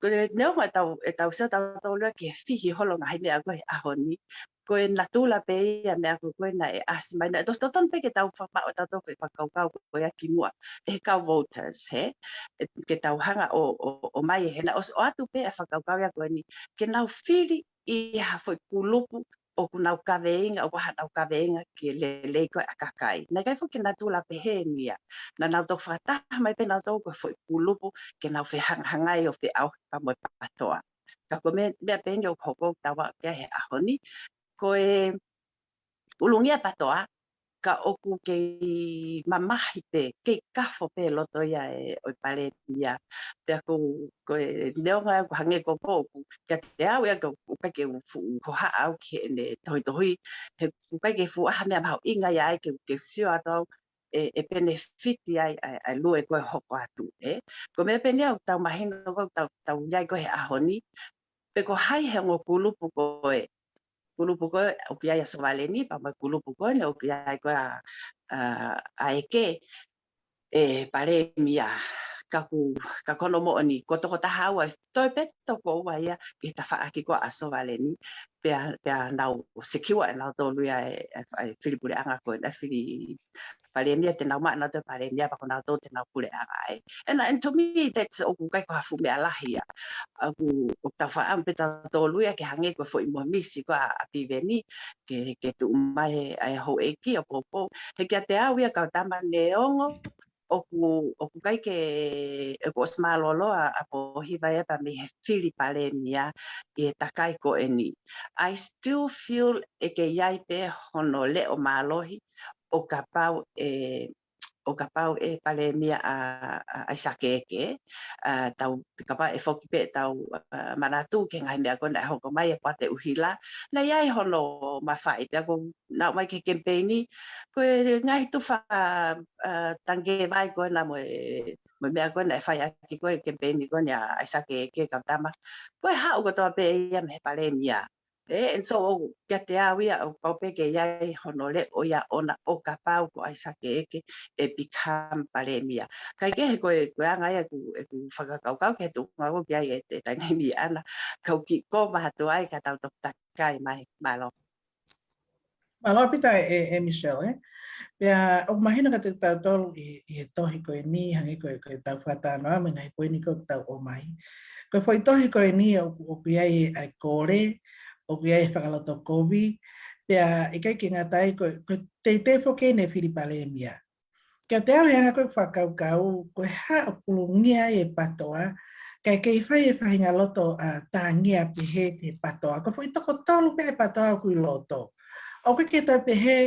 ko e neongo ʻetau, ʻetau sio tautolu ki he fihi holo ngaahi meʻa ko ē he ʻaho ni, ko e natula pē ia meʻa ko ē naʻe ʻasi mai, naʻe ʻosi totonu pē ke tau fakamaʻu ʻetau toe fakakaukau ko ia kimuʻa, ʻe he kau voters, hē? ʻE, ke tau hanga ʻo, ʻo, ʻomai, he naʻe ʻosi ʻoatu pē e fakakaukau ia ko eni, ke nau fili ʻi ha foʻi kulupu ʻoku nau kaveinga, ʻoku ʻi ai haʻanau kaveinga ki he lelei ko ē ʻa e kakai. Naʻe ʻikai foki ke natula pehē ni ia. Naʻa nau toki fakataha mai pē nautolu ko e foʻi kulupu ke nau fehangahangai ʻo feʻauhi pea mo e PATOA. Ka ko e meʻa, meʻa pē eni ʻoku hoko ʻoku tau aʻu ki ai he ʻaho ni. Ko e ʻulungia e PATOA, ka ʻoku kei mamahi pē, kei kafo pē loto ia ʻe ʻo e palēmia. Pea ko, ko e neongo ia ʻoku hangē ko ʻoku, kiate au ia ʻoku ʻikai ke u fuʻu hohaʻa au ki heʻene tohitohi, he ʻoku ʻikai ke fuʻu ʻaha meʻa mahuʻinga ia ai ke, ke sio atu au ʻe, ʻe penefiti ai ʻa e, ʻa e lue ko ē hoko atu, ē. Ko e meʻa pē eni ʻoku tau mahino ko ē, tau, tau ʻi ai ko ē he ʻaho ni, pe ko hai he ongo kulupu ko ē. Kulupu ko ē ʻoku ʻi ai ʻa Sovaleni, pea mo e kulupu ko eni ʻoku ʻi ai ko ē ʻa, ʻa, ʻa ʻEke, ʻe palēmia, ka ʻoku, ka ko hono moʻoni, ko e tokotaha ua, toe pē tokoua ia ʻi he tafaʻaki ko ē ʻa Sovaleni, pea, pea nau secure ʻe nautolu ia ʻe, ʻe, ʻe fili puleʻanga ko ē, ʻe fili palēmia, te nau maʻu ʻe nautolu e palēmia, pea ko nautolu te nau puleʻanga ai. And, and to me, that's ʻoku ʻikai ko ha fuʻu meʻa lahi ia. ʻOku, ʻoku tau fakaʻamu pē tautolu ia ke hangē ko e foʻi mōmisi ko ē ʻa, ʻa Piveni, ke, ke tuʻu mai ʻa e houʻeiki ʻo poupou. He kiate au ia kau tama neongo, ʻoku, ʻoku ʻikai ke, ʻoku ʻosi mālōlō ʻa, ʻa Pōhiva ia pea mei he fili palēmia ʻi he takai ko eni. I still feel ʻe kei ʻi ai pē hono leʻo mālohi ʻo kapau ʻe, ʻo kapau ʻe palēmia ʻa, ʻa, ʻAisake Eke, ʻa, tau, kapau ʻe foki pē tau, ʻa, manatu ki he ngaahi meʻa ko ē naʻe hoko mai ʻa Poate ʻUhila, naʻe ʻi ai hono mafai pea ko ʻenau ō mai ki he kemipeini, ko e ngaahi tufa, ʻa, tangi vai ko ena mo e, mo e meʻa ko ē naʻe fai ʻaki ko ē kemipeini ko eni ʻa ʻAisake Eke kau tama. Ko e haʻu kotoa pē ia mei he palēmia. Ē, and so, ʻoku kiate au ia, ʻoku pau pē ke ʻi ai hono leʻo ia ʻona ʻo kapau ko ʻAisake Eke ʻe become palēmia. Kae kehe ko e, ko e anga ia ʻeku, ʻeku fakakaukau ki he tuʻunga ʻoku ʻi ai ʻe, ʻe Tainei Miana, kau kiʻi koma atu ai ka tau toki takai mai, mālō. Mālō ʻaupito ē, ē, ē Michelle, ē. Pea ʻoku mahino kiate kitautolu ʻi, ʻi he tohi ko eni, hangē ko e, ko e tau fakatalanoa mo e ngaahi poini ko ē ʻoku tau ʻomai. Ko e foʻi tohi ko eni ʻoku, ʻoku ʻi ai ʻa e kole, ʻoku ʻi ai e fakalotokovi, pea ʻikai ke ngata ai ko e, ko e teitei foki ʻene fili palēmia. Kiate au he anga ko ē ʻeku fakakaukau, ko e hā ʻoku pulungia ai e PTOA, kae kei fai e faʻahinga loto, ʻa, tangia pehē ki he PTOA. Ko e foʻi toko tolu pē ʻa e PTOA ʻoku ʻi loto. ʻOku ʻikai ke toe pehē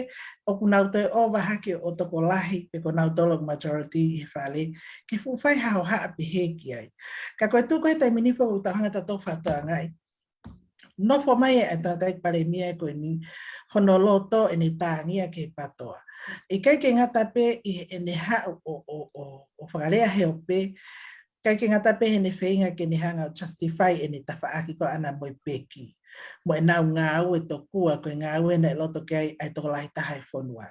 ʻoku nau toe ʻova hake ʻo tokolahi pe ko nautolu ʻoku majority ʻi he fale, ke fuʻu fai ha hohaʻa pehē ki ai. Ka ko e tuʻu ko ē he taimi ni foki ʻoku tau hanga ʻe tautolu ʻo fakatokangaʻi, nofo mai ʻa e tangataʻeiki palēmia ko eni, hono loto ʻene tangia ki he PTOA. ʻIkai ke ngata pē ʻi heʻene haʻu ʻo, ʻo, ʻo, ʻo fakalea he ope, ʻikai ke ngata pē heʻene feinga ke ne hanga ʻo justify ʻene tafaʻaki ko ē ʻana mo e peki. Mo ʻenau ngāue tokua ko e ngāue naʻe loto ki ai ʻa e tokolahi taha ʻo e fonua.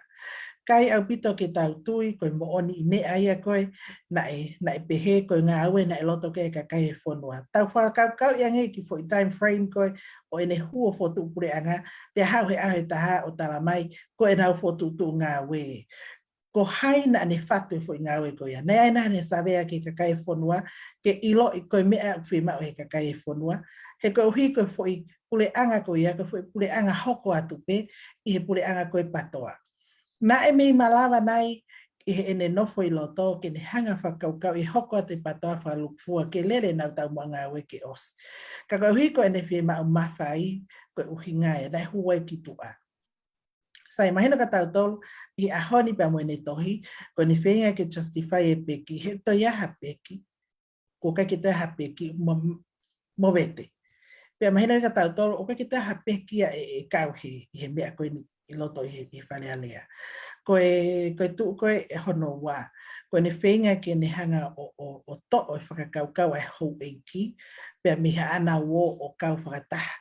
ʻIkai ʻaupito ke tau tui ko e moʻoniʻi meʻa ia ko ē naʻe, naʻe pehē ko e ngāue naʻe loto ki ai e kakai ʻo e fonua. Tau fakakaukauʻi ange ki he foʻi time frame ko ē ʻo ʻene hū ʻo fokotuʻu puleʻanga, pea haʻu he ʻaho ʻe taha ʻo tala mai ko ʻenau fokotuʻutuʻu ngāue. Ko hai naʻa ne fatu e foʻi ngāue ko ia. Naʻe ʻi ai nai haʻane savea ki he kakai ʻo e fonua, ke ʻiloʻi ko e meʻa ʻoku fiemaʻu ʻe he kakai ʻo e fonua. He koeʻuhi ko e foʻi puleʻanga ko ia, ko e foʻi puleʻanga hoko atu pē ʻi he puleʻanga ko ē PTOA. Naʻe mei malava nai ʻi heʻene nofo ʻi loto ke ne hanga ʻo fakakaukauʻi e hoko atu e PTOA fakalūkufua ke lele ʻenau taumuʻa ngāue ke ʻosi. Ka koeʻuhi ko ʻene fiemaʻu mafai, ko e ʻuhinga ia naʻe hū ai ki tuʻa. Sai, mahino kiate kitautolu ʻi he ʻaho ni pea mo ʻene tohi, ko ʻene feinga ke justify e peki, he ʻoku toe ʻi ai ha peki, ʻoku ʻikai ke toe ʻi ai ha peki mo, mo vete. Pea mahino kiate kitautolu, ʻoku ʻikai ke toe ʻi ai ha peki ia ʻe, ʻe kau he, ʻi he meʻa ko eni ʻi loto ʻi he, ʻi he Fale Alea. Ko e, ko e tuʻu ko ē hono ua, ko ʻene feinga ke ne hanga ʻo, ʻo, ʻo toʻo e fakakaukau ʻa e houʻeiki, pea mei haʻana uō ʻo kau fakataha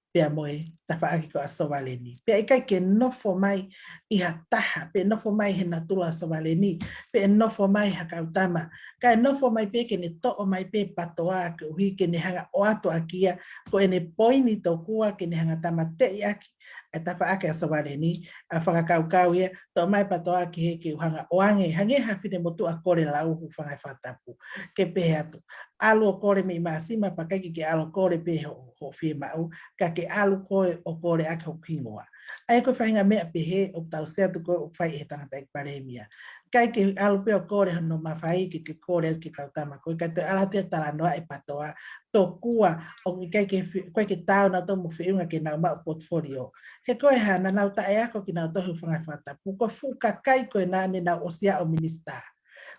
pea mo e tafaʻaki ko ē ʻa Sovaleni. Pea ʻikai ke nofo mai ʻi ha taha, pe nofo mai he natula ʻa Sovaleni, pe nofo mai ha kau tama, kae nofo mai pē ke ne toʻo mai pē PTOA koeʻuhi ke ne hanga ʻo ʻoatu ʻaki ia ko ʻene poini tokua ke ne hanga ʻo tāmateʻi ʻaki e tafaʻaki ʻa Sovaleni, ʻa e fakakaukau ia, toʻo mai PTOA ki hē ke u hanga ʻo ʻoange, hangē ha finemotuʻa kole lau, hūfanga he fakatapu, ke pehē atu, ʻalu ʻo kole mei Māsima, pea ʻikai ke ke ʻalu ʻo kole pē hoʻo, hoʻo fiemaʻu, ka ke ʻalu koe ʻo kole ʻaki hoku hingoa. ʻA ia ko e faʻahinga meʻa pehē ʻoku tau sio atu ko ē ʻoku fai ʻe he tangataʻeiki palēmia. ʻIkai ke ʻalu pē ʻo kole hono mafai ke, ke kole ki he kau tama ko ē, kae toe ʻalu atu ia ʻo talanoa e PTOA, tokua ʻoku ʻikai ke fi-, ʻoku ʻikai ke taau nautolu mo feʻunga ke nau maʻu portfolio. He ko e hā, naʻa nau taʻeako kinautolu he hūfanga he fakatapu. Ko e fuʻu kakai ko ē naʻa nau ʻosi ʻa ʻo minisitā.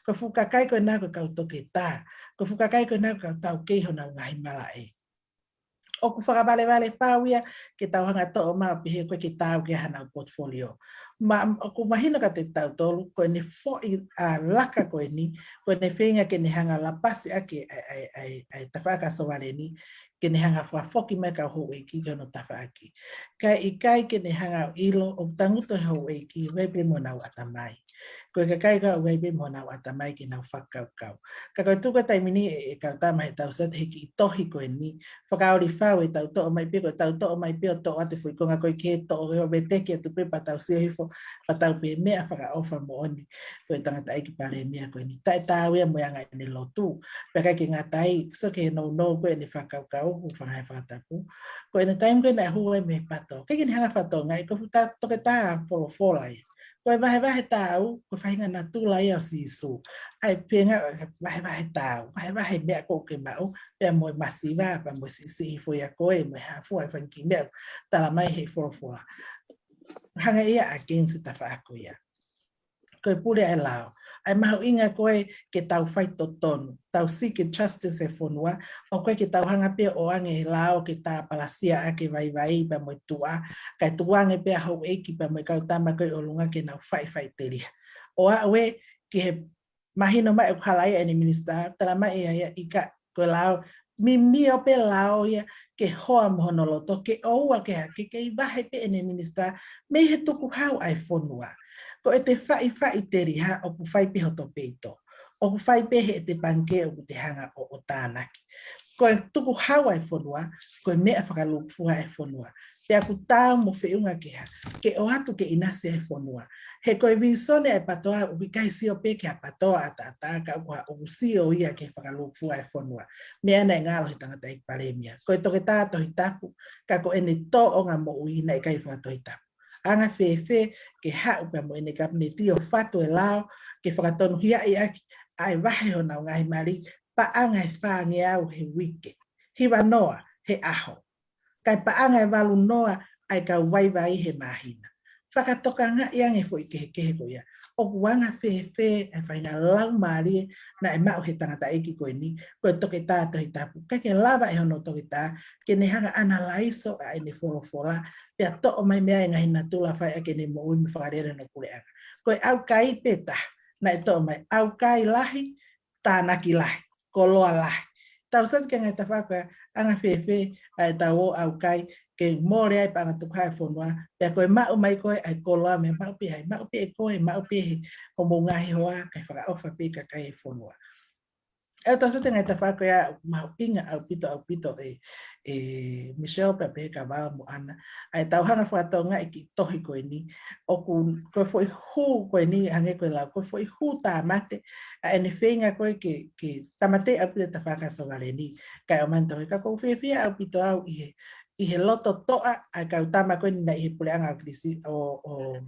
Ko e fuʻu kakai ko ē naʻa ko e kau toketā. Ko e fuʻu kakai ko ē naʻa ko e kau taukei honau ngaahi malaʻe. ʻOku fakavalevale pau ia ke tau hanga ʻo toʻo maʻu pehē ʻoku ʻikai ke taau ke ʻi ai hanau portfolio. Ma, ʻoku mahino kiate kitautolu, ko ʻene foʻi, ʻa, laka ko eni, ko ʻene feinga ke ne hanga ʻo lapasi ʻaki ʻa e, ʻa e, ʻa e, ʻa e tafaʻaki ʻa Sovaleni, ke ne hanga ʻo fakafoki mai e kau houʻeiki ki hono tafaʻaki. Kae ʻikai ke ne hanga ʻo ʻilo ʻoku tangutu e houʻeiki, ʻoku ʻi ai pē mo honau ʻatamai. Ko e kakai ko ē ʻoku ʻi ai pē mo honau ʻatamai ke nau fakakaukau. Ka ko e tuku e taimi ni e, e kau tama he tau sat he kiʻi tohi ko eni. Fakaoli fau e tau toʻo mai pē, ko e tau toʻo mai pē ʻo toʻo atu e foʻi konga ko ē ke toʻo ʻo veteki atu pē pea tau sio hifo, pea tau pehē meʻa fakaʻofa moʻoni. Ko e tangataʻeiki palēmia ko eni. Taʻetaau ia mo e anga ʻene lotu. Pea ʻikai ke ngata ai, so ke nounou ko ē ʻene fakakaukau, hūfanga he fakatapu. Ko ʻene taimi ko ē naʻe hū ai mei he PTOA. ʻIkai ke ne hanga ʻo fakatokangaʻi, ko e fuʻu toketā folofola ia. Ko e vahevahe taau, ko e faʻahinga natula ia ʻo Sīsū. ʻA e pehē ange vahevahe taau, vahevahe meʻa ko ē ʻoku ke maʻu, pea mo e masiva, pea mo e siʻisiʻi hifo ia ko ē, mo e hā fua e fanga kiʻi meʻa, talamai he folofola. Hanga ia ʻo against e tafaʻaki ia. Ko e pule ʻa e lao. ʻA e mahuʻinga ko ē ke tau faitotonu, tau seek justice e fonua, ʻoku ʻikai ke tau hanga pē ʻo ʻoange e lao ke tāpalasia ʻaki e vaivai pea mo e tuʻa, kae tukuange pē ʻa houʻeiki pea mo e kau tama ko ē ʻi ʻolunga ke nau faʻifaʻiteliha. ʻO aʻu ē ki he mahino mai ʻoku hala ia ʻene minisitā, talamai ʻe ia ʻikai, ko e lao, mimio pē lao ia ke hoa mo hono loto, ke ʻoua ke hā, ke kei vahe pē ʻene minisitā mei he tukuhau ʻa e fonua. Ko ʻete faʻifaʻiteliha ʻoku fai pē hoto peito. ʻOku fai pē heʻete pangikē ʻoku te hanga ʻo, ʻo tānaki. Ko e tukuhau ʻa e fonua, ko e meʻa fakalūkufua ʻa e fonua. Pea ʻoku taau mo feʻunga ke hā, ke ʻoatu ke ʻinasi e fonua. He ko e vīsone ʻa e PTOA ʻoku ʻikai sio pē ki ha PTOA ʻataʻatā ka ʻoku ʻoku sio ia ki he fakalūkufua e fonua. Meʻa naʻe ngalo he tangataʻeiki palēmia. Ko e toketā Tohitapu, ka ko ʻene tōʻonga moʻui naʻe ʻikai fakatohitapu. Anga fēfē ke haʻu pea mo ʻene kapineti ʻo fatu e lao, ke fakatonuhiaʻi ʻaki ʻa e vahe honau ngaahi mali, paʻanga ʻe fāngeau he uike. Hivanoa he ʻaho. Kae paʻanga ʻe valunoa ʻa e kau vaivai he māhina. Fakatokangaʻi ange e foʻi kehekehe ko ia. ʻOku anga fēfē e faʻahinga laumālie naʻe maʻu he tangataʻeiki ko eni, ko e toketā Tohitapu. ʻIkai ke lava ʻe hono toketā ke ne hanga ʻo analaiso ʻa ʻene folofola, pea toʻo mai mei ai e ngaahi natula fai ʻaki ʻene moʻui mo e fakalele hono puleʻanga. Ko e ʻaukai pē taha naʻe toʻo mai, ʻaukai lahi, tānaki lahi, koloa lahi. Tau sio ki he ngaahi tafaʻaki ko ē, anga fēfē ʻa e tau ō ʻaukai ke mole ai e paʻanga tukuhau e fonua, pea ko e maʻu mai ko ē ʻa e koloa mei ai, maʻu pē ai, maʻu pē ʻe koe, maʻu pē ʻe homou ngaahi hoa, kae fakaʻofa pē e kakai e fonua. ʻE tau sio ki he ngaahi tafaʻaki ko ia ʻoku mahuʻinga ʻaupito, ʻaupito ē, ē Michelle pea pehē kia Val mo ʻAna. ʻA e tau hanga ʻo fakatokangaʻi e kiʻi tohi ko eni. ʻOku, ko e foʻi hū ko eni, hangē ko e lau, ko e foʻi hū tāmate, ʻa ʻene feinga ko ē ke, ke tāmateʻi ʻaupito e tafaʻaki ʻa Sovaleni. Kae ʻoua naʻa tau heka, ʻoku ou fiefia ʻaupito au ʻi he, ʻi he loto toʻa ʻa e kau tama ko eni naʻe ʻi he puleʻanga ʻo Kilisi, ʻo, ʻo,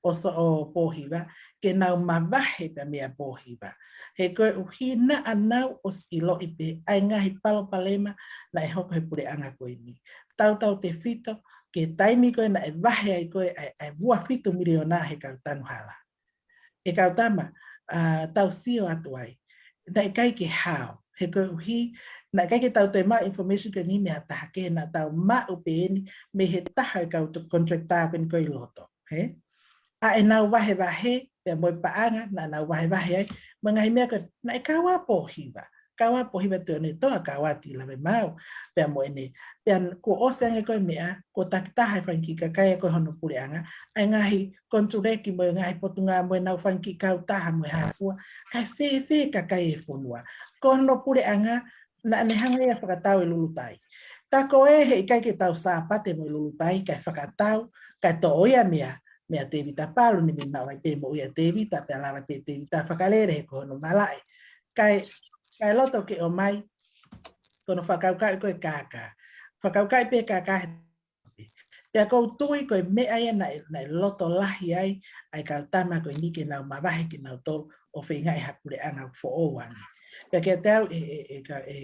ʻo so-, ʻo Pōhiva, ke nau mavahe pē mei a Pōhiva. He koeʻuhi naʻa nau ʻosi ʻiloʻi pē ʻa e ngaahi palopalema naʻe hoko he puleʻanga ko eni. Tautautefito ki he taimi ko ē naʻe vahe ai ko ē ʻa e, ʻa e ua fitu miliona he kau tanu hala. ʻE kau tama, ʻa, tau sio atu ai. Naʻe ʻikai ke hao. He koeʻuhi, naʻe ʻikai ke tau toe maʻu information ko eni mei ha taha kehe, naʻa tau maʻu pē eni mei he taha e kau contractor ko eni ko ē ʻi loto. He? ʻA ʻenau vahevahe, pea mo e paʻanga, naʻa nau vahevahe ai, mo e ngaahi meʻa ko ē, naʻe kau ʻa Pōhiva. Kau ʻa Pōhiva Tuʻiʻonetoa, kau ʻa Tilavemau, pea mo ʻene, pea kuo ʻosi ange ko ē meʻa, kuo takitaha e fanga kiʻi kakai ko ē hono puleʻanga, ʻa e ngaahi konituleki mo e ngaahi potungāue mo ʻenau fanga kiʻi kautaha mo e hā fua, kae fēfē e kakai e fonua. Ko hono puleʻanga, naʻa ne hanga ia ʻo fakatau e lulutai. Tā ko ē heʻikai ke tau Sāpate mo e lulutai, kae fakatau, kae toʻo ia mei a, mei a Tēvita Palu ni, mei maʻu ai pē moʻui ʻa Tēvita, pea lava pē Tēvita ʻo fakalele he ko hono malaʻe. Kae, kae loto ke ʻomai, ko hono fakakaukau ko ē e kākā. Fakakaukau pē e kākā he Pea ʻoku ou tui ko e meʻa ia naʻe, naʻe loto lahi ai ʻa e kau tama ko eni ke nau mavahe kinautolu ʻo feingaʻi ha puleʻanga ʻoku foʻou ange. Pea kiate au ʻe, ʻe, ʻe ka-, ʻe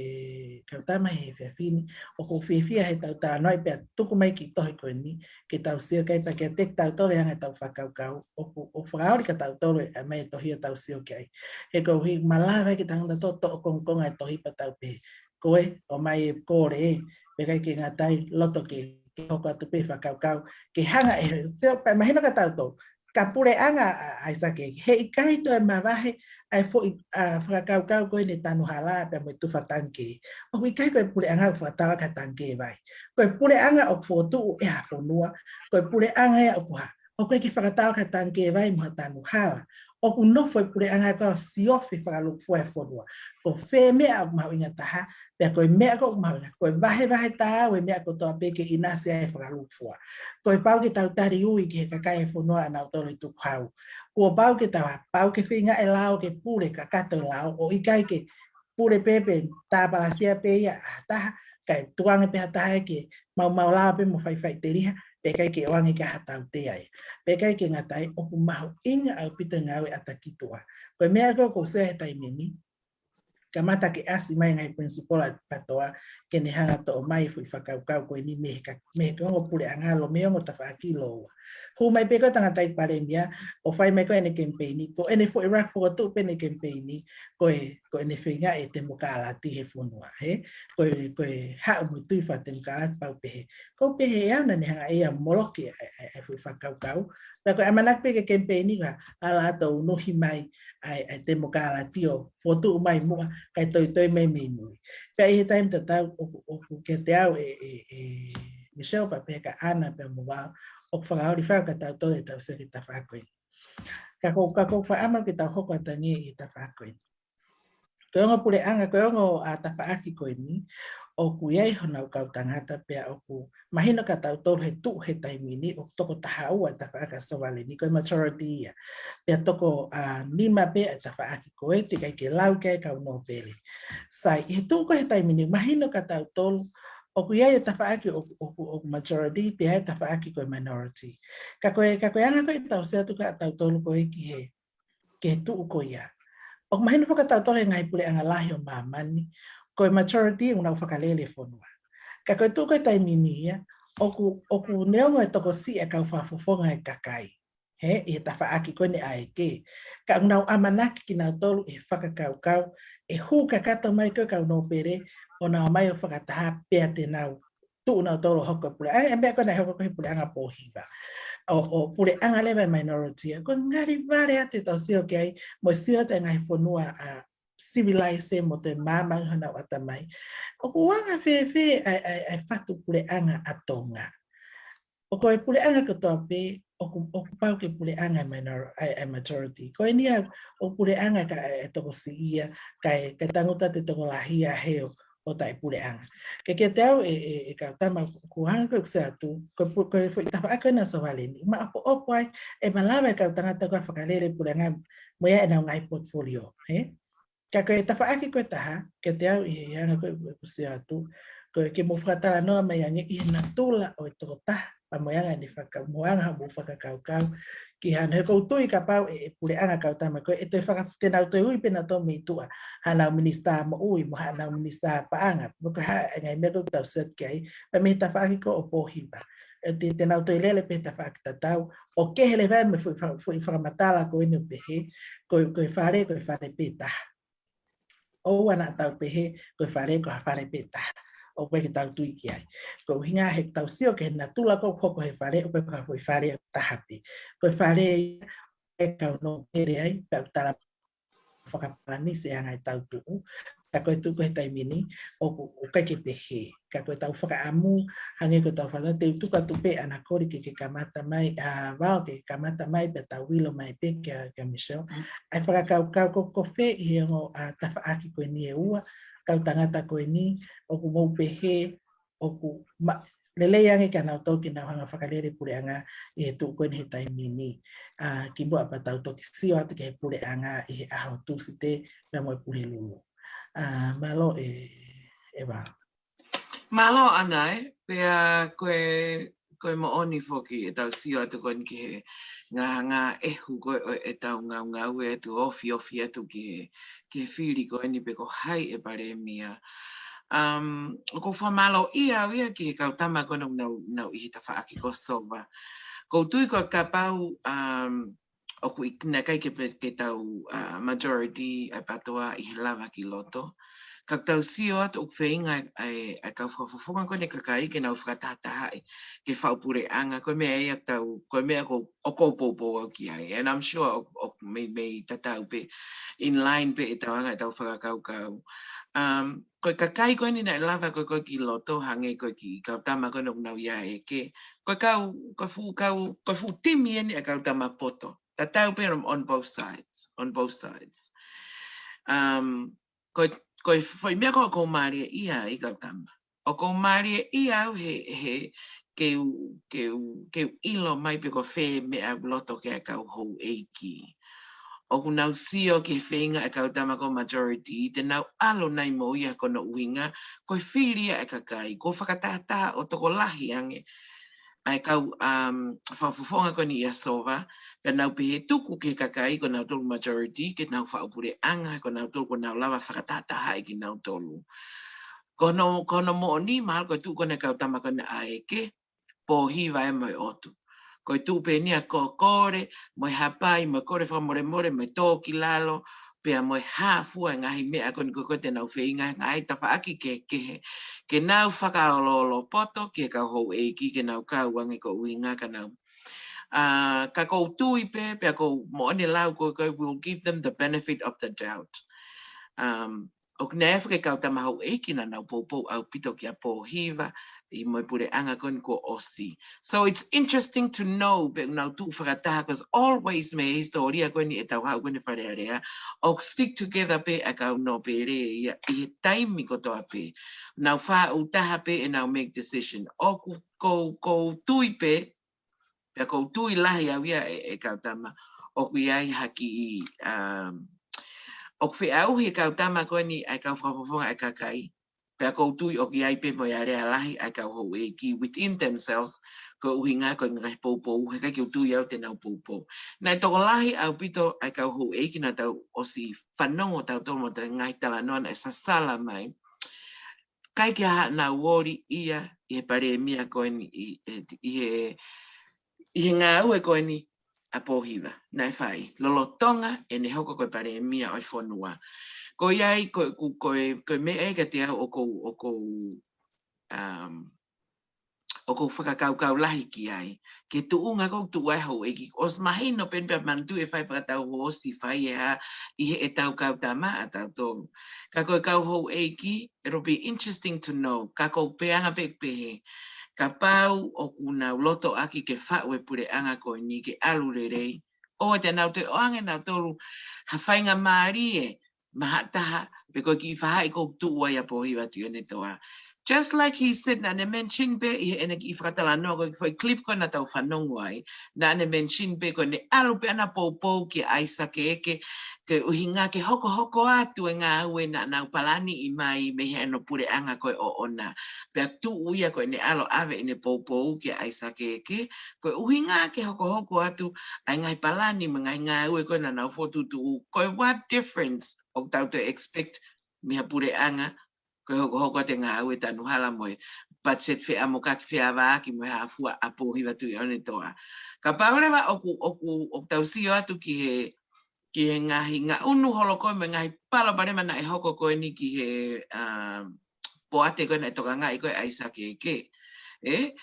kau tama he efiafi ni, ʻoku ou fiefia he tau talanoa pea tuku mai e kiʻi tohi ko eni ke tau sio ki ai, pea kiate kitautolu ʻe anga ʻetau fakakaukau, ʻoku, ʻoku fakaoli kia tautolu ʻa e ʻomai e tohi ʻo tau sio ki ai. He koeʻuhi ʻoku malava ke tau hanga ʻo toʻo kongokonga e tohi pea tau pehē, ko e, ʻomai e kole ē, pea ʻikai ke ngata ai, loto ke, ke hoko atu pē fakakaukau, ke hanga ʻe, sio, pea mahino kia tautolu, ka puleʻanga ʻa, ʻa ʻAisake, heʻikai toe mavahe ʻa e foʻi, ʻa, fakakaukau ko eni tanu hala pea mo e tufa tangikē. ʻOku ʻikai ko e puleʻanga ʻoku fakatau ki ha tangikē vai. Ko e puleʻanga ʻoku fokotuʻu ʻe ha fonua, ko e puleʻanga ia ʻoku hā, ʻoku ʻikai ke fakatau ki ha tangikē vai mo ha tanu hala. ʻOku nofo e puleʻanga ko e siofi fakalūkufua e fonua. Ko fē meʻa ʻoku mahuʻinga taha, pea ko e meʻa ko ē ʻoku mahuʻinga, ko e vahevahe taau e meʻa kotoa pē ke ʻinasi ai e fakalūkufua. Ko e pau ke tau tali ui ki he kakai e fonua ʻa nautolu e tukuhau. Kuo pau ke tau, pau ke feinga e lao ke pule kakato e lao, ʻo ʻikai ke pule pē pea tāpalasia pē ia ʻa ha taha, kae tukuange pē ha taha ia ke maumau lao pē mo faifaiteliha, pea ʻikai ke ʻoange ki ai ha tautea ia. Pea ʻikai ke ngata ai, ʻoku mahuʻinga ʻaupito e ngāue ʻa e taki tuʻa. Ko e meʻa ko ē ʻoku ou sio he taimi ni, kamata ke ʻasi mai e ngaahi principle PTOA ke ne hanga ʻo toʻo mai e foʻi fakakaukau ko eni mei he ka-, mei he ongo puleʻanga, lō, mei he ongo tafaʻaki lōua. Hū mai pē ko e tangataʻeiki palēmia, ʻo fai mai ko ē ʻene kemipeini, ko ʻene foʻi rak fokotuʻu pē ʻene kemipeini, ko e, ko ʻene feinga e temokalati he fonua, hē? Ko e, ko e haʻu mo e tui fakatemokalati pau pehē. ʻOku ou pehē ʻe au naʻa ne hanga ʻe ia ʻo moloki ʻa e, ʻa e, ʻa e foʻi fakakaukau. Pea ko e ʻamanaki pē ke kemipeini ka ala atu ʻo unuhi mai ʻa e, ʻa e temokalati ʻo fokotuʻu mai muʻa, kae toitoi mai mei mui. Pea ʻi he taimi tatau ʻoku, ʻoku kiate au ʻe, ʻe, ʻe Michelle pea pehē kia Ana pea mo au, ʻoku fakaoli fau kia tautolu ʻetau sio ki he tafaʻaki ko eni. Ka ʻoku, ka ʻoku ou fakaʻamu ke tau hoko atu ange ʻi he tafaʻaki ko eni. Ko e ongo puleʻanga, ko e ongo, ʻa, tafaʻaki ko eni, ʻoku ʻi ai honau kau tangata pea ʻoku mahino kia tautolu he tuʻu he taimi ni, ʻoku toko taha ua e tafaʻaki ʻa Sovaleni, ko e majority ia. Pea toko, ʻa, nima pē e tafaʻaki ko ē, teʻeki ai ke lau ki ai e kau nōpele. Sai, he tuʻu ko ē he taimi ni, mahino kia tautolu, ʻoku ʻi ai e tafaʻaki ʻoku, ʻoku, ʻoku majority, pea ʻi ai e tafaʻaki ko e minority. Ka ko e, ka ko e anga ko ē ʻetau sio atu kia tautolu ko ē ki he, ki he tuʻu ko ia. ʻOku mahino foki kia tautolu he ngaahi puleʻanga lahi ʻo māmani, ko e majority ʻoku nau fakalele e fonua. Ka ko e tuʻu ko ē he taimi ni ia, ʻoku, ʻoku neongo e tokosiʻi e kau fakafofonga e kakai, hē, ʻi he tafaʻaki ko eni ʻa e ke. Ka ʻoku nau ʻamanaki kinautolu ʻi he fakakaukau, ʻe hū kakato mai ko ē e kau nōpele, ʻo nau ō mai ʻo fakataha pea te nau tuʻu nautolu ʻo hoko e puleʻanga. ʻA e meʻa ko ē naʻe hoko ko ē he puleʻanga pōhiva. ʻO, ʻo puleʻanga leva e minority, ko e ngali vale atu ʻetau sio ki ai, mo e sio atu e ngaahi fonua, ʻa, civilized mo toe māmani honau ʻatamai. ʻOku anga fēfē ʻa e, ʻa e, ʻa e fatu puleʻanga ʻa Tonga? ʻOku ko e puleʻanga kotoa pē, ʻoku, ʻoku pau ke puleʻanga e minor-, ʻa e, ʻa e majority. Ko eni ia ʻoku puleʻanga ka e, e tokosiʻi ia, kae, kae tangutu atu e tokolahi ia he ʻo, ʻo taʻepuleʻanga. Ka kiate au ʻe, ʻe, ʻe kau tama, ʻoku hanga ko ē ʻeku sio atu, ko e pu-, ko e foʻi tafaʻaki ko ena ʻa Sovaleni, maʻopoʻopo ai, ʻe malava e kau tangata ko ē ʻo fakalele e puleʻanga, mo ia ʻenau ngaahi portfolio, hē? Ka ko e tafaʻaki ko ē ʻe taha, kiate au ʻi he anga ko ē ʻeku sio atu, ko e ke mou fakatalanoa mai ange ʻi he natula ʻo e tokotaha, pea mo e anga ʻene faka-, mo e anga hoʻomou fakakaukau ki hano, he ʻoku ou tui kapau ʻe, ʻe puleʻanga e kau tama ko ē, ʻe toe faka-, te nau toe ui pē nautolu mei tuʻa, haʻanau minisitā moʻui, mo haʻanau minisitā paʻanga, mo e hā e ngaahi meʻa ko ē ʻoku tau sio atu ki ai, pea mei he tafaʻaki ko ē ʻo pōhiva. ʻE te, te nau toe lele pē he tafaʻaki tatau, ʻo kehe leva mo e foʻi fa-, foʻi fakamatala ko eni ʻo pehē, ko, ko e fale, ko e fale pē ʻe taha. ʻOua naʻa tau pehē, ko e fale, ko ha fale pē ʻe taha. ʻOku ʻikai ke tau tui ki ai. Ko e ʻuhinga he ʻoku tau sio ki he natula ko ē ʻoku hoko he fale, ʻoku ʻikai ko ha foʻi fale ʻe taha pē. Ko e fale ia ʻe kau nōpele ai, pea ʻoku tala fakapalanisi e anga ʻetau tuʻu. Ka ko e tuʻu ko ē he taimi ni, ʻoku, ʻoku ʻikai ke pehē. Ka ko ʻetau fakaʻamu, hangē ko ʻetau fakaʻamu, te u tuku atu pē ʻa Ana Koli ke, ke kamata mai, ʻa Val ke kamata mai, pea tau ʻilo mai pē kia, kia Michelle. Mm. ʻA e fakakaukau ko, ko fē ʻi he ongo, ʻa, tafaʻaki ko eni ʻe ua, kau tangata ko eni, ʻoku mou pehē, ʻoku ma-, lelei ange kia nautolu ke nau hanga ʻo fakalele e puleʻanga ʻi he tuʻu ko eni he taimi ni. ʻA, kimuʻa pea tau toki sio atu ki he puleʻanga ʻi he ʻaho Tūsite pea mo e Pulelulu. ʻA, mālō ʻe, ʻe Val. Mālō Ana ē, pea ko e, ko e moʻoni foki ʻetau sio atu ko eni ki he ngā, ngā ʻehu ko ē ʻo ʻetau ngaungaue atu, ofiofi atu ki he, ki he fili ko eni pe ko hai e palēmia. Um, ʻoku ou fakamālōʻia au ia ki he kau tama ko ena ʻoku nau, nau ʻi he tafaʻaki ko Sova. ʻOku ou tui ko e kapau, um, ʻoku ʻi-, naʻe ʻikai ke pe-, ke tau, uh, majority ʻa e PTOA ʻi he lava ki loto. Ka tau sio atu ʻoku feinga ʻa e, ʻa e kau fakafofonga ko eni e kakai ke nau fakatahatahaʻi, ke faʻu puleʻanga, ko e meʻa ia tau, ko e meʻa ko, ʻoku ou poupou au ki ai. And I'm sure ʻo, ʻo mei, mei tatau pē, in line pē ʻetau anga ʻetau fakakaukau. Um, ko e kakai ko eni naʻe lava ko ē ko ē ki loto hangē ko e kiʻi kau tama ko ena ʻoku nau ʻi ai ʻEke. Ko e kau, ko e fuʻu kau, ko e fuʻu timi eni ʻa e kau tama poto. Tatau pē on, on both sides, on both sides. Um, ko, ko e foʻi meʻa ko ē ʻoku ou mālieʻia ai kau tama. ʻOku ou mālieʻia au he, he, ke u, ke u, ke u ʻilo mai pe ko fē meʻa ʻoku loto ki ai e kau houʻeiki. ʻOku nau sio ki he feinga ʻa e kau tama ko e majority, te nau ʻalu nai mo ia ko hono ʻuhinga, ko e fili ia ʻa e kakai, ko e fakatahataha ʻo tokolahi ange ʻa e kau, um, fakafofonga ko eni ʻia Sova, pea nau pehē tuku ki he kakai ko nautolu majority, ke nau faʻu puleʻanga, ko nautolu ko ʻenau lava fakatahatahaʻi kinautolu. Ko hono, ko hono moʻoni, mahalo ko e tuʻu ko ena e kau tama ko ena ʻa ʻEke, Pōhiva ē mo e ʻOtu. Ko e tuʻu pē eni ia ko e kole, mo e hapai, mo e kole fakamolemole, mo e tō ki lalo, pea mo e hā fua e ngaahi meʻa ko eni ko ē ko ē te nau feinga, ngaahi tafaʻaki kehekehe. Ke nau fakaoloolo poto ki he kau houʻeiki, ke nau kau ange ko e ʻuhinga ka nau. Uh, ka ʻoku ou tui pē, pea ʻoku ou moʻoni e lau ko ē ko ē, we'll give them the benefit of the doubt. Um, ʻoku ʻi ai e faʻahinga kau tama houʻeiki naʻa nau poupou ʻaupito kia Pōhiva ʻi he puleʻanga ko eni kuo ʻosi. So it's interesting to know pe ʻoku nau tuʻu fakataha, 'cause always mei he hisitōlia ko eni ʻetau haʻu ko eni Fale Alea, ʻoku stick together pē ʻa e kau nōpele ia ʻi he taimi kotoa pē. Nau faʻu taha pē ʻenau make decision. ʻOku ou, ʻoku ou tui pē, pea ʻoku ou tui lahi au ia ʻe, ʻe kau tama, ʻoku ʻi ai ha kiʻi, um, ʻoku feʻauhi e kau tama ko eni ʻa e kau fakafofonga ʻa e kakai, pea ʻoku ou tui ʻoku ʻi ai pē mo e alea lahi ʻa e kau houʻeiki within themselves, ko e ʻuhinga ko e ngaahi poupou, heʻikai ke u tui au te nau poupou. Naʻe tokolahi ʻaupito ʻa e kau houʻeiki naʻa tau ʻosi fanongo tautolu mo e ngaahi talanoa naʻe sasala mai. ʻIkai ke ʻi ai haʻanau ōli ia ʻi he palēmia ko eni ʻi, ʻi, ʻi he, ʻi he ngāue ko eni ʻa Pōhiva, naʻe fai. Lolotonga ʻene hoko ko e palēmia ʻo e fonua. Ko ia ai, ko, ko, ko e, ko e meʻa ia kiate au ʻoku ou, ʻoku ou, um, ʻoku ou fakakaukau lahi ki ai. Ke tuʻunga ʻoku tuʻu ai houʻeiki. ʻOsi mahino pē pea manatuʻi e fai fakatau ʻosi fai e hā ʻi heʻetau kau tama ʻa tautolu. Ka ko e kau houʻeiki, it'll be interesting to know. Ka ʻoku ou pehē ange pē pehē. Kapau ʻoku nau loto ʻaki ke faʻu e puleʻanga ko eni ke ʻalu lelei. ʻOua te nau toe ʻoange nautolu ha faingamālie maʻa ha taha, pe ko e kiʻi faʻahi ʻoku tuʻu ai ʻa Pōhiva Tuʻiʻonetoa. Just like he said, naʻa ne mention pē ʻi heʻene kiʻi fakatalanoa ko e foʻi clip ko ē naʻa tau fanongo ai, naʻa ne mention pē ko ʻene ʻalu pē ʻana ʻo poupou kia ʻAisake Eke, ko e ʻuhinga ke hokohoko atu e ngāue naʻa nau palaniʻi mai mei heʻene puleʻanga ko ē ʻoʻona. Pea tuʻu ia ko ʻene ʻalu ʻo ʻave ʻene poupou kia ʻAisake Eke, ko e ʻuhinga ke hokohoko atu ʻa e ngaahi palani mo e ngaahi ngāue ko ē naʻa nau fokotuʻutuʻu. Ko e what difference ʻoku tau toe expect mei ha puleʻanga ko e hokohoko atu e ngāue tanu hala mo e budget feʻamokaki feavaaki mo e hā fua ʻa Pōhiva Tuʻiʻonetoa. Kapau leva ʻoku, ʻoku, ʻoku tau sio atu ki he, ki he ngaahi ngaʻunu holo ko ē mo e ngaahi palopalema naʻe hoko ko eni ki he, um, poate ko ē naʻe tokangaʻi ko ē ʻe ʻAisake Eke. ʻE?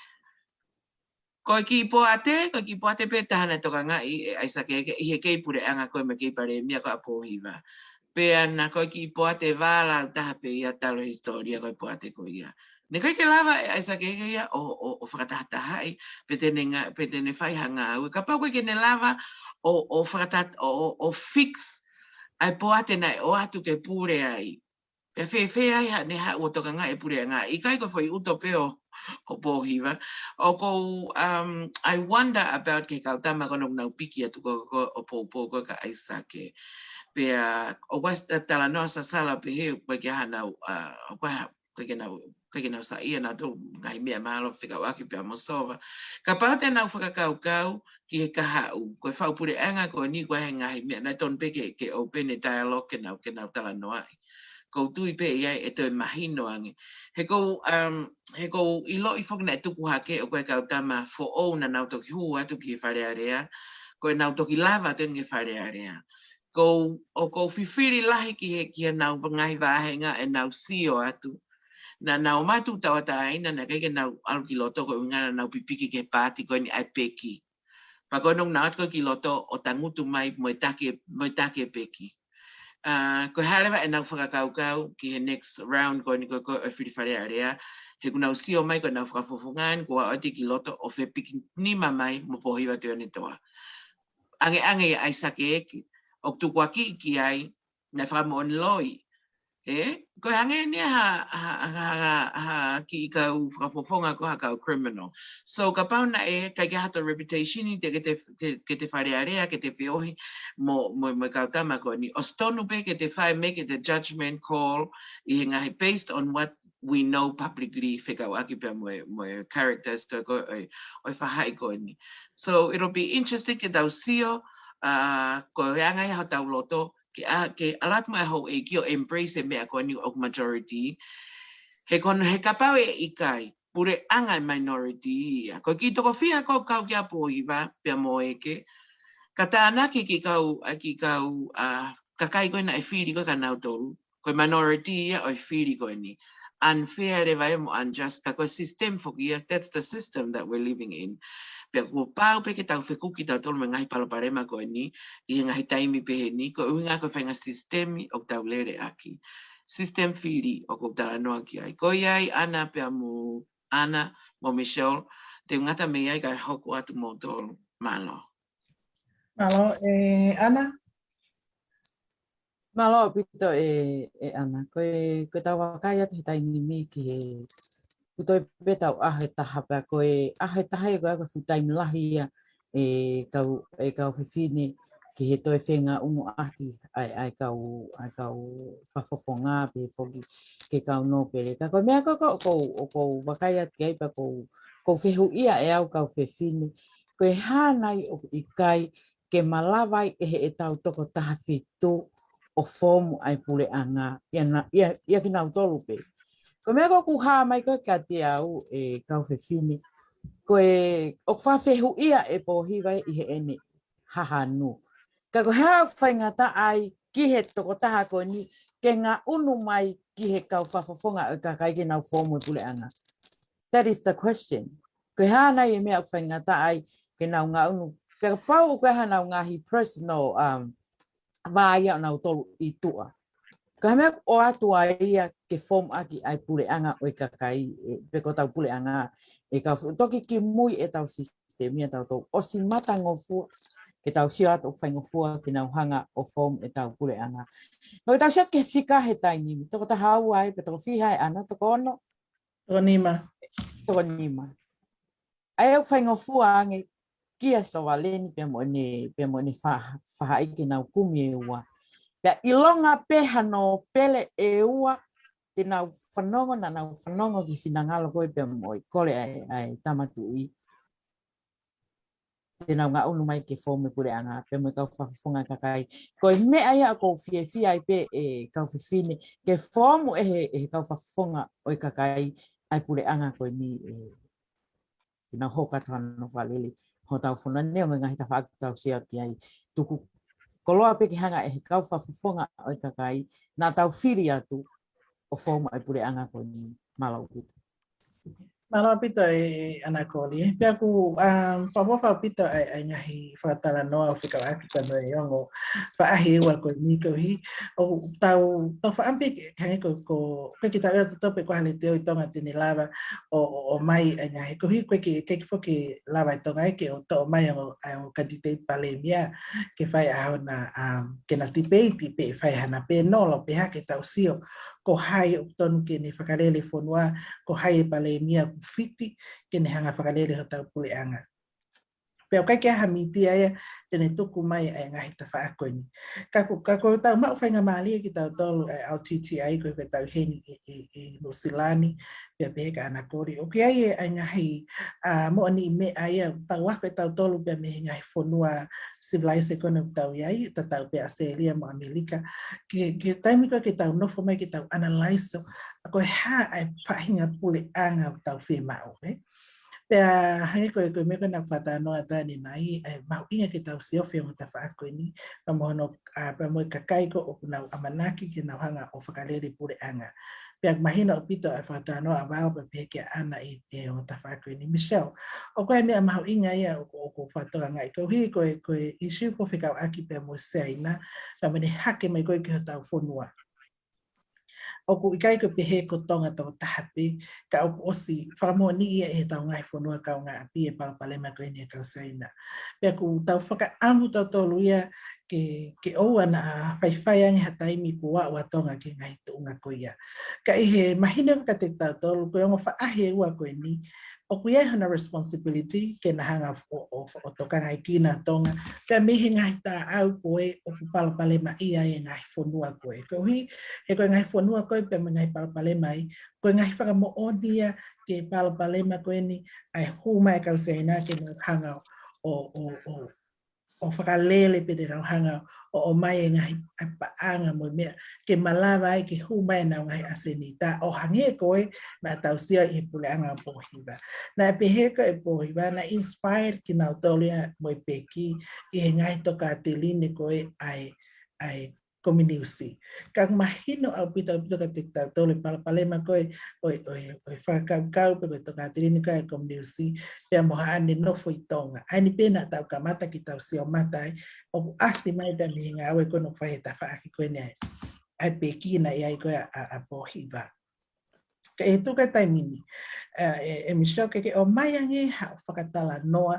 Ko e kiʻi poate, ko e kiʻi poate pē taha naʻe tokangaʻi ʻe ʻAisake Eke ʻi he kei puleʻanga ko ē mo e kei palēmia ko ē ʻa Pōhiva. Pea naʻe ko e kiʻi poate vālau taha pē ia talu e hisitōlia ko e poate ko ia. Naʻe ʻikai ke lava ʻe ʻAisake Eke ia ʻo, ʻo, ʻo fakatahatahaʻi, pe te ne nga-, pe te ne fai ha ngāue. Kapau ʻoku ʻikai ke ne lava ʻo, ʻo fakata-, ʻo, ʻo, ʻo fix ʻa e poate naʻe ʻoatu ke pule ai. Pea fēfē ai haʻane haʻu ʻo tokangaʻi e puleʻanga, ʻikai ko e foʻi ʻuto pē ʻo, ʻo Pōhiva. ʻOku ou, um, I wonder about ke kau tama ko ena ʻoku nau piki atu ko, ko, ʻo poupou ko ē kia ʻAisake. Pea ʻoku ʻi ai e talanoa sasala pehē ʻoku ʻikai ke ʻi ai haʻanau, uh, ʻoku ʻi ai ha-, ʻikai ke nau, ʻikai ke nau saiʻia nautolu ngaahi meʻa mahalo fekauʻaki pea mo Sova. Kapau te nau fakakaukau ki he kahaʻu, ko e faʻu puleʻanga ko eni ko e ngaahi meʻa naʻe tonu pē ke, ke open e dialogue ke nau, ke nau talanoaʻi. Kou tui pē ia ʻe toe mahino ange. He kou, um, he kou ʻiloʻi foki naʻe tuku hake ʻo ko e kau tama foʻou naʻa nau toki hū atu ki he Fale Alea, ko ʻenau toki lava atu ki he Fale Alea. Kou, ʻoku ou fifili lahi ki he, ki heʻenau ngaahi vāhenga ʻenau sio atu. Naʻa nau mātuʻu tauʻatāina, naʻe ʻikai ke nau ʻalu ki loto ko e ʻuhinga naʻa nau pipiki ki he paati ko eni ʻa e peki. Pea ko ʻenau ō atu ko ē ki loto ʻo tangutu mai mo e taki, mo e taki e peki. Uh, ko e hā leva ʻenau fakakaukau ki he next round ko eni ko, ko e fili Fale Alea, he ʻoku nau sio mai ko ʻenau fakafofonga eni, ko ʻenau ō atu ki loto ʻo fepiki nima mai mo Pōhiva Tuʻiʻonetoa. Angeange ia ʻa e sakeeki, ʻoku tukuakiʻi ki ai, naʻe fakamoʻoni loi. Ē? Ko e hangē ni ha, ha, ha, ha, ha kiʻi kau fakafofonga ko ha kau criminal. So, kapau naʻe ʻikai ke ʻi ai hato reputation ni te ke te, ke, ke te Fale Alea, ke te feohi mo, mo, mo e kau tama ko eni. ʻOsi tonu pē ke te fai, make it a judgment call ʻi he ngaahi based on what we know publicly fekauʻaki pea mo e, mo e characters ko, ko, ʻo e, ʻo e faʻahi ko eni. So, it'll be interesting ke tau sio, uh, ko e anga ia hotau loto, ke a, ke ʻalu atu mai houʻeiki ʻo embrace e meʻa ko eni ʻoku majority. He ko hono, he kapau ʻe ʻikai, puleʻanga e minority ia. Ko e kiʻi toko fiha ko ē kau kia Pōhiva, pea mo ʻEke. Ka tānaki kiʻi kau, ʻa e kiʻi kau, uh, kakai ko ē naʻe fili ko ē kia nautolu. Ko e minority ia ʻo e fili ko eni. Unfair leva ia mo unjust, ka ko e system foki ia, that's the system that we're living in. Pea kuo pau pē ke tau fekuki tautolu mo e ngaahi palopalema ko eni, ʻi he ngaahi taimi pehē ni, ko e ʻuhinga ko e faʻahinga system ʻoku tau lele ʻaki. System fili ʻoku ou talanoa ki ai. Ko ia ai Ana pea mo, Ana mo Michelle, te u ngata mei ai kae hoko atu moutolu. Mālō. Mālō, ē, Ana? Mālō ʻaupito ē, ē Ana. Ko e, ko ʻetau vakai atu he taimi ni ki he, kuo toe pē tau ʻaho ʻe taha pea ko e ʻaho ʻe taha ia ko e ʻaho full time lahi ia ʻe kau, ʻe kau fefine ki he toe fengaʻunu ʻaki ʻa e, ʻa e kau, ʻa e kau fakafofonga pea foki ki he kau nōpele. Ka ko e meʻa ko ē ʻoku ou, ʻoku ou vakai atu ki ai pea ʻoku ou, ʻoku ou fehuʻia ʻe au kau fefine. Ko e hā nai ʻoku ʻikai ke malava ai ʻe heʻetau toko taha fitu ʻo foomu ʻa e puleʻanga, ʻia na-, ʻia, ʻia kinautolu pē. Ko e meʻa ko ē ʻoku hā mai ko ē kiate au ʻe kau fefine, ko e ʻoku fakafehuʻia ʻe Pōhiva ʻi heʻene hahanu. Ka ko e hā ʻoku faingataʻa ai ki he tokotaha ko eni ke ngaʻunu mai ki he kau fakafofonga ʻo e kakai ke nau foomu e puleʻanga? That is the question. Ko e hā nai e meʻa ʻoku faingataʻa ai ke nau ngaʻunu? Pea kapau ʻoku ʻi ai haʻanau ngaahi personal, um, vā ia ʻo nautolu ʻi tuʻa. Ka he meʻa ʻoku ʻoatu ai ia ke foomu ʻaki ʻa e puleʻanga ʻo e kakai, ē, pe ko hotau puleʻanga, ē, ka toki kimui ʻetau system ia tautolu ʻosi matangofua, ke tau sio atu ʻoku faingofua ke nau hanga ʻo foomu ʻetau puleʻanga. Ko ʻetau sio atu ki he fika he taimi ni, toko taha ua ai, pe toko fiha ai Ana, toko ono? Toko nima. Toko nima. ʻA ia ʻoku faingofua ange kia Sovaleni pea mo ʻene, pea mo ʻene fa-, faʻahi ke nau kumi ʻe ua. Pea ʻilonga pē hano pele ʻe ua, te nau fanongo, naʻa nau fanongo ki he finangalo ko ē pea mo e kole ʻa e, ʻa e Tama Tuʻi. Te nau ngaʻunu mai ke foomu e puleʻanga pea mo e kau fakafofonga kakai. Ko e meʻa ia ʻoku ou fiefia ai pē ʻe kau fefine, ke foomu ʻe he, ʻe he kau fakafofonga ʻo e kakai ʻa e puleʻanga ko eni, ē, ke nau hoko atu hano fakalele hotau fonua ni ʻo e ngaahi tafaʻaki ʻoku tau sio ki ai. Tuku koloa pē ke hanga ʻe he kau fakafofonga ʻo e kakai naʻa tau fili atu ʻo foomu ʻa e puleʻanga ko eni. Mālō ʻaupito. Mālō ʻaupito ē Ana Koli. Pea ʻoku, um, fakaʻofoʻofa ʻaupito ʻa e, ʻa e ngaahi fakatalanoa ʻo fekauʻaki pea mo e ongo faʻahi ʻe ua ko eni koeʻuhi ʻoku tau, tau faʻa ʻampi ke hangē ko, ko, ko e kiʻi tau ʻi ai tautolu pe ko ha letiō ʻi Tonga te ne lava ʻo, ʻo, ʻomai ʻa e ngaahi, koeʻuhi ʻoku ʻikai ke, ʻikai ke foki lava ʻi Tonga ia ke ʻo toʻo mai ʻa e ongo, ʻa e ongo candidate palēmia ke fai ʻa hona, um, ke na tipeiti pe fai hana pēnolo pe hake tau sio ko hai ʻoku tonu ke ne fakalele fonua, ko hai e palēmia ʻoku fiti ke ne hanga fakalele hotau puleʻanga. Pea ʻoku ʻikai ke ʻi ai ha mītia ia te ne tuku mai ʻa e ngaahi tafaʻaki ko eni. Ka ko, ka ko ʻetau maʻu faingamālie kitautolu ʻa e L T T I ko ʻetau heni ʻi, ʻi, ʻi Nuʻu Sila ni, pea pehē kia Ana Kori. ʻOku ʻi ai e, ʻa e ngaahi, ʻa, moʻoniʻi meʻa ia ʻoku tau ako ʻe tautolu pea mei he ngaahi fonua civilized ko ena ʻoku tau ʻi ai, tatau pē ʻAositelēlia mo ʻAmelika. Ki, ki he taimi ko ē ke tau nofo mai ke tau analyze, ʻa ko e hā ʻa e faʻahinga puleʻanga ʻoku tau fiemaʻu, ē? Pea hangē ko e, ko e meʻa ko ē naʻe fakatalanoa atu ʻanenai, ʻa e mahuʻinga ke tau siofi e ongo tafaʻaki ko eni, pea mo hono, ʻa, pea mo e kakai ko ē ʻoku nau ʻamanaki ke nau hanga ʻo fakalele puleʻanga. Pea mahino ʻaupito ʻa e fakatalanoa ʻa Val pea pehē kia Ana ʻi he ongo tafaʻaki ko eni. Michelle, ʻoku ʻi ai e meʻa mahuʻinga ia ʻoku, ʻoku ou fakatokangaʻi koeʻuhi ko e, ko e ʻīsiu ko ē fekauʻaki pea mo Siaina, ka mene hake mai ko ē ki hotau fonua. ʻOku ʻikai ko e pehē ko Tonga tokotaha pē, ka ʻoku ʻosi fakamoʻoniʻi ia ʻe heʻetau ngaahi fonua kaungāʻapi e palopalema ko eni ʻa e kau Siaina. Pea ʻoku tau fakaʻamu tautolu ia ke, ke ʻoua naʻa faifai ange ha taimi kuo aʻu ʻa Tonga ki he ngaahi tuʻunga ko ia. Ka ʻi he mahino kiate kitautolu, ko e ongo faʻahi ʻe ua ko eni, ʻoku ʻi ai hona responsibility ke na hanga ʻo, ʻo, ʻo tokangaʻi kinautolu ʻa Tonga, pea mei he ngaahi taʻau ko ē ʻoku palopalemaʻia ai e ngaahi fonua ko ē. Koeʻuhi, he ko e ngaahi fonua ko ē pea mo e ngaahi palopalema ai, ko e ngaahi fakamoʻoni ia ki he palopalema ko eni, ʻa e hū mai e kau Siaina ke nau hanga ʻo, ʻo, ʻo, ʻo fakalele pea te nau hanga ʻo, ʻomai e ngaahi ʻa e paʻanga mo e meʻa ke malava ai ke hū mai ʻenau ngaahi ʻasenita ʻo hangē ko ē naʻa tau sio ʻi he puleʻanga ʻo Pōhiva. Naʻe pehē ko ē ʻe Pōhiva, naʻe inspire kinautolu ia mo e peki ʻi he ngaahi tokāteline ko ē ʻa e, ʻa e kominiusi. Ka ʻoku mahino ʻaupito, ʻaupito kiate kitautolu e palopalema ko ē ʻo e, ʻo e, ʻo e fakakaukau pe ko e tokāteline ko ē ʻa e kominiusi, pea mo haʻane nofo ʻi Tonga. ʻA eni pē naʻa tau kamata ke tau sio mata ai, ʻoku ʻasi mai pea mei he ngāue ko ē naʻe fai he tafaʻaki ko eni ʻa e, ʻa e peki naʻe ʻi ai ko ē ʻa, ʻa, ʻa Pōhiva. Ka ʻi he tuʻu ko ē taimi ni, ʻe, ʻe, ʻe Michelle, ke ke ʻomai ange haʻo fakatalanoa,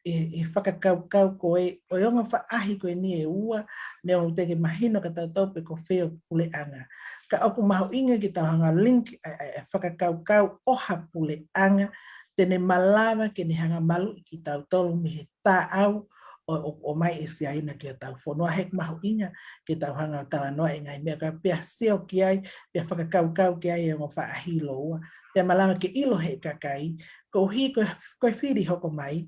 ʻe, ʻe fakakaukau ko ē, ʻo e ongo faʻahi ko eni ʻe ua, neongo teʻeki mahino kiate kitautolu pe ko fē ʻoku puleʻanga. Ka ʻoku mahuʻinga ke tau hanga link ʻa e, ʻa e, ʻa e fakakaukau ʻo ha puleʻanga, te ne malava ke ne hanga maluʻi kitautolu mei he taʻau ʻo, ʻo, ʻomai ʻe Siaina ki hotau fonua. He ʻoku mahuʻinga ke tau hanga ʻo talanoa e ngaahi meʻa ko ē pea sio ki ai, pea fakakaukau ki ai e ongo faʻahi ʻe ua. Pea malava ke ʻilo ʻe he kakai, koeʻuhi ko e, ko e fili hoko mai,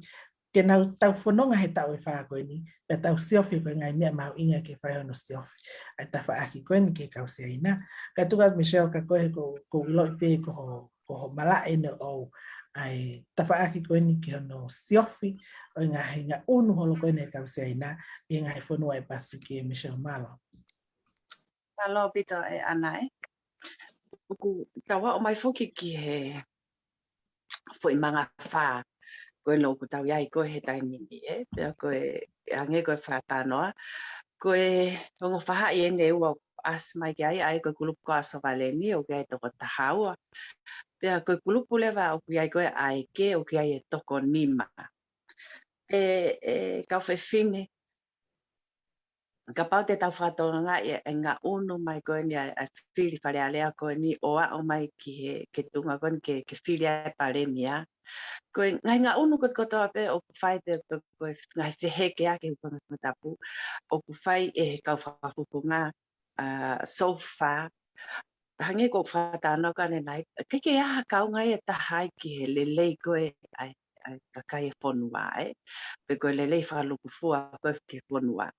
ke nau tau fononga he taʻu ʻe fā ko eni, pea tau siofi ko e ngaahi meʻa mahuʻinga ke fai hono siofi ʻa e tafaʻaki ko eni ki he kau Siaina. Ka tuku atu Michelle, ka ko e, ko, ʻoku ou ʻiloʻi pē ko ho, ko ho malaʻe ʻeni ʻo e tafaʻaki ko eni ki hono siofi ʻo e ngaahi ngaʻunu holo ko eni ʻa e kau Siaina ʻi he ngaahi fonua ʻi he Pasifiki, ʻe Michelle. Mālō. Mālō ʻaupito ē Ana ē. ʻOku tau aʻu mai foki ki he foʻi mangafā ko eni ʻoku tau ʻi ai ko ē he taimi ni ē. Pea ko e, hangē ko e fakatalanoa, ko e ongo faʻahi ʻeni ʻe ua ʻoku ʻasi mai ki ai, ʻa ia ko e kulupu ko ē ʻa Sovaleni, ʻoku ʻi ai e toko taha ua. Pea ko e kulupu leva ʻoku ʻi ai ko ē ʻa e ʻEke, ʻoku ʻi ai e toko nima. ʻE, ʻe kau fefine, kapau te tau fakatokangaʻi e, e ngaʻunu mai ko eni ʻa e, ʻa e fili Fale Alea ko eni ʻo aʻu mai ki he, ki he tuʻunga ko eni ke, ke fili ʻa e palēmia. Ko e ngaahi ngaʻunu kotoa pē ʻoku fai pē, pē, ko e ngaahi fehēkeaki ʻi he Hukangatangatapu ʻoku fai ʻe he kau fakafofonga, ʻa, so far. Hangē ko e fakatalanoa ko ē ʻanenai, ʻikai ke ʻi ai ha kaunga ia ʻe taha ai ki he lelei ko ē ʻa e, ʻa e kakai e fonua ē, pe ko e lelei fakalūkufua ko ē ki he fonua.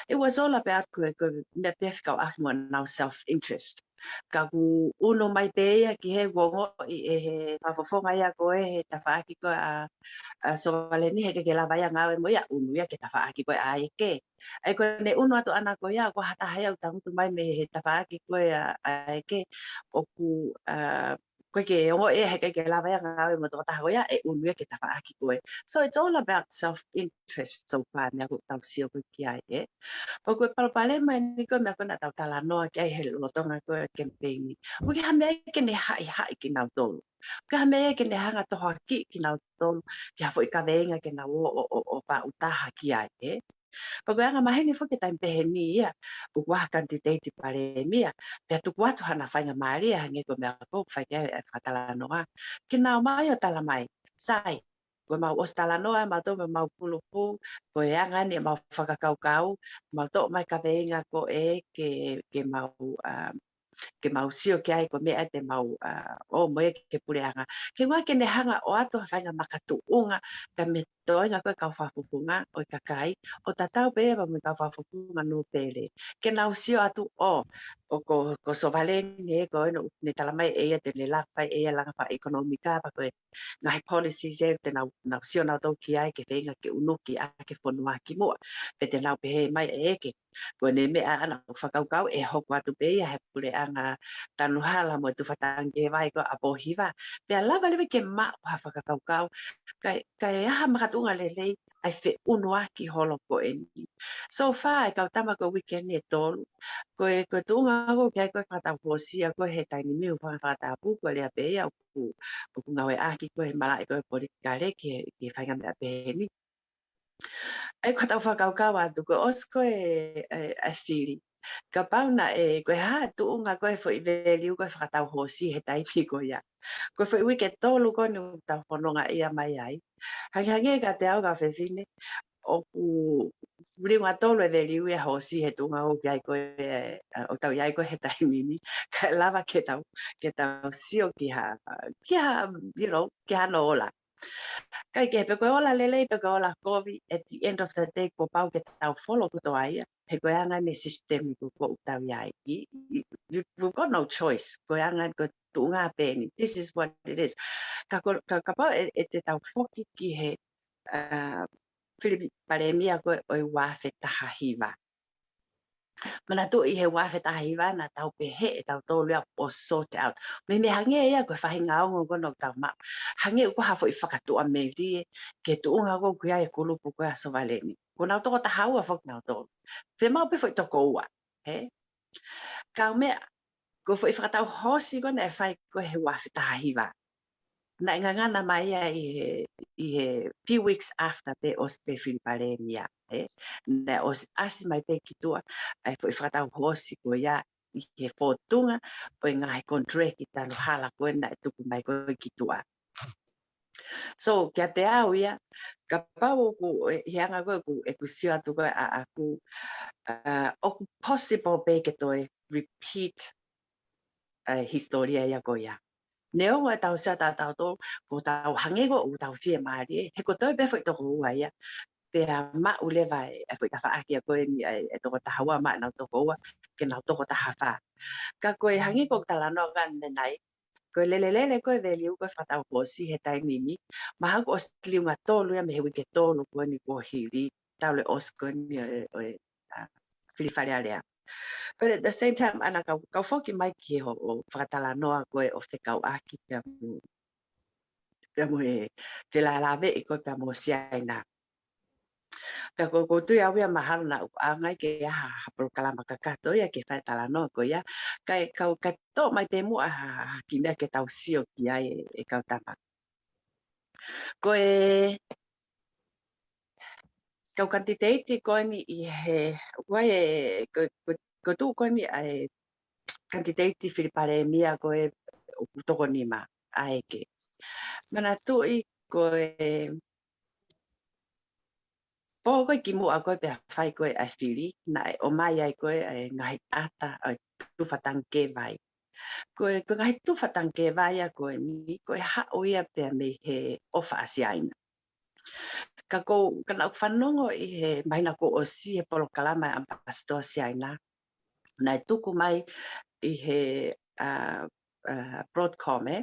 It was all about ko e, ko e meʻa pē fekauʻaki mo ʻenau self-interest. Ka ʻoku ʻunu mai pē ia ki he ongoʻi ʻe he fakafofonga ia ko ē he tafaʻaki ko ē ʻa, ʻa Sovaleni he ʻikai ke lava ia ngāue mo ia, ʻunu ia ki he tafaʻaki ko ē ʻa e ʻEke. ʻA ia ko ʻene ʻunu atu ʻana ko ia, ko ha taha ia ʻoku tangutu mai mei he tafaʻaki ko ē ʻa, ʻa e ʻEke, ʻoku, ʻa, ʻikai ke ongoʻi ia he ʻikai ke lava ia ngāue mo e tokotaha ko ia, ʻe ʻunu ia ki he tafaʻaki ko ē. So it's all about self-interest so far, meʻa ʻoku tau sio ko ē ki ai ē. Pea ko e palopalema ʻeni ko e meʻa ko ē naʻa tau talanoa ki ai he lolotonga ko ē e kemipeini. ʻOku ʻikai ha meʻa ia ke ne haʻihaʻi kinautolu. ʻOku ʻikai ha meʻa ia ke ne hanga ʻo tohoakiʻi kinautolu ki ha foʻi kaveinga ke nau ō, ō, ō, ō paʻutaha ki ai ē. Pea ko e anga maheni foki e taimi pehē ni ia, ʻoku ʻi ai ha kanititeiti palēmia, pea tuku atu hana faingamālie, hangē ko e meʻa ko ē ʻoku fai ki ai e fakatalanoa, ke na ō mai ʻo tala mai, sai, ko ʻemau ʻosi talanoa ʻa mautolu mo ʻemau kulupu, ko e anga eni ʻemau fakakaukau, mau toʻo mai kaveinga ko ē ke, ke mau, ʻa, ke mau sio ki ai ko e meʻa te mau, ʻa, ō mo ia ki he puleʻanga. Ke ngā ke ne hanga ʻo ʻoatu ha faʻahinga makatuʻunga, pea mo e toenga ko ē kau fakafofonga ʻo e kakai, ʻo tatau pē ia mo e kau fakafofonga nōpele. Ke nau sio atu ʻo, ʻo ko, ko Sovaleni ē, ko ē naʻa ne talamai ʻe ia te ne lava ʻe ia langa fakaʻekonōmika, pea ko e ngaahi policies ē te nau, nau sio nautolu ki ai ke feinga ke ʻunuki ʻa e fonua ki muʻa. Pea te nau pehē mai ē ke, ko ʻene meʻa ʻana ʻoku fakakaukau ʻe hoko atu pē ia he puleʻanga tanu hala mo e tufa tangikē vai ko ē ʻapo hiva. Pea lava leva ke maʻu ha fakakaukau, kae, kae ʻi ai ha makatuʻunga lelei ʻa e feʻunuaki holo ko eni. So far, ʻa e kau tama ko e uike ni ʻe tolu, ko e, ko e tuʻunga ʻoku ʻi ai ko ē fakatau hoosi ia ko ē he taimi ni ʻoku faka-, fakatapu ko e lea pē ia ʻoku, ʻoku ngāueʻaki ko ē he malaʻe ko ē politikale ki he, ki he faʻahinga meʻa pehē ni. ʻA ia ko ʻetau fakakaukau atu ko ē ʻosi ko ē, ʻa e, ʻa e fili. Kapau naʻe, ko e hā e tuʻunga ko ē foʻi value ko ē fakatau hoosi he taimi ko ia. Ko e foʻi uike ʻe tolu ko eni ʻoku tau fononga ia mai ai. Hangehangē kiate au kau fefine, ʻoku liunga tolu e value ia hoosi he tuʻunga ʻoku ʻi ai ko ē, ʻa, ʻoku tau ʻi ai ko ē he taimi ni. Kae lava ke tau, ke tau sio ki ha, ki ha, you know, ki hano ola. Kae kehe pe ko e ola lelei, pe ko e ola kovi, at the end of the day, kuo pau ke tau follow kotoa ia. He ko e anga eni e sisitemi ko ē ʻoku tau ʻi ai. I, i, you, we've got no choice. Ko e anga eni ko e tuʻunga pē eni. This is what it is. Ka ko, ka, kapau ʻe, ʻe te tau foki ki he, ʻa, fili palēmia ko ē ʻo e ua afe taha hiva. Manatuʻi he ua afe taha hiva naʻa tau pehē ʻe tautolu ia ʻo sort out. Meimei hangē ia ko e faʻahinga ongo ko ē ʻoku tau maʻu. Hangē ʻoku ʻi ai ha foʻi fakatuʻamelie ki he tuʻunga ko ē ʻoku ʻi ai e kulupu ko ē ʻa Sovaleni. Ko ʻenau toko taha ua foki nautolu. Fiemaʻu pē foʻi toko ua. Hē? Ka ko e meʻa, ko e foʻi fakatau hoosi ko ē naʻe fai ko ē he ua afe taha hiva. Naʻe ngangana mai ia ʻi he, ʻi he few weeks after pē ʻosi pē fili palēmia, ē. Naʻe ʻosi ʻasi mai pē ki tuʻa ʻa e foʻi fakatau hoosi ko ia ʻi he fōtunga ʻo e ngaahi contract tanu hala ko ē naʻe tuku mai ko ē ki tuʻa. So, kiate au ia, kapau ʻoku, ʻi he anga ko ē ʻoku, ʻeku sio atu ko ē ʻaʻaku, ʻa, ʻoku possible pē ke toe repeat ʻa e hisitōlia ia ko ia. Neongo ʻetau sio atu ʻa tautolu, ʻoku tau hangē ko ē ʻoku tau fiemālie, he ko e toe pē foʻi toko ua ia, pea maʻu leva e, e foʻi tafaʻaki ia ko eni ʻa e, e toko taha ua maʻa ʻenau toko ua, ke nau toko taha fā. Ka ko e hangē ko ʻeku talanoa ko ē ʻanenai, ko e lelelele ko ē value ko ē fakatau hoosi he taimi ni, mahalo kuo ʻosi liunga tolu ia mei he uike ʻe tolu ko eni kuo hili, talu e ʻosi ko eni ʻo e, ʻo e, ʻa, fili Fale Alea. But at the same time, ʻana kau, kau foki mai ki he hoʻo fakatalanoa ko ē ʻo fekauʻaki pea mo, pea mo e felālāveʻi ko ē pea mo Siaina. Pea ko, ʻoku ou tui au ia mahalo naʻa ʻoku ʻaonga ia ke ʻi ai ha, ha polokalama kakato ia ke fai e talanoa ko ia. Kae kau, kae toʻo mai pē muʻa ha, ha kiʻi meʻa ke tau sio ki ai ʻe, ʻe kau tama. Ko e kau kanititeiti ko eni ʻi he, ʻoku ʻi ai e, ko, ko, ko e tuʻu ko eni ʻa e kanititeiti fili palēmia ko ē ʻoku toko nima ʻa ē ke. Manatuʻi ko e pō ko ē kimuʻa ko ē pea fai ko ē ʻa e fili, naʻe ʻomai ai ko ē ʻa e ngaahi ʻata ʻa e tufa tangikē vai. Ko e, ko e ngaahi tufa tangikē vai ia ko eni, ko e haʻu ia pea mei he ʻofa ʻa Siaina. Ka ko, ka naʻa ku fanongo ʻi he māhina kuo ʻosi he polokalama ʻa e ʻAmipasitoa Siaina. Naʻe tuku mai ʻi he, ʻa, ʻa, Broadcom, ē?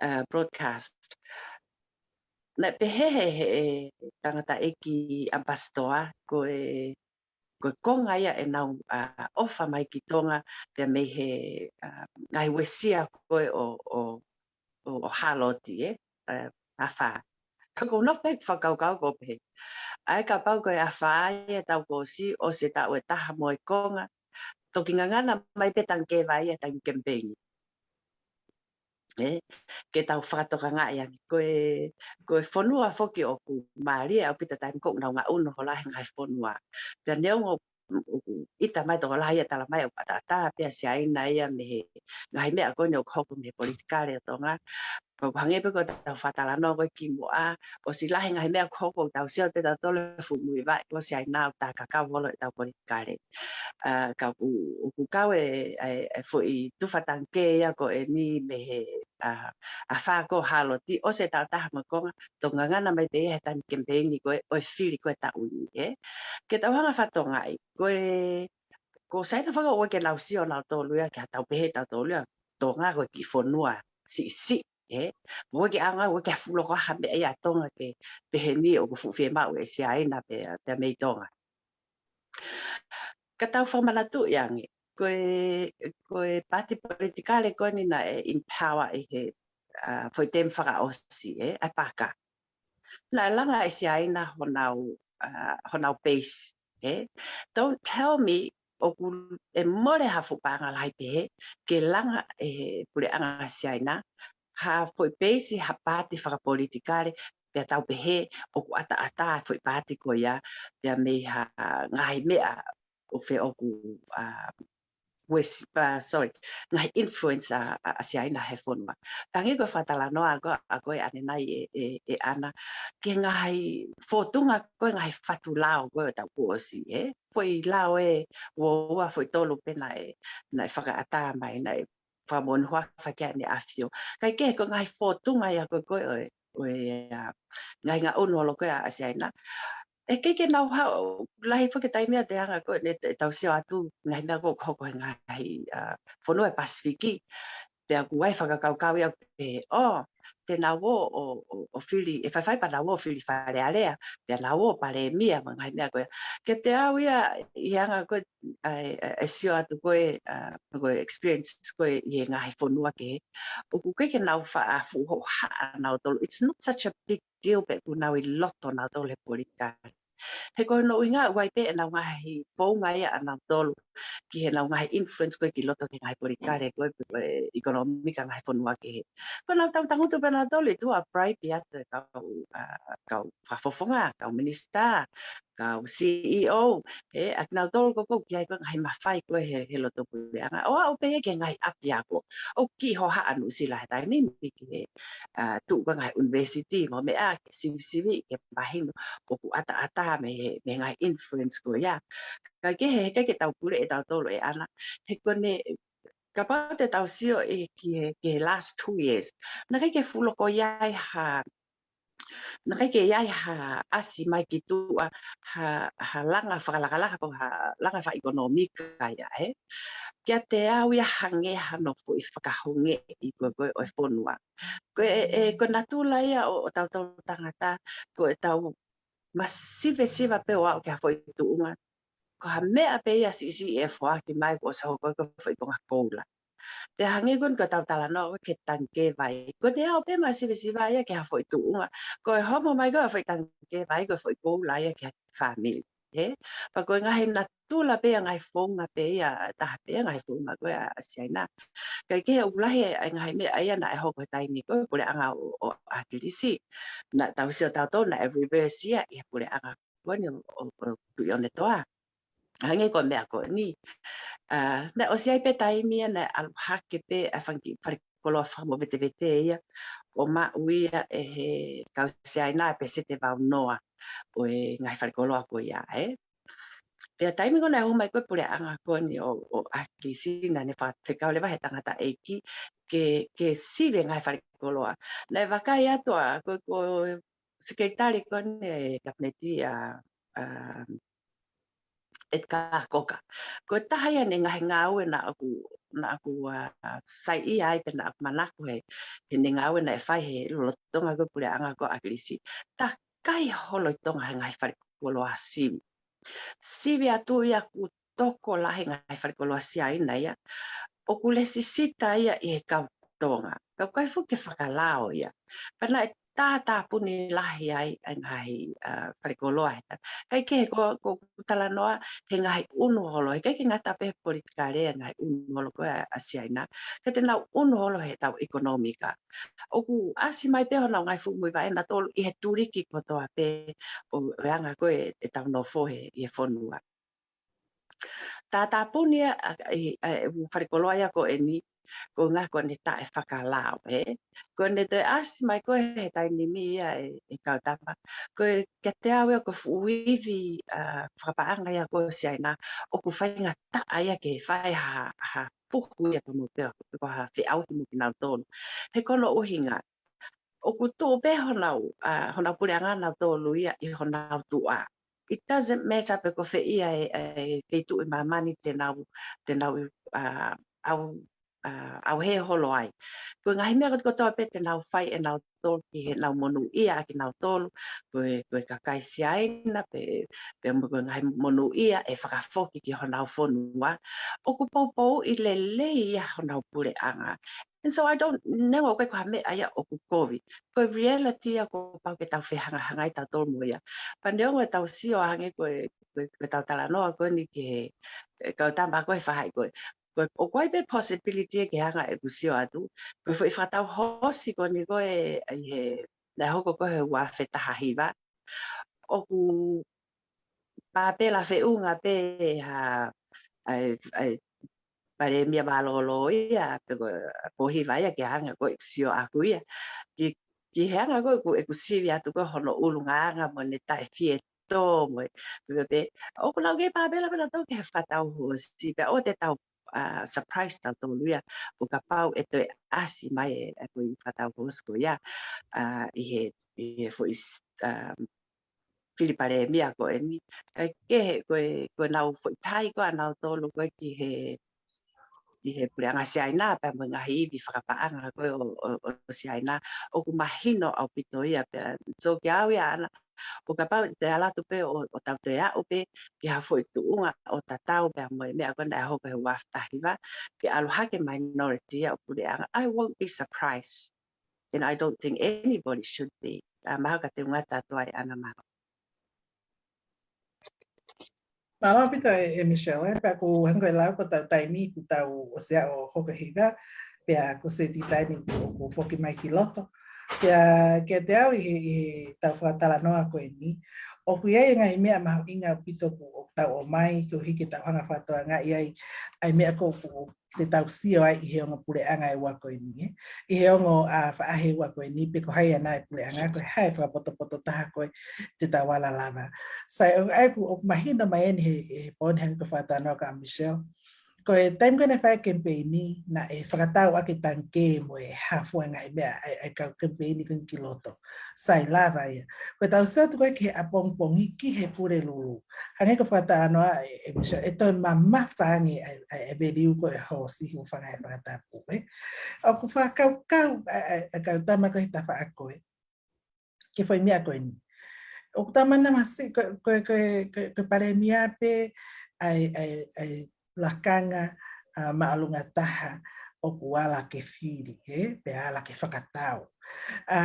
ʻA, broadcast. Naʻe pehē he, he, he tangataʻeiki ʻAmipasitoa, ko e, ko e konga ia ʻenau, ʻa, ʻofa mai ki Tonga, pea mei he, ʻa, ngaahi uesia ko ē ʻo, ʻo, ʻo, ʻo Hāloti, ē, ʻa, afā. Ka ʻoku ou nofo pē ʻeku fakakaukau ʻoku ou pehē, ʻa ia kapau ko e afā ia ʻetau kuo ʻosi, ʻosi e taʻu ʻe taha mo e konga, toki ngangana mai pē tangikē vai ia he taimi kemipeini. Ē, ke tau fakatokangaʻi ange. Ko e, ko e fonua foki ʻoku mālie ʻaupito taimi ko ē ʻoku nau ngaʻunu holo ai he ngaahi fonua. Pea neongo ʻoku ʻita mai tokolahi ia, tala mai ʻoku ʻataʻatā pē ʻa Siaina ia mei he ngaahi meʻa ko eni ʻoku hoko mei he politikale ʻo Tonga. Pea ʻoku hangē pē ko ʻetau fakatalanoa ko ē kimuʻa, ʻosi lahi e ngaahi meʻa ʻoku hoko ʻoku tau sio pē tautolu he fuʻu muivaʻe ko Siaina ʻoku takakau holo ʻetau politikale. ʻA, ka ʻoku, ʻoku kau e, e, e foʻi tufa tangikē ia ko eni mei he, ʻa, afā ko Haloti, ʻosi e taʻu taha mo e konga, toki ngangana mai pē ia he taimi kemipeini ko ē ʻo e fili ko ē taʻu ni, ē. Ke tau hanga ʻo fakatokangaʻi, ko e, ko Siaina faka ʻoku ʻikai ke nau sio nautolu ia ki haʻatau pehē tautolu ia Tonga ko e kiʻi fonua siʻisiʻi, ē. ʻOku ʻikai ke ʻaonga, ʻoku ʻikai ke fuʻu loko ha meʻa ia ʻa Tonga ke pehē ni ʻoku fuʻu fiemaʻu ʻe Siaina pea, pea mei Tonga. Ka tau fakamanatuʻi ange, ko e, ko e paati politikale ko eni naʻe in power ʻi he, ʻa, foʻi temi fakaʻosi, ē, ʻa e Paka. Naʻe langa ʻe Siaina honau, ʻa, honau base, ē. Don't tell me ʻoku ʻe mole ha fuʻu paʻanga lahi pehē ke langa ʻe he puleʻanga Siaina ha foʻi base ha paati fakapolitikale pea tau pehē ʻoku ʻataʻatā e foʻi paati ko ia pea mei ha ngaahi meʻa ʻo fē ʻoku, ʻa, uesi, ʻa, sorry, ngaahi influence ʻa, ʻa, ʻa Siaina he fonua. Tangi ko e fakatalanoa ko ē, ʻa ko ē ʻanenai ʻe, ʻe, ʻe ʻAna, ki he ngaahi fōtunga ko ē ngaahi fatu lao ko ē ʻo e taʻu kuo ʻosi, ē? Foʻi lao ʻe ua ua foʻi tolu pē naʻe, naʻe fakaʻatā mai, naʻe fakamonū hake ʻaneʻafio. Kae kehe ko e ngaahi fōtunga ia ko ē ko ē ʻo e, ʻo e, ʻa, ngaahi ngaʻunu holo ko ē ʻa, ʻa Siaina. ʻE ʻikai ke nau haʻu, lahi foki e taimi ʻa e anga ko ē ne te, tau sio atu, ngaahi meʻa ko ē ʻoku hoko he ngaahi, ʻa, fonua ʻo e Pasifiki. Pea ʻoku ʻi ai e fakakaukau ia pē, ʻo, te nau ō ʻo, ʻo, ʻo fili, ʻe faifai pea nau ō ʻo fili Fale Alea, pea nau ō ʻo palēmia mo e ngaahi meʻa ko ē. Kiate au ia, ʻi he anga ko ē, ʻa e, ʻa e, ʻa e sio atu ko ē, ʻa, ko e experience ko ē ʻi he ngaahi fonua kehe, ʻoku ʻikai ke nau faʻa fuʻu hohaʻa nautolu. It's not such a big deal pe ʻoku nau ʻi loto nautolu he politikale. He ko hono ʻuhinga ʻoku ʻi ai pē ʻenau ngaahi founga ia ʻanautolu ki heʻenau ngaahi influence ko ē ki loto ki he ngaahi politikale ko ē, ko e ʻekonōmika ngaahi fonua kehe. Ko ʻenau tau tangutu pē nautolu ʻi tuʻa ʻo bribe atu e kau, ʻa, kau fakafofonga, kau minisitā, kau C E O, ē, ʻa kinautolu ko ē ʻoku ʻi ai ko ē ngaahi mafai ko ē he, he loto puleʻanga. ʻO aʻu pē ia ki he ngaahi ʻapiako. ʻOku kiʻi hohaʻa Nuʻusila he taimi ni ki he, ʻa, tuʻu ko ē ngaahi university mo e meʻa ke sivisiviʻi ke mahino ʻoku ʻataʻatā mei he, mei he ngaahi influence ko ia. Kae kehe, he ʻikai ke tau puleʻi ʻe tautolu ʻe ʻAna. He ko ʻene, kapau te tau sio ʻi ki he, ki he last two years. Naʻe ʻikai ke fuʻu loko ʻi ai ha, naʻe ʻikai ke ʻi ai ha ʻasi mai ki tuʻa, ha, ha langa fakalakalaka pe ha langa fakaʻekonōmika ia, ē. Kiate au ia hangē hano foʻi fakahongeʻi ko ē, ko ē ʻo e fonua. Ko e, ʻe, ko e natula ia ʻo, ʻo tautolu tangata, ko ʻetau masivesiva pē ʻo aʻu ki ha foʻi tuʻunga. Ko ha meʻa pē ia siʻisiʻi ʻe foaki mai kuo ʻosi hoko ko e foʻi konga koula. Pea hangē ko eni ko ʻetau talanoa ko ē ki he tangikē vai. Ko ʻene aʻu pē masivesiva ia ki ha foʻi tuʻunga. Ko e homo mai ko ē ʻa e foʻi tangikē vai, ko e foʻi koula ia ki ha fāmili. Ē? Pea ko e ngaahi natula pē ia, ngaahi founga pē ia, taha pē ia ngaahi founga ko ē ʻa, ʻa Siaina. Kae kehe ʻoku lahi e, e ngaahi meʻa ia naʻe hoko he taimi ko ē puleʻanga ʻo, ʻo ʻAkilisi. Naʻa tau sio tautolu naʻe reverse ia ʻi he puleʻanga ko eni ʻo, ʻo, ʻo Tuʻiʻonetoa. Hangē ko e meʻa ko eni. ʻA, naʻe ʻosi ʻi ai pē taimi ia naʻe ʻalu hake pē ʻa e fanga kiʻi falekoloa fakamovetevete ia ʻo maʻu ia ʻe he kau Siaina ʻa e peseti ʻe valu noa ʻo e ngaahi falekoloa ko ia, ē. Pea taimi ko ē naʻe hū mai ko ē puleʻanga ko eni ʻo, ʻo ʻAkilisi naʻa ne fa-, fekau leva he tangataʻeiki ke, ke sivi e ngaahi falekoloa. Naʻe vakai atu ʻa, ko, ko sekelitali ko eni ʻa e kapineti ʻa, ʻa, Edgar Cocker. Ko e taha ia ʻene ngaahi ngāue naʻa ku, naʻa ku, ʻa, saiʻia ai pe naʻa ku manako he, heʻene ngāue naʻe fai he lolotonga ko ē puleʻanga ko ē ʻAkilisi. Takai holo ʻi Tonga he ngaahi falekoloa sivi. Sivi atu ia kuo tokolahi e ngaahi falekoloa Siaina ia. ʻOku lēsisita ia ʻi he kau Tonga. Ka ʻoku ʻikai foki ke fakalao ia. Pea naʻe tātāpuni lahi ai ʻa e ngaahi, ʻa, falekoloa he ta-. Kae kehe ko, ko ʻeku talanoa he ngaahi ʻunu holo. He ʻikai ke ngata pē he politikale e ngaahi ʻunu holo ko ē ʻa, ʻa Siaina. Ka te nau ʻunu holo heʻetau ʻekonōmika. ʻOku ʻasi mai pē honau ngaahi fuʻu muivaʻe ʻanautolu ʻi he tuliki kotoa pē ʻo, ʻo e anga ko ē ʻetau nofo he, he fonua. Tātāpuni ia, ʻa, ʻi, ʻa, ʻū falekoloa ia ko eni, ko e ngaahi ko ʻene taʻefakalao, ē. Ko ʻene toe ʻasi mai ko ē he taimi ni ia ʻe, ʻe Kautama. Ko e kiate au ia ko e fuʻu ivi, ʻa, fakapaʻanga ia ko Siaina, ʻoku faingataʻa ia ke fai ha, ha puhu ia pea mo pea, ko ha feʻauhi mo kinautolu. He ko hono ʻuhinga, ʻoku tuʻu pē honau, ʻa, honau puleʻanga nautolu ia ʻi honau tuʻa. It doesn't matter pe ko fē ia e, e feituʻu ʻi māmani te nau, te nau, ʻa, ʻau, ʻa, ʻauhē holo ai. Ko e ngaahi meʻa kotoa pē te nau fai ʻe nautolu ki heʻenau monūʻia ʻa kinautolu, ko e, ko e kakai Siaina, pe, pe mo ko e ngaahi monūʻia ʻe fakafoki ki honau fonua. ʻOku poupouʻi lelei ia honau puleʻanga. And so I don't, neongo ʻoku ʻikai ko ha meʻa ia ʻoku kovi. Ko e reality ia kuo pau ke tau fehangahangai tautolu mo ia. Pea neongo ʻetau sio ange ko e, ko e, ko ʻetau talanoa ko eni ki he, e, Kautama ko e faʻahi ko ē. Ko e, ʻoku ʻi ai pē possibility ia ke hanga ʻeku sio atu. Ko e foʻi fakatau hoosi ko eni ko ē, ʻi he, naʻe hoko ko ē he ua afe taha hiva. ʻOku pāpela feʻunga pē ha, ʻa e, ʻa e, Palēmia mālōlō ia, pe ko, ko Hiva ia ke hanga ko ʻeku sio ʻaku ia. Ki, ki he anga ko ē ʻeku, ʻeku sivi atu ko ē hono ʻulungaanga mo ʻene taʻefietō mo e, pe, pe, pe, ʻoku nau kei pāpela pē nautolu ki he fakatau hoosi, pea ʻoua te tau, ʻa, surprise tautolu ia, ʻo kapau ʻe toe ʻasi mai e, e foʻi fakatau hoosi ko ia, ʻa, ʻi he, ʻi he foʻi, ʻa, fili palēmia ko eni. Kae kehe ko e, ko ʻenau foʻi tai ko ē ʻanautolu ko ē ki he, ki he puleʻanga Siaina pea mo e ngaahi ivi fakapaʻanga ko ē ʻo, ʻo, ʻo Siaina. ʻOku mahino ʻaupito ia pea. So kiate au ia ʻAna, ʻo kapau te ala atu pē ʻo, ʻo tau toe aʻu pē ki ha foʻi tuʻunga ʻo tatau pea mo e meʻa ko ē naʻe hoko he ua afe taha hiva, ke ʻalu hake minority ia ʻo puleʻanga. I won't be surprised. And I don't think anybody should be. ʻA, mahalo ka te ngata atu ai ʻAna, mālō. Mālō ʻaupito e, e Michelle, ē, pea ʻoku hangē ko e lau ko ʻetau taimi kuo tau ʻosi ʻo hoko hiva, pea ko e seti taimi kuo, kuo foki mai ki loto. Pea kiate au ʻi he, ʻi heʻetau fakatalanoa ko eni, ʻoku ʻi ai e ngaahi meʻa mahuʻinga ʻaupito kuo tau ʻomai, koeʻuhi ke tau hanga fakatokangaʻi ai, ʻa e meʻa ko ē kuo te tau sio ai ʻi he ongo puleʻanga ʻe ua ko eni, ē. ʻI he ongo, ʻa, faʻahi ʻe ua ko eni, pe ko hai ʻa e ngaahi puleʻanga, ko e hā e fakapotopoto taha ko ē te tau ala lava. Sai, ʻo, ʻa ia ʻoku, ʻoku mahino mai eni he, he pooni hangē ko e fakatalanoa ʻa Michelle. Ko e taimi ko ē naʻe fai e kemipeini, naʻe fakatau ʻaki e tangikē mo e hā fua e ngaahi meʻa ʻa e, ʻa e kau kemipeini ko ē ki loto. Sai lava ia. Ko ʻetau sio atu ko ē ki he ʻapongipongi ki he Pulelulu. Hangē ko e fakatalanoa ʻe, ʻe Michelle, ʻe toe mamafa ange ʻa e, ʻa e, ʻa e value ko ē ʻo e hoosi, hūfanga he fakatapu, ē. ʻOku fakakaukau ʻa e, ʻa e, ʻa e Kautama ko ē he tafaʻaki ko ē ki he foʻi meʻa ko eni. ʻOku talamai naʻe masiʻi, ko e, ko e, ko e, ko e, ko e palēmia pē ʻa e, ʻa e, ʻa e lakanga, ʻa, māʻolunga taha ʻoku ala ke fili, ē, pe ala ke fakatau. ʻA,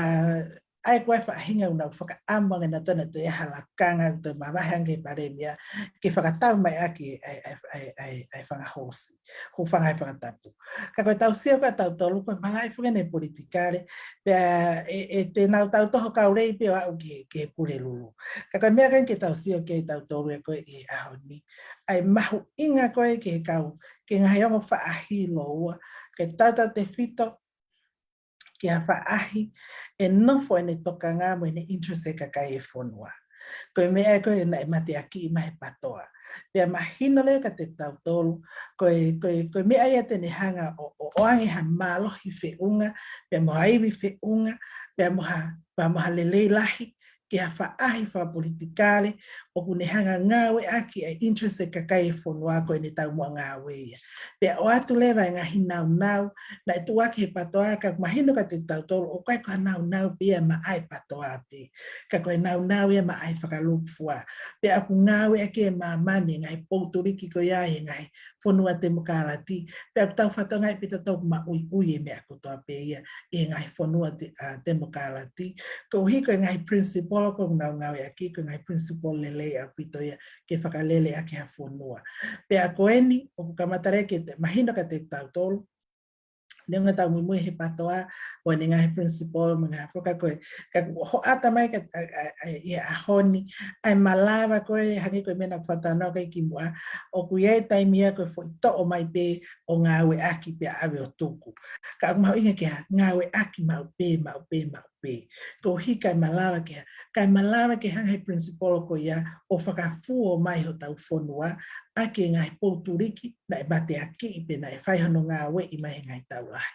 ʻa ia ko e faʻahinga ʻoku nau fakaʻamu ange naʻa tau toe ʻi ai ha lakanga ʻoku toe mavahe ange ki he palēmia ke fakatau mai ʻaki ʻa e, ʻa e, ʻa e, ʻa e, ʻa e fanga hoosi, hūfanga he fakatapu. Ka ko ʻetau sio ko ē ʻatautolu ko e malaʻe fua eni e politikale, pea ʻe, ʻe te nau tau toho kau lei pē ʻo aʻu ki he, ki he Pulelulu. Ka ko e meʻa ko ē ke tau sio ki ai ʻatautolu ē ko ē ʻi he ʻaho ni. ʻA e mahuʻinga ko ē ki he kau, ki he ngaahi ongo faʻahi lōua, ke tautautefito ki ha faʻahi ʻe nofo ʻene tokanga mo ʻene interest e kakai e fonua. Ko e meʻa ko ē naʻe mateakiʻi mai he PATOA. Pea mahino leva kiate kitautolu, ko e, ko e, ko e meʻa ia te ne hanga ʻo, ʻo, ʻoange ha mālohi feʻunga, pea mo ha ivi feʻunga, pea mo ha, pea mo ha lelei lahi, ki ha faʻahi fakapolitikale, ʻoku ne hanga ngāueʻaki e interest e kakai e fonua ko ʻene taumuʻa ngāue ia. Pea ʻoatu leva e ngaahi naunau, naʻe tuʻu ʻaki he PATOA, ka mahino kiate kitautolu, ʻoku ʻikai ko ha naunau pē ia maʻa e PATOA pē. Ka ko e naunau ia maʻa e fakalūkufua. Pea ʻoku ngāueʻaki ʻe māmani e ngaahi poutuliki ko ia ʻi he ngaahi fonua temokalati. Pea ʻoku tau fakatokangaʻi pē ʻe tautolu ʻoku maʻuiʻui e meʻa kotoa pē ia ʻi he ngaahi fonua te-, ʻa, temokalati. Koeʻuhi ko e ngaahi principle ʻoku nau ngāueʻaki, ko e ngaahi principle lelei ʻaupito ia ke fakalele ʻaki ha fonua. Pea ko eni, ʻoku kamata leva ke te-, mahino kiate kitautolu, Neongo ʻetau muimui he PATOA, ʻo ne ngaahi principle, mo e ngaahi foka ko ē, ka ʻoku hoʻata mai ka, ʻa, ʻa, ʻa, ʻi he ʻaho ni, ʻa e malava ko ē, hangē ko e meʻa naʻa ku fakatalanoa ki ai kimuʻa, ʻoku ʻi ai e taimi ia ko e foʻi toʻo mai pē ʻo ngāueʻaki pea ʻave ʻo tuku. Ka ʻoku mahuʻinga ke ngāueʻaki maʻu pē, maʻu pē, maʻu pē. Koeʻuhi kae malava ke, kae malava ke hanga he principle ko ia ʻo fakafuo mai hotau fonua, ʻaki e ngaahi poutuliki, naʻe mateakiʻi pe naʻe fai hono ngāueʻi mai he ngaahi taʻu lahi.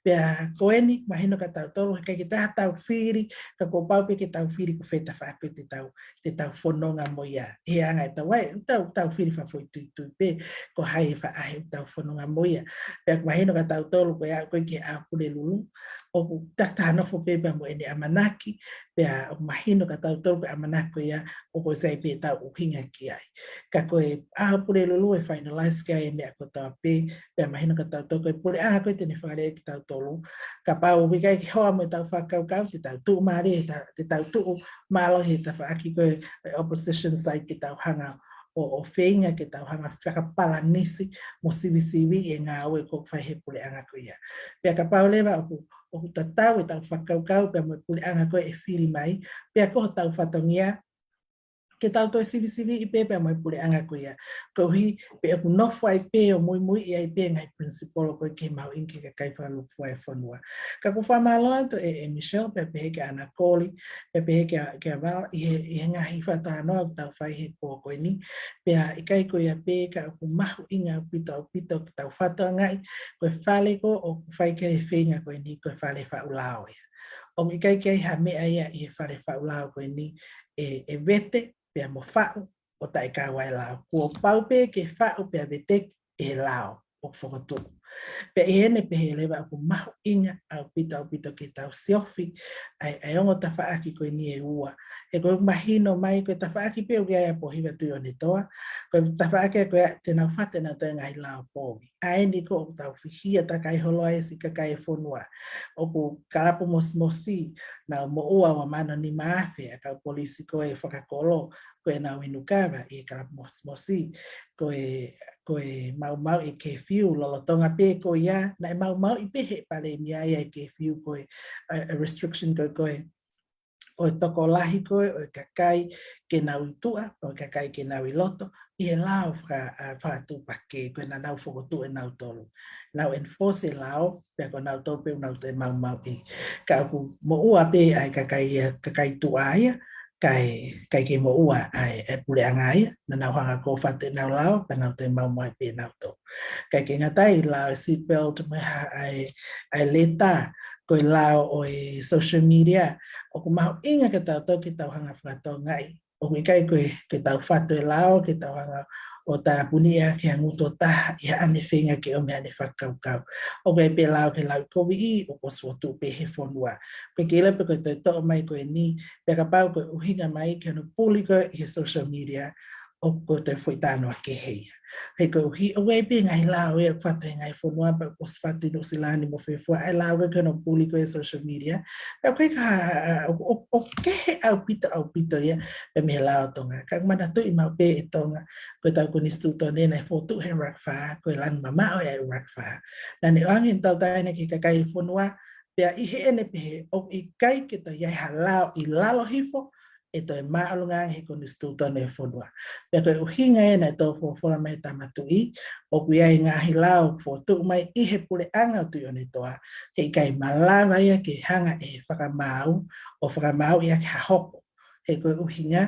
Pea ko eni, mahino kia tautolu, he ʻikai ke tau fili, ka kuo pau pē ke tau fili ko fē tafaʻaki te tau, te tau fononga mo ia. He anga ʻetau ʻai, tau, tau fili fakafoʻituitui pē, ko hai e faʻahi ʻoku tau fononga mo ia. Pea mahino kia tautolu ko e aʻu ko ē ki he ʻaho Pulelulu, ʻoku takitaha nofo pē pea mo ʻene ʻamanaki, pea ʻoku mahino kia tautolu ko e ʻamanaki ko ia ʻoku sai pē ʻetau ʻuhinga ki ai. Ka ko e ʻaho Pulelulu ʻe finalize ki ai e meʻa kotoa pē, pea mahino kia tautolu ko e puleʻanga ko ē te ne fakalea kia tautolu. Kapau ʻoku ʻikai ke hoa mo ʻetau fakakaukau, te tau tuʻumālie, te tau, te tau tuʻu mālohi he tafaʻaki ko e, e opposition side ke tau hanga ʻo, ʻo feinga ke tau hanga fakapalanisi mo sivisiviʻi e ngāue ʻoku fai he puleʻanga ko ia. Pea kapau leva ʻoku, ʻoku tatau ʻetau fakakaukau pea mo e puleʻanga ko ē ʻe fili mai, pea ko hotau fatongia, ke tau toe sivisiviʻi pē pea mo e puleʻanga ko ia. Koeʻuhi pē ʻoku nofo ai pē ʻo muimuiʻi ai pē ngaahi principle ko ē ke mahuʻinga ki he kakai fakalūkufua e fonua. Ka ʻoku ou fakamālō atu ē, ē Michelle, pea pehē kia ʻAna Koli, pea pehē kia, kia Val, ʻi he, ʻi he ngaahi fakatalanoa ʻoku tau fai he pō ko eni. Pea ʻikai ko ia pē ka ʻoku mahuʻinga ʻaupito, ʻaupito ke tau fakatokangaʻi, ko e fale ko ē ʻoku fai ki ai e feinga ko eni, ko e fale faʻu lao ia. ʻOku ʻikai ke ʻi ai ha meʻa ia ʻi he fale faʻu lao ko eni ʻe, ʻe vete, pea mo faʻu, ʻo taʻe kau ai e lao. Kuo pau pē ke faʻu pea vete ʻe he lao ʻoku fokotuʻu. Pea ʻi heʻene pehē leva ʻoku mahuʻinga ʻaupito, ʻaupito ke tau siofi ʻa e, ʻa e ongo tafaʻaki ko eni ʻe ua. He ko e mahino mai ko e tafaʻaki pē ʻoku ʻi ai ʻa Pōhiva Tuʻiʻonetoa, ko e tafaʻaki ko ia te nau fatu ʻenau toe ngaahi lao povi. ʻA eni ko ē ʻoku tau fihia takai holo ai siʻi kakai e fonua. ʻOku kalapu mosimosi, nau moʻua ua mano nima afe ʻa e kau polisi ko ē fakakolo, ko ʻenau inu kava ʻi he kalapu mosimosi, ko e, ko e maumauʻi e kefiu lolotonga pē ko ia, naʻe maumauʻi pē he palēmia ia e kefiu ko e, ʻa e, ʻa e restriction ko ē, ko e, ko e tokolahi ko ē ʻo e kakai ke nau ʻi tuʻa, ʻo e kakai ke nau ʻi loto, ʻi he lao faka-, ʻa, fakatupulaki ko ē naʻa nau fokotuʻu ʻe nautolu. Nau enforce e lao, pea ko nautolu pē ʻoku nau toe maumauʻi. Ka ʻoku moʻua pē ʻa e kakai ia, kakai tuʻa ia, kae, ʻikai ke moʻua ʻa e, ʻa e puleʻanga ia, naʻa nau hanga ʻo fatu ʻenau lao, pea nau toe maumauʻi pē nautolu. ʻIkai ke ngata ai, lao e seat belt mo e ha-, ʻa e, ʻa e leta, ko e lao ʻo e social media, ʻoku mahuʻinga ke tau tau ke tau hanga fakatokangaʻi. ʻOku ʻikai ko e, ke tau fatu e lao, ke tau hanga ʻo tāpuni ia ki ha ngutu ʻo taha ʻi haʻane feinga ke ʻomi haʻane fakakaukau. ʻOku ʻi ai pē lao ke lauʻikoviʻi, ʻoku ʻosi fokotuʻu pē he fonua. Ko e kila pē ko e toe toʻo mai ko eni, pea kapau ko e ʻuhinga mai ki hono puli ko ē ʻi he social media, ʻoku toe foʻi talanoa kehe ia. He koeʻuhi, ʻoku ʻi ai pē ngaahi lao ia ʻoku fatu he ngaahi fonua pea ʻoku ʻosi fatu ʻi Nuʻusila ni mo fē fua, ʻa e lao ko ē ki hono puli ko ē social media. Pea ʻoku ʻikai ha, ʻo, ʻo, ʻoku kehe ʻaupito, ʻaupito ia, pea mei he lao ʻo Tonga. Ka ʻoku manatuʻi maʻu pē ʻe Tonga, ko ʻetau konisitūtone naʻe fokotuʻu he ʻuluaki fā, ko e lanu mamaʻo ia ʻuluaki fā. Naʻa ne ʻoange ʻene tautai ʻana ki he kakai e fonua, pea ʻi heʻene pehē, ʻoku ʻikai ke toe ʻi ai ha lao ʻi lalo hifo, ʻe toe māʻolunga ange he konisitūtone e fonua. Pea ko e ʻuhinga ē naʻe tō folofola mai Tama Tuʻi, ʻoku ʻi ai e ngaahi lao fokotuʻu mai ʻi he puleʻanga ʻo Tuʻiʻonetoa, he ʻikai malava ia ke hanga ʻe he fakamaau, ʻo fakamaauʻi ʻaki ha hoko. He ko e ʻuhinga,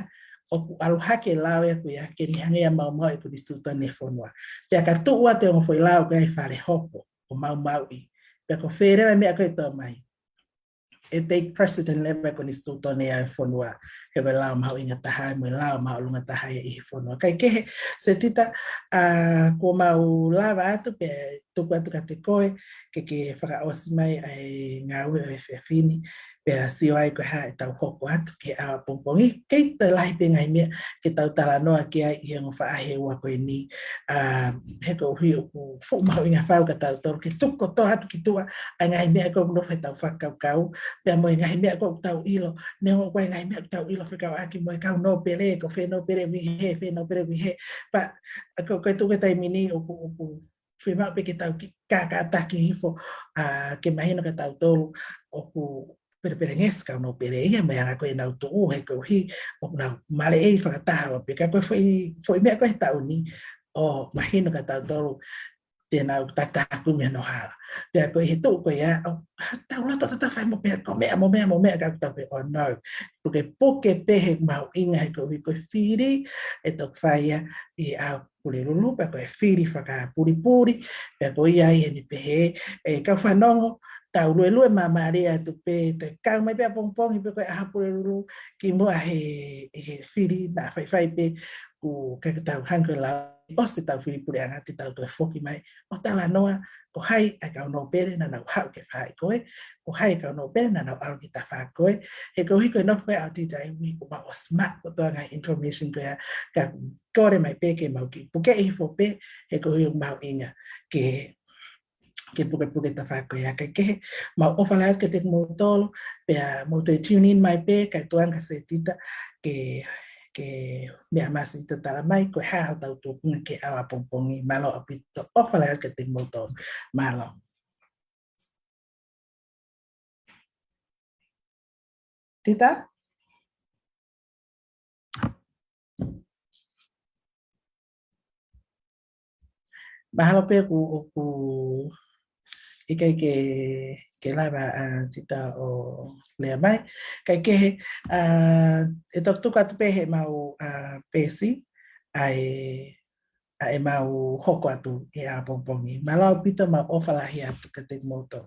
ʻoku ʻalu hake e lao ia ko ia ke ne hanga ia ʻo maumauʻi e konisitūtone e fonua. Pea ka tuʻu atu e ongo foʻi lao ko ia ʻi Fale Hopo, ʻo maumauʻi. Pea ko fē leva e meʻa ko ē ʻe tō mai, ʻe take precedent leva e konisitūtone ʻa e fonua, he ko e lao mahuʻinga taha ia mo e lao māʻolunga taha ia ʻi he fonua. Kae kehe, Setita, ʻa, kuo mau lava atu pea tuku atu kiate koe, ke ke fakaʻosi mai ʻa e ngāue ʻo e efiafi ni, pea sio ai ko e hā ʻetau hoko atu ki he ʻaho ʻapongipongi. Kei toe lahi pē ngaahi meʻa ke tau talanoa ki ai ʻi he ongo faʻahi ʻe ua ko eni, ʻa, he koeʻuhi ʻoku fuʻu mahuʻinga fau kia tautolu ke tuku kotoa atu ki tuʻa ʻa e ngaahi meʻa ko ē ʻoku nofo heʻetau fakakaukau, pea mo e ngaahi meʻa ko ē ʻoku tau ʻilo, neongo ko e ngaahi meʻa ʻoku tau ʻilo fekauʻaki mo e kau nōpele, ko fē nōpele ʻoku ʻi hē, fē nōpele ʻoku ʻi hē, pea ko, ko e tuʻu ko ē taimi ni ʻoku, ʻoku fiemaʻu pē ke tau kiʻi kākātaki hifo, ʻa, ke mahino kia tautolu ʻoku pelepelengesi kau nōpele ia mei he anga ko ē ʻenau tuʻu, he koeʻuhi ʻoku nau maleʻei fakataha ʻo pē ka ko e foʻi, foʻi meʻa ko ē he taʻu ni ʻo mahino kia tautolu te nau takitaha kumi hono hala. Pea ko e he tuʻu ko ia, ʻo, tau loto tatau fai mo pē, ko e meʻa, mo e meʻa, mo e meʻa, ka tau pehē, oh no. Pukepuke pē he mahuʻinga he koeʻuhi ko e fili ʻe toki fai ia ʻi he ʻaho Pulelulu, pea ko e fili fakapulipuli, pea ko ia ai ʻeni pehē, ʻe kau fanongo, tau luelue māmālie atu pē, toe kau mai pē ʻapongipongi pē ko e ʻaho Pulelulu, kimuʻa he, he fili naʻa faifai pē, kuo ʻikai ke tau hangē ko e lau, ʻosi ʻetau fili puleʻanga te tau toe foki mai ʻo talanoa, ko hai ʻa e kau nōpele naʻa nau haʻu ke fai ko ē, ko hai ʻa e kau nōpele naʻa nau ʻalu ki he tafaʻaki ko ē, he koeʻuhi ko e nofo ko ē ʻa Tita ʻi he uike kuo mau ʻosi maʻu kotoa e ngaahi information ko ia, ka kole mai pē ke mau kiʻi pukeʻi hifo pē, he koeʻuhi ʻoku mahuʻinga ke, ke pukepuke tafaʻaki ko ia. Kae kehe, mau ʻofa lahi atu kiate kimoutolu, pea mou toe tune in mai pē, kae tuʻunga Setita, ke, ke meʻa mai Setita tala mai, ko e hā hotau tūkunga ki he ʻaho ʻapongipongi. Mālō ʻaupito, ʻofa lahi atu kiate kimoutolu. Mālō. Tita? Mahalo pē ʻoku, ʻoku ʻikai ke, ke lava ʻa Tita ʻo lea mai. Kae kehe, ʻa, ʻe toki tuku atu pē heʻemau, ʻa, peesi, ʻa e, ʻa ʻemau hoko atu ʻi he ʻaho ʻapongipongi. Mālō ʻaupito, mau ʻofa lahi atu kiate kimoutolu.